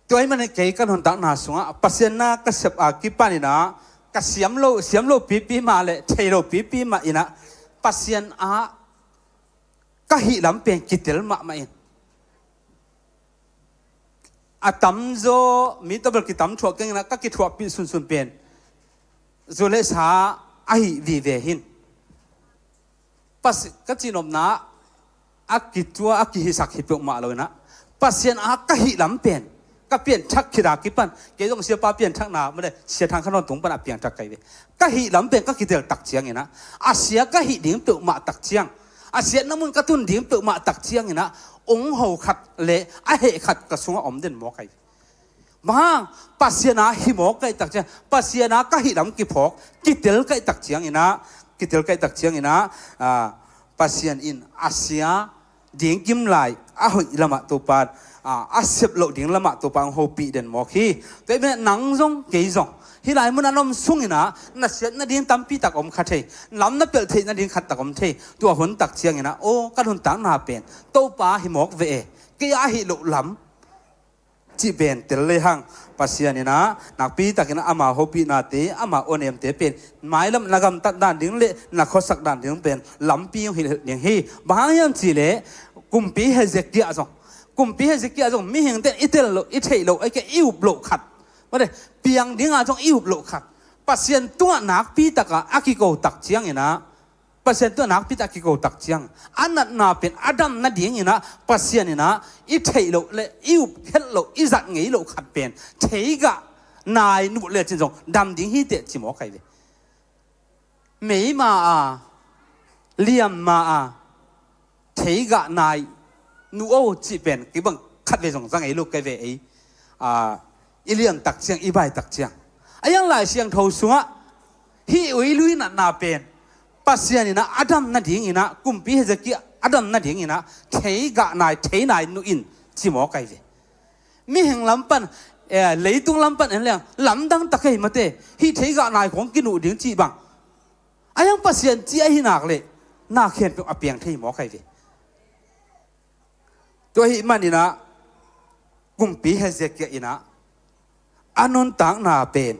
Tua ahih manin kei ka nuntakna sungah Pasian na ka sep a kipanin ah, ka siam lo, siam lo pipi mah le thei lo pipi mah in ah, Pasian ah ka hih lam pen kitel mahmah in. A tamzaw mi tabel kitam thuah keng in ah, ka kithuahpih sunsun pen zu le sa ahi vive hi in. Pasi-, ka cihnopna a kitua, a kihisak hi peuhmah lo in ah, Pasian ah ka hih lam pen ka pianthak khit a kipan, kei zong siapa pianthakna, male, Sia Thang Khan Nawn tung pan a piangthak ka hi ve. Ka hih lam pen ka kitel tak ciangin ah, a sia ka hih ding peuhmah tak ciang, a siatna mun ka tun ding peuhmah tak ciangin ah, ong ho khat le a heh khat ka sungah om den mawk ahi ve. Bang hang, Pasian ah hi mawk ka hih tak ciang, Pasian ah ka hih lam kiphawk, kitel ka hih tak ciangin ah, kitel ka hih tak ciangin ah, ah, Pasian in a sia ding kim lai a hoih lamah Topa, ah, a sep loh ding lamah Topa hong hopih den mawk hi. Tua ahih manin nang zong kei zong Hih lai mun a na om sungin ah na siat nading tampi tak om kha thei, lam na pelh theih nading khat tak om thei. Tua hun tak ciangin ah, aw, ka nuntakna pen Topa hi mawk ve e, kei a hi loh lam cih pen tel lehang, Pasian in ah nakpi takin ah ama hopihnate, ama awnemte pen mailam na gamtat dan ding le na khuasak dan ding pen lampi hong hilh ding hi. Bang hang hiam cih leh, kumpi Hezekiah zong, kumpi Hezekiah zong mihingte i tel loh, i theih loh, a kei i up loh khat, mate, piang dingah zong i up loh khat, Pasian tungah nakpi takah a kiko tak ciangin ah, Pasian tungah nakpi tak a kiko tak ciang, a natna pen a dam nadingin ah Pasian in ah i theih loh le i up het loh, i zat ngei loh khat pen theigah nai nuh lecin zong dam ding hi teh ci mawk ahi ve. Mei ma a, liam ma a, theigah nai nuh o cih pen kei bang khat vei zong za ngei lo kei ve ei. A, i liam tak ciang, i bai tak ciang, a yang Lai Siangtho sungah hih ui lui natna pen Pasian in ah a dam nadingin ah, kumpi Hezekiah a dam nadingin ah theigah nai, thei nai nuh in ci mawk ahi ve. Mihing lam pan, eh, leitung lam pan en leng lamdang tak ahi mate, hih theigah nai khong kinuh ding cih bang, a yang Pasian ci ahi nak leh na khempeuh a piang thei mawk ahi ve. Tua ahih manin ah kumpi Hezekiah in ah a nuntakna pen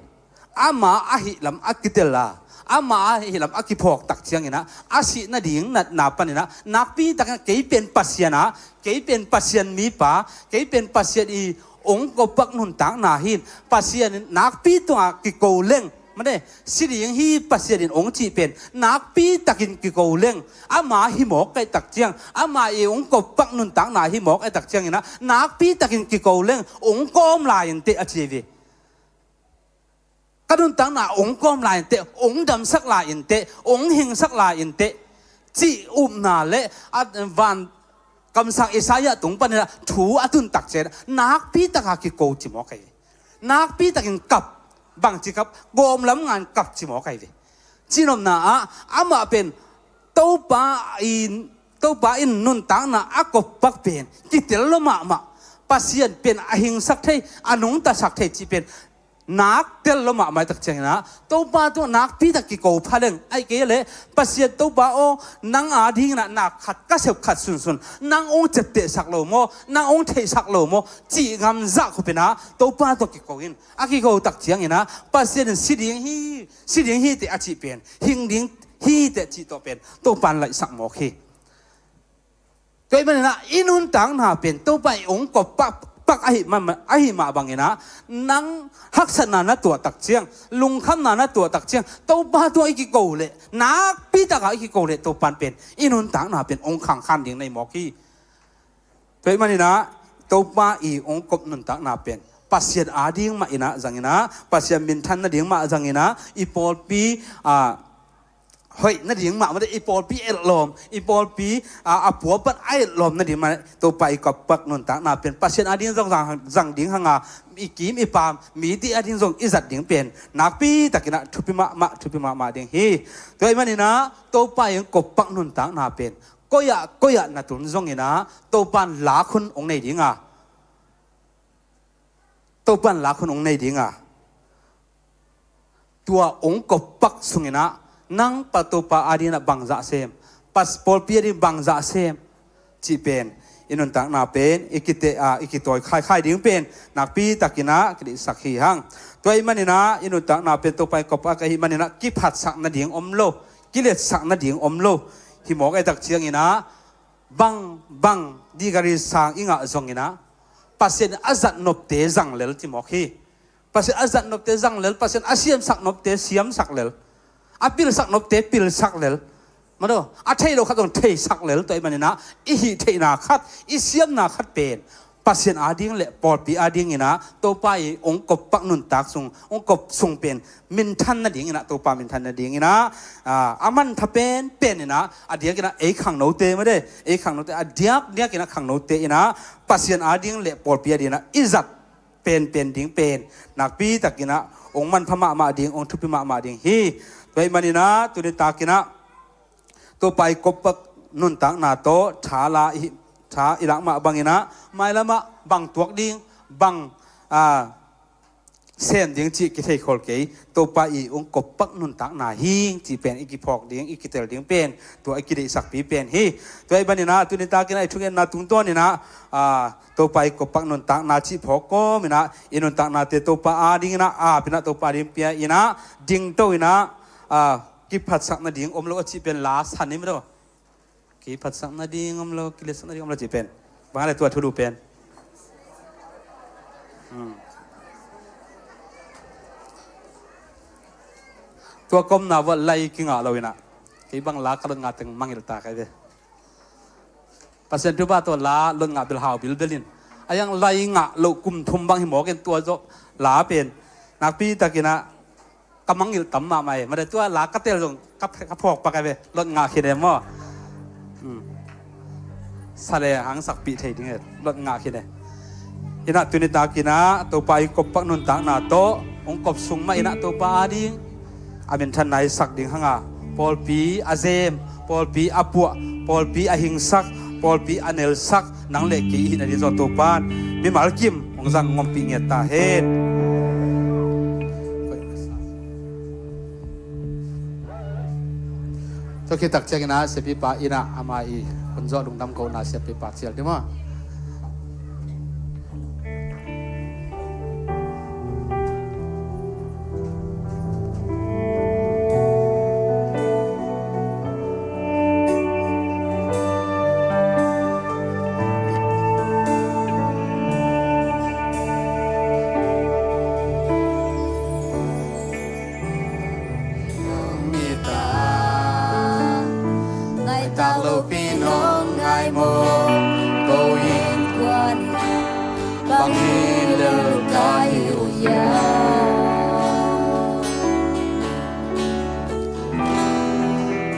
ama ahih lam a kitel a, ama ahih lam a kiphawk tak ciangin ah a sih nading natna panin ah nakpi takin ah kei pen Pasian a, kei pen Pasian mipa, kei pen Pasian i ong kopak nuntakna hi in, Pasian in nakpi tungah kiko leng, mate, si ding hi Pasian in ong cih pen nakpi takin kiko leng, ama hi mawk ahi tak ciang, ama i ong kopak nuntakna hi mawk ahi tak ciangin ah nakpi takin kiko leng, ong kawm lai in teh a ci ve. Ka nuntakna ong kawm lai in teh, ong damsak lai in teh, ong hingsak lai in teh, cih upna le a van kamsang Isaiah tung panin ah thu a tun tak ciang nakpi takah kiko ci mawk ahi ve. Nakpi takin kap, bangci kap, gawm lam ngan kap ci mawk ahi ve. Cinopna ah amah pen Topa in, Topa in nuntakna a koppak pen kitel lo mahmah, Pasian pen a hingsak thei, a nungtasak thei cih pen nak tel lo mahmah ahi tak ciangin ah Topa tungah nakpi tak kiko pha leng, ahih kei leh Pasian Topa aw, nang adingin ah nak khat ka sep khat sunsun, nang ong cettehsak lo maw, nang ong theihsak lo maw, cih ngamzah khop in ah Topa tungah kiko in, a kiko tak ciangin ah Pasian in si ding hi, si ding hi teh a cih pen, hing ding hi teh cih tawh pen Topa in laihsak mawk hi. Tua ahih manin ah i nuntakna pen Topa i ong kop pak, pak ahih ma, ahih mah bangin ah, nang haksatna na tuah tak ciang, lungkhamna na tuah tak ciang, Topa tungah i kiko leh, nakpi takah i kiko leh Topa in pen i nuntakna pen ong khangkhan ding na hi mawk hi. Tua ahih manin ah Topa i ong kop nuntakna pen Pasian ading mah in ah zangin ah, Pasian minthan nading mah zangin ah, i pawlpi, ah, hoih nading mah, mate, i pawlpi etlawm, i pawlpi, a, a puapat a etlawm nading mah, Topa i kop pak nuntakna pen Pasian ading zong zang, zang ding hang a, i kim i pam mite ading zong i zat ding pen nakpi takin ah thupi mahmah, thupi mahmah ding hi. Tua ahih manin ah Topa i ong kop pak nuntakna pen koi ah, koi ah na tun zongin ah Topa in lak hun ong nei ding a, Topa in lak hun ong nei ding a, tua ong kop pak sungin ah nang pa Topa adingin ah bangzah sem, pas pawlpi ading bangzah sem, cih pen i nuntakna pen i kite, a, i kitawi khaikhai ding pen nakpi takin ah kideihsak hi hang. Tua ahih manin ah i nuntakna pen Topa i kop pak ahih manin ah kiphatsak nading om lo, kiletsak nading om lo. Hi mawk ahih tak ciangin ah bang, bang degree sang i ngah zongin ah Pasian a zat nopte zang lel ci mawk hi. Pasian a zat nopte zang lel, Pasian a siamsak nopte siamsak lel, a pilsak nopte pilsak lel, madaw, a thei lo khat zong theisak lel. Tua ahih manin ah i hih theihna khat, i siamna khat pen Pasian ading le pawlpi adingin ah Topa i ong kop pak nuntak sung, ong kop sung pen minthan nadingin ah, Topa minthan nadingin ah, a, a mantha penpen in ah, a diakin ah ei khangnote, madaw, ei khangnote, a diakdiakin ah khangnote in ah Pasian ading le pawlpi adingin ah i zat penpen ding pen nakpi takin ah ong manpha mahmah ding, ong thupi mahmah ding hi. Tua ahih manin ah tuni takin ah Topa i kop pak nuntakna tawh tha la i, tha i lak mah bangin ah mailam ah bang tuak ding, bang, a, sem ding cih kithei khol kei. Topa i ung kop pak nuntakna hing cih pen i kiphawk ding, i kitel ding pen, tua i kideihsakpi pen hi. Tua i baninah tuni takinah i thungetna tungtawninah, ah, Topa i kop pak nuntakna cih phawk kawminah i nuntaknate Topa adinginah, ah, pinah Topa ading pia inah, dingto inah, ah, kiphatsakna ding om lo a cih pen la san im lo. Kiphatsakna ding om lo, kiletsakna ding om lo cih pen. Bang a le tua thulu pen. Hmm. Tua komna vot lai kingah lo inah. Kei bang la ka lot ngah teng mangil ta kai ve. Pasian thu ba tua la lot ngah bel hau bilbel in. A yang lai ngah lo kum thum bang hi mawk in tua zawh la pen. Nakpi takinah ka mangngilh tam mahmah e. Mate tua la ka tel zong ka, ka phawk pak e ve. Lot ngah khin e maw. Hmm. Sa le hang sakpih thei ding e. Lot ngah khin e. Inah tuni takinah Topa i kop pak nuntakna tawh hong kop sung mah inah Topa ading a minthanna i sak ding hanga pawlpi a zem, pawlpi a puah, pawlpi a hingsak, pawlpi a nelsak, nang le kei i hihna ding zaw Topan mimal kim hong zang ngompih ngiat ta hen. Tua khit tak ciangin ah siapipa in ah ama i hun zawh lungdam kohna siapipa cial ding maw? Ngaitak lopi nong ngai maw? Ko innkuan bang hi lel ka hi uh hiam?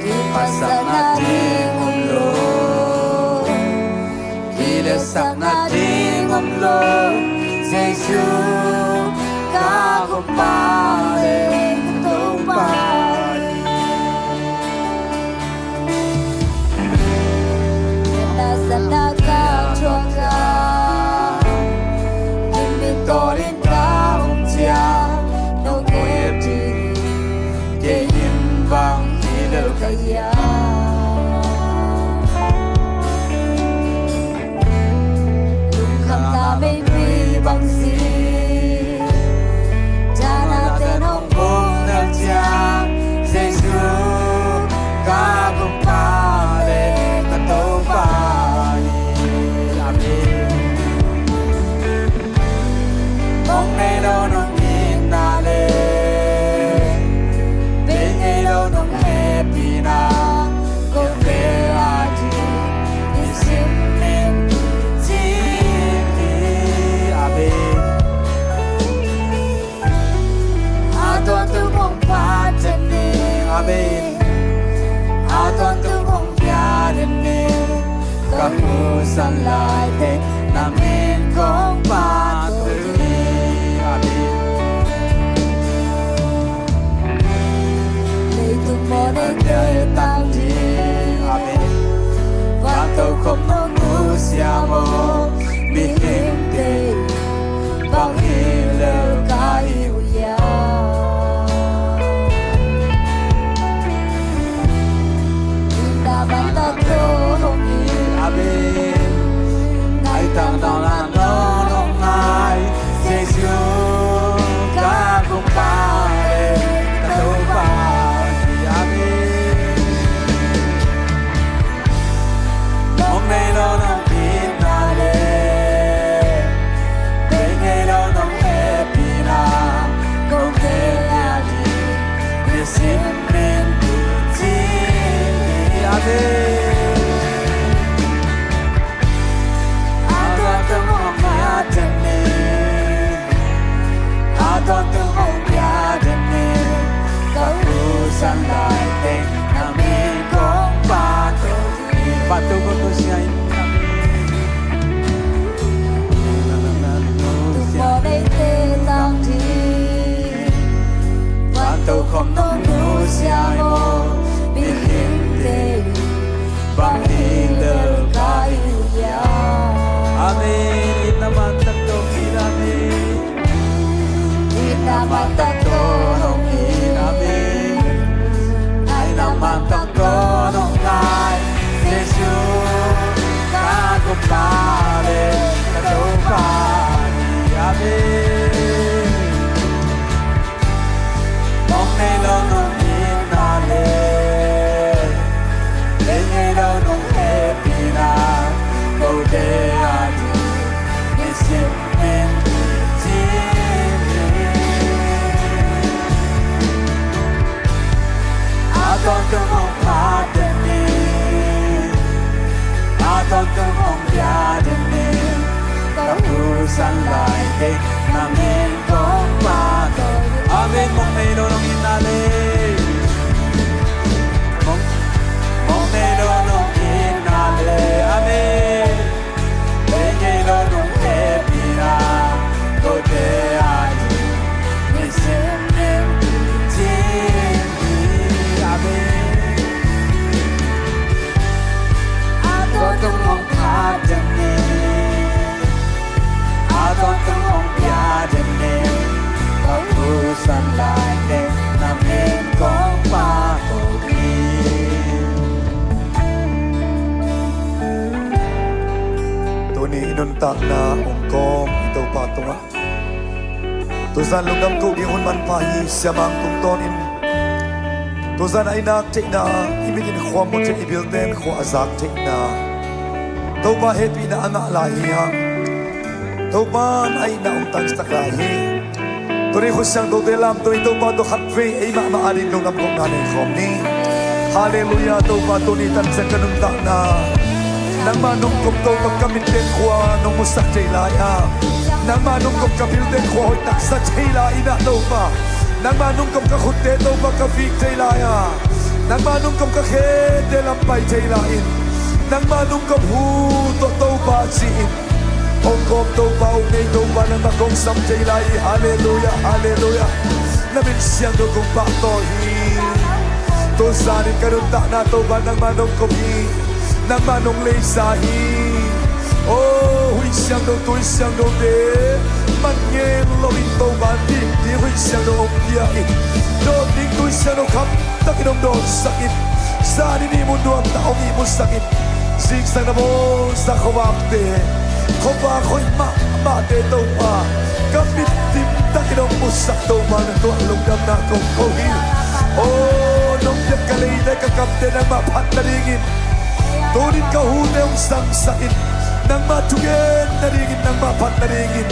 Kiphatsakna ding om lo, kiletsakna ding om lo. Jesu ka Gumpa le ka Topa hi. Nasepna ka thuak a, kimin tawlin ka um ciang, nong koih ding kei in bang hi lel ka hiam? Lungkhamna meimei bang si, dana ten hong bung nel ciang, Jesu ka Gumpa le ka Topa hi. Amen. Mong nei lo nong itna le bei ngei lo nong hehpihna, kong te a ding nisim in kici hi. Amen. A tuantu kong phat den ning. Amen. A tuantu kong pia den ning. Ka musan lai teng na min kong phat den ning. Amen. Leitung mawh neite tang ding. Amen. Vantokhom nong nusia maw? Mihingte bang hi lel ka hi uh hiam? Itna man tak tawh hong hi. Amen. Ngaitak nong la nong ngai, Jesu ka Gumpa le ka Topa hi. Amen. Mong nei lo nong itna le bei ngei lo nong hehpihna, kong te a ding nisim in kici hi. Amen. A tuantu kong phat den ning. A tuantu kong pia den ning. Ka musan lai teng na min kong phat den ning. Vantokhom nusia in. Vantokhom nong nusia maw? Mihingte bang hi lel ka hi uh hiam? Amen. Itna man tak tawh hong hi. Amen. Tawntung hong pha den ni, a tawntung hong pia den ni, ka pusan lai teng na min kong pha. Amen. Mong nei lo nong itna le, mong, mong nei lo nong itna le. Amen. Ei ngei lo nong hehpihna kote a ding nisim nim cin hi. Amen. A tawntung hong pha den ni, a tawntung hong pia den ni, ka pusan lai teng na min kong pha ko hi. Tuni i nuntakna hong kawm i Topa tungah tuzan lungdam ko ding hun manpha hi. Siamang tungtawnin tuzan a i nak theihna, i mit in khua mu theih, i bilte in khua a zak theihna, Topa hehpihna a ngah lai hi hang. Topa in a itna hong tangsak lai hi. Tuni khut siangthote lamto in Topa tawh khatvei ei mahmah ading lungdam kohna nei khawm ni. Halleluiah. Topa, tuni tan ciang ka nuntakna nangmah nungkom Topa ka mit teng khua nong musak thei lai a, nangmah nungkom ka bil teng khua hoih taksa thei lai in ah Topa, nangmah nungkom ka khutte Topa ka vik thei lai a, nangmah nungkom ka khete lam pai thei lai in, nangmah nungkom hu tawh Topa ci-in hong kawm Topa, hong nei Topa, nangmah kong sam thei lai hi. Halleluiah, halleluiah. Na min siangtho kong pahtawi hi. Tuzan in ka nuntakna Topa nangmah nong kop hi. Nangmah nong leisa hi. O, huih siangtho, tui siangthote man ngen loin Topa, dik ding huih siangtho hong pia in, dawt ding tui siangtho kham takin hong dawtsak in, zan in ihmu nuam tak hong ihmusak in, zingsang na bawlsa khuavakte, khuavak hoih mahmahte Topa, ka mit dim takin hong musak Topa, na tuah lungdamna kong ko hi. O, nong piak ka leite, ka kamte nangmah phat nadingin, tunin ka hute hong sangsak in, nangmah thugen nadingin, nangmah phat nadingin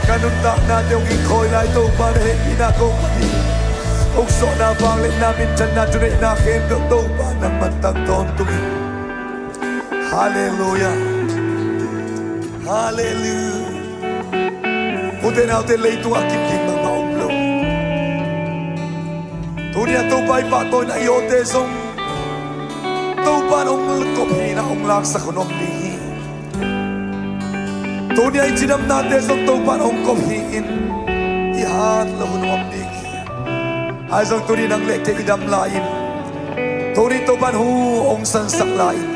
ka nuntaknate hong ingkhawi lai Topa, na hehpihna kong phat hi. Uksuahna, vangliatna, minthanna, thuneihna khempeuh Topa nangman tang tawntung hi. Halleluiah. Halleluiah. Ute naute, leitungah kip ding bangmah om lo. Tuni-ah Topa i pahtawina i awte zong Topa in hong kop hi-in ah hong laksak hun om ding hi. Tuni-ah i cidamnate zong Topa in hong kop hi-in i hat loh hun om ding hi. Ahi zong tuni nang le kei i dam lai-in, tuni Topa in hu hong sansak lai-in,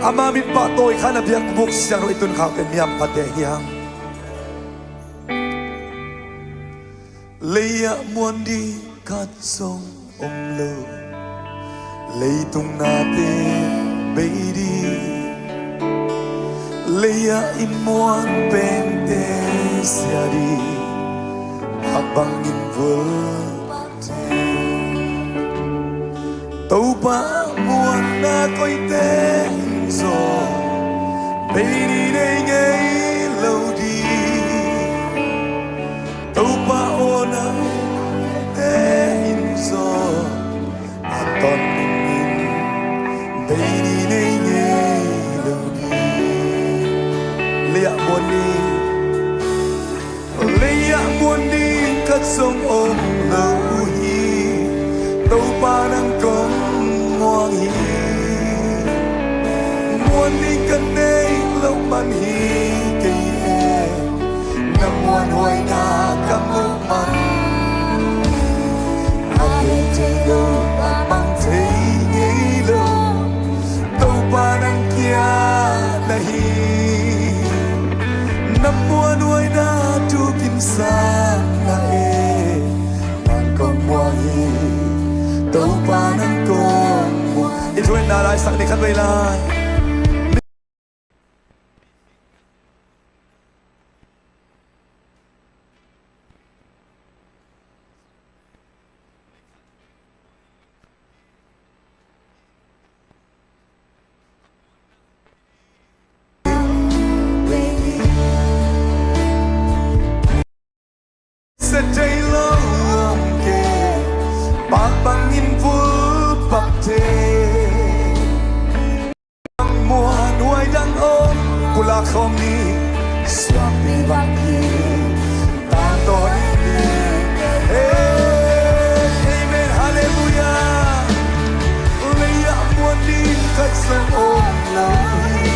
ama min pahtawi kha-in a biakbuk siangtho i tun khak pen mi hampha te hi hang. Lei-ah muan ding khat zong om lo, leitung nate bei ding. Lei-ah i muan pente sia ding, hak bangin vul Topa muanna koite in zong bei ding, nei ngei lo ding. Topa aw, nang te in zong a ton in bei ding, nei ngei lo ding. Lei-ah muan ding, lei-ah muan ding khat zong om lo uh hi. Topa nang kong muang hi. Muan ding ka neih loh man hi kei e, na muanhuaina ka muh man. A thei thei lo, a mang thei ngei lo, Topa nang kia na hi. Na muanhuaina thu kin sang na e, nang kong muang hi. Topa nang kong muang. I thu-in na laisak ni, khatvei lai. Sia thei lo om kei, pak bangin vul Khawm ni suakpi bang hi. Tangtawn ni. Amen. Halleluiah. Lei-ah muan ding khat zong om lo hi.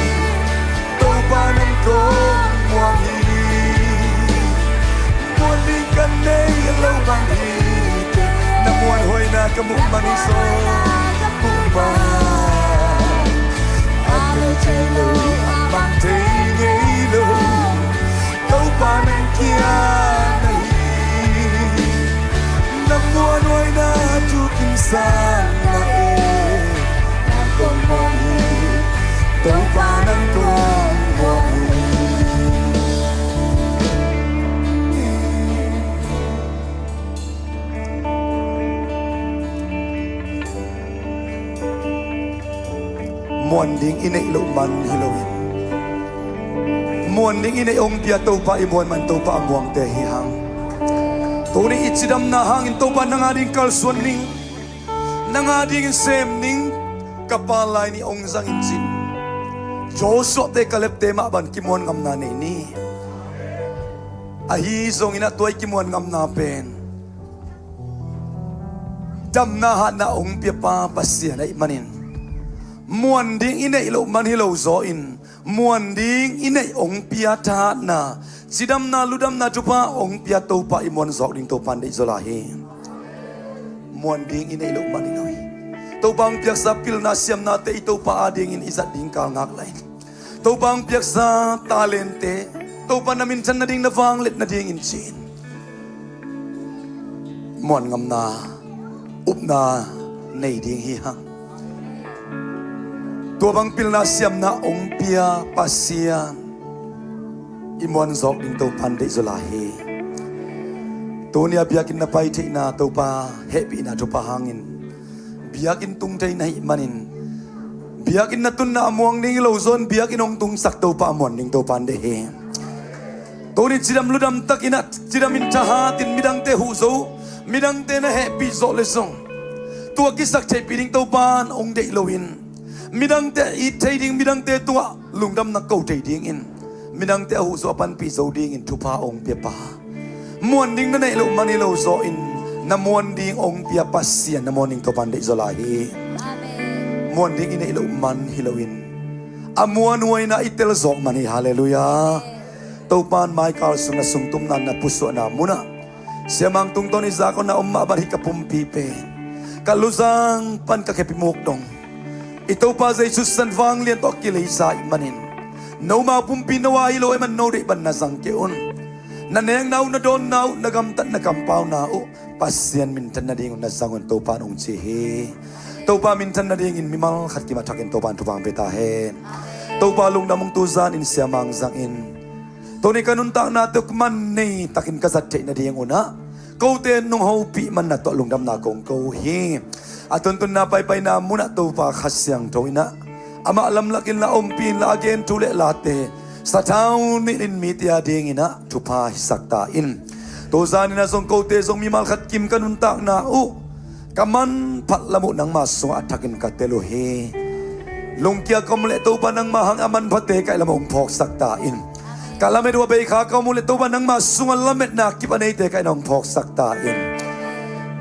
Topa nang kong muang hi. Muan ding ka nei lo bang hi. Na muanhuaina ka muh man hi zaw. Muh man. A tel thei lo, a mang thei ngei lo. Topa nang kiang na hi. Na muanhuaina thu kim sang na e. Nang kong muang hi. Topa nang kong muang hi. Muan ding i neih loh man hi loin, muan ding i neih hong pia Topa i muan man Topa a muangte hi hang. Tuni i cidamna hangin Topa nang a ding kalsuan ning, nang a dingin sem ning, ka pa lai nih hong zangin cin. Joshua te Kaleb te mah bang kimuan ngamna nei ni. Ahi zongin a tuai kimuan ngamna pen damna hatna hong pia pa Pasian ahih manin, muan ding i neih loh man hi lo zaw in, muan ding i neih hong pia thahatna, cidamna ludamna thupha hong pia Topa i muan zawk ding Topa in deih zaw lai hi. Muan ding i neih loh man hi lo hi. Topa hong piaksa pilna siamnate i Topa a dingin i zat ding kal ngak lai. Topa hong piaksa talente Topa na minthan nading na vangliat nadingin ci-in muan ngamna upna nei ding hi hang. Tua bang pilna siamna hong pia Pasian i muan zawk ding Topa in deih zaw lai hi. Tuni a biakinn na pai theihna Topa hehpihna thupha hangin biakinn tung thei na hih manin, biakinn na tunna a muang ding hi lo zaw in, biakinn hong tungsak Topa a muan ding Topa in deih hi. Tuni cidam ludam takin ah, cidamin thahatin midangte huh zo, midangte na hehpih zawh leh zong, tua kisak theihpih ding Topa in hong deih loin, midangte it thei ding, midangte tungah lungdamna ko thei dingin, midangte a huh zo a panpih zo dingin thupha hong pia pa, muan ding na neih loh man hi lo zaw in, na muan ding hong pia Pasian na muan ding Topa in deih zaw lai hi. Amen. Muan ding i neih loh man hi loin, a muanhuaina i tel zawk man hi. Halleluiah. Topa in maikal sung na sungtumna na pusuahna munah siamang tungtawn i zakon a om mah bang hi. Ka pumpi pen ka luzang pan ka khepimuk dong i Topa Jesu san vanglian tawh kileisa ih manin, nomau pumpi no a hi lo ahih man no deih bang na zang kei un. Na nekna uh, na dawnna uh, na gamtatna kampauna uh Pasian minthan nadingun na zang un Topa in hong ci hi. Topa minthan nadingin mimal khat kim a thakin Topa in thupha hong pia ta hen. Topa lungdam ung. Tuzanin siamang zangin tuni ka nuntakna tuk man nei takin ka zat theih nadingun ah kote nong hopih manna tawh lungdamna kong ko hi. A tuntunna paipaina munah Topa Kha Siangtho in ah amah lamlakin la ompih inla a gen thu le late sathau nilhin mite a dingin ah thupha hisak ta in. Tuzanin ah zong kote zong mimal khat kim ka nuntakna uh ka manphat lam uh nangma sungah a thakin ka tel uh hi. Lungkia ka om leh Topa nangma hang a manphate ka ih lamah hong phawksak ta in. Ka lamet uh a beikha ka om uh leh Topa nangma sungah lametna kip a neite ka ih lamah hong phawksak ta in.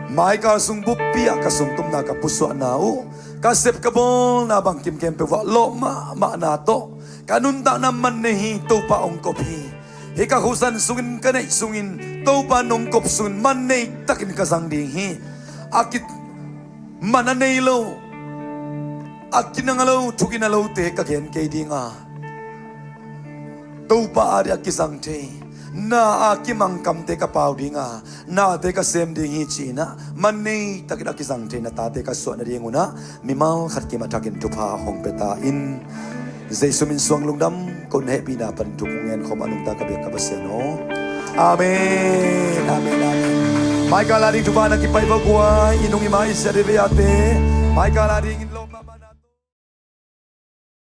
Maikal sung buppi ah ka sungtumna ka pusuahna uh, ka sep ka bawlna bangkim khempeuh ah lawh mahmahna tawh ka nuntakna man nei hi. Topa hong kop hi. Hih ka khusan sungin ka neih sungin Topa nong kop sungin man nei takin ka zang ding hi. A ki man a nei lo, a kinang a lo, thugin a lote ka gen kei dinga, Topa a ding a kizang thei, na a kimangkamte ka pau dinga, nate ka sem ding hi ci-in ah man nei takin a kizang thei na tate ka suah nadingun ah mimal khat kim a thakin thupha hong pia ta in. Jesu min suang lungdam ko. Na hehpihna panin thu kong ngen khawm a nungta ka biak ka Pasian aw. Amen. Amen. Amen. Maikal a ding thupha na kipaih vak uh a, i nung i ma i siat i vei ate maikal a dingin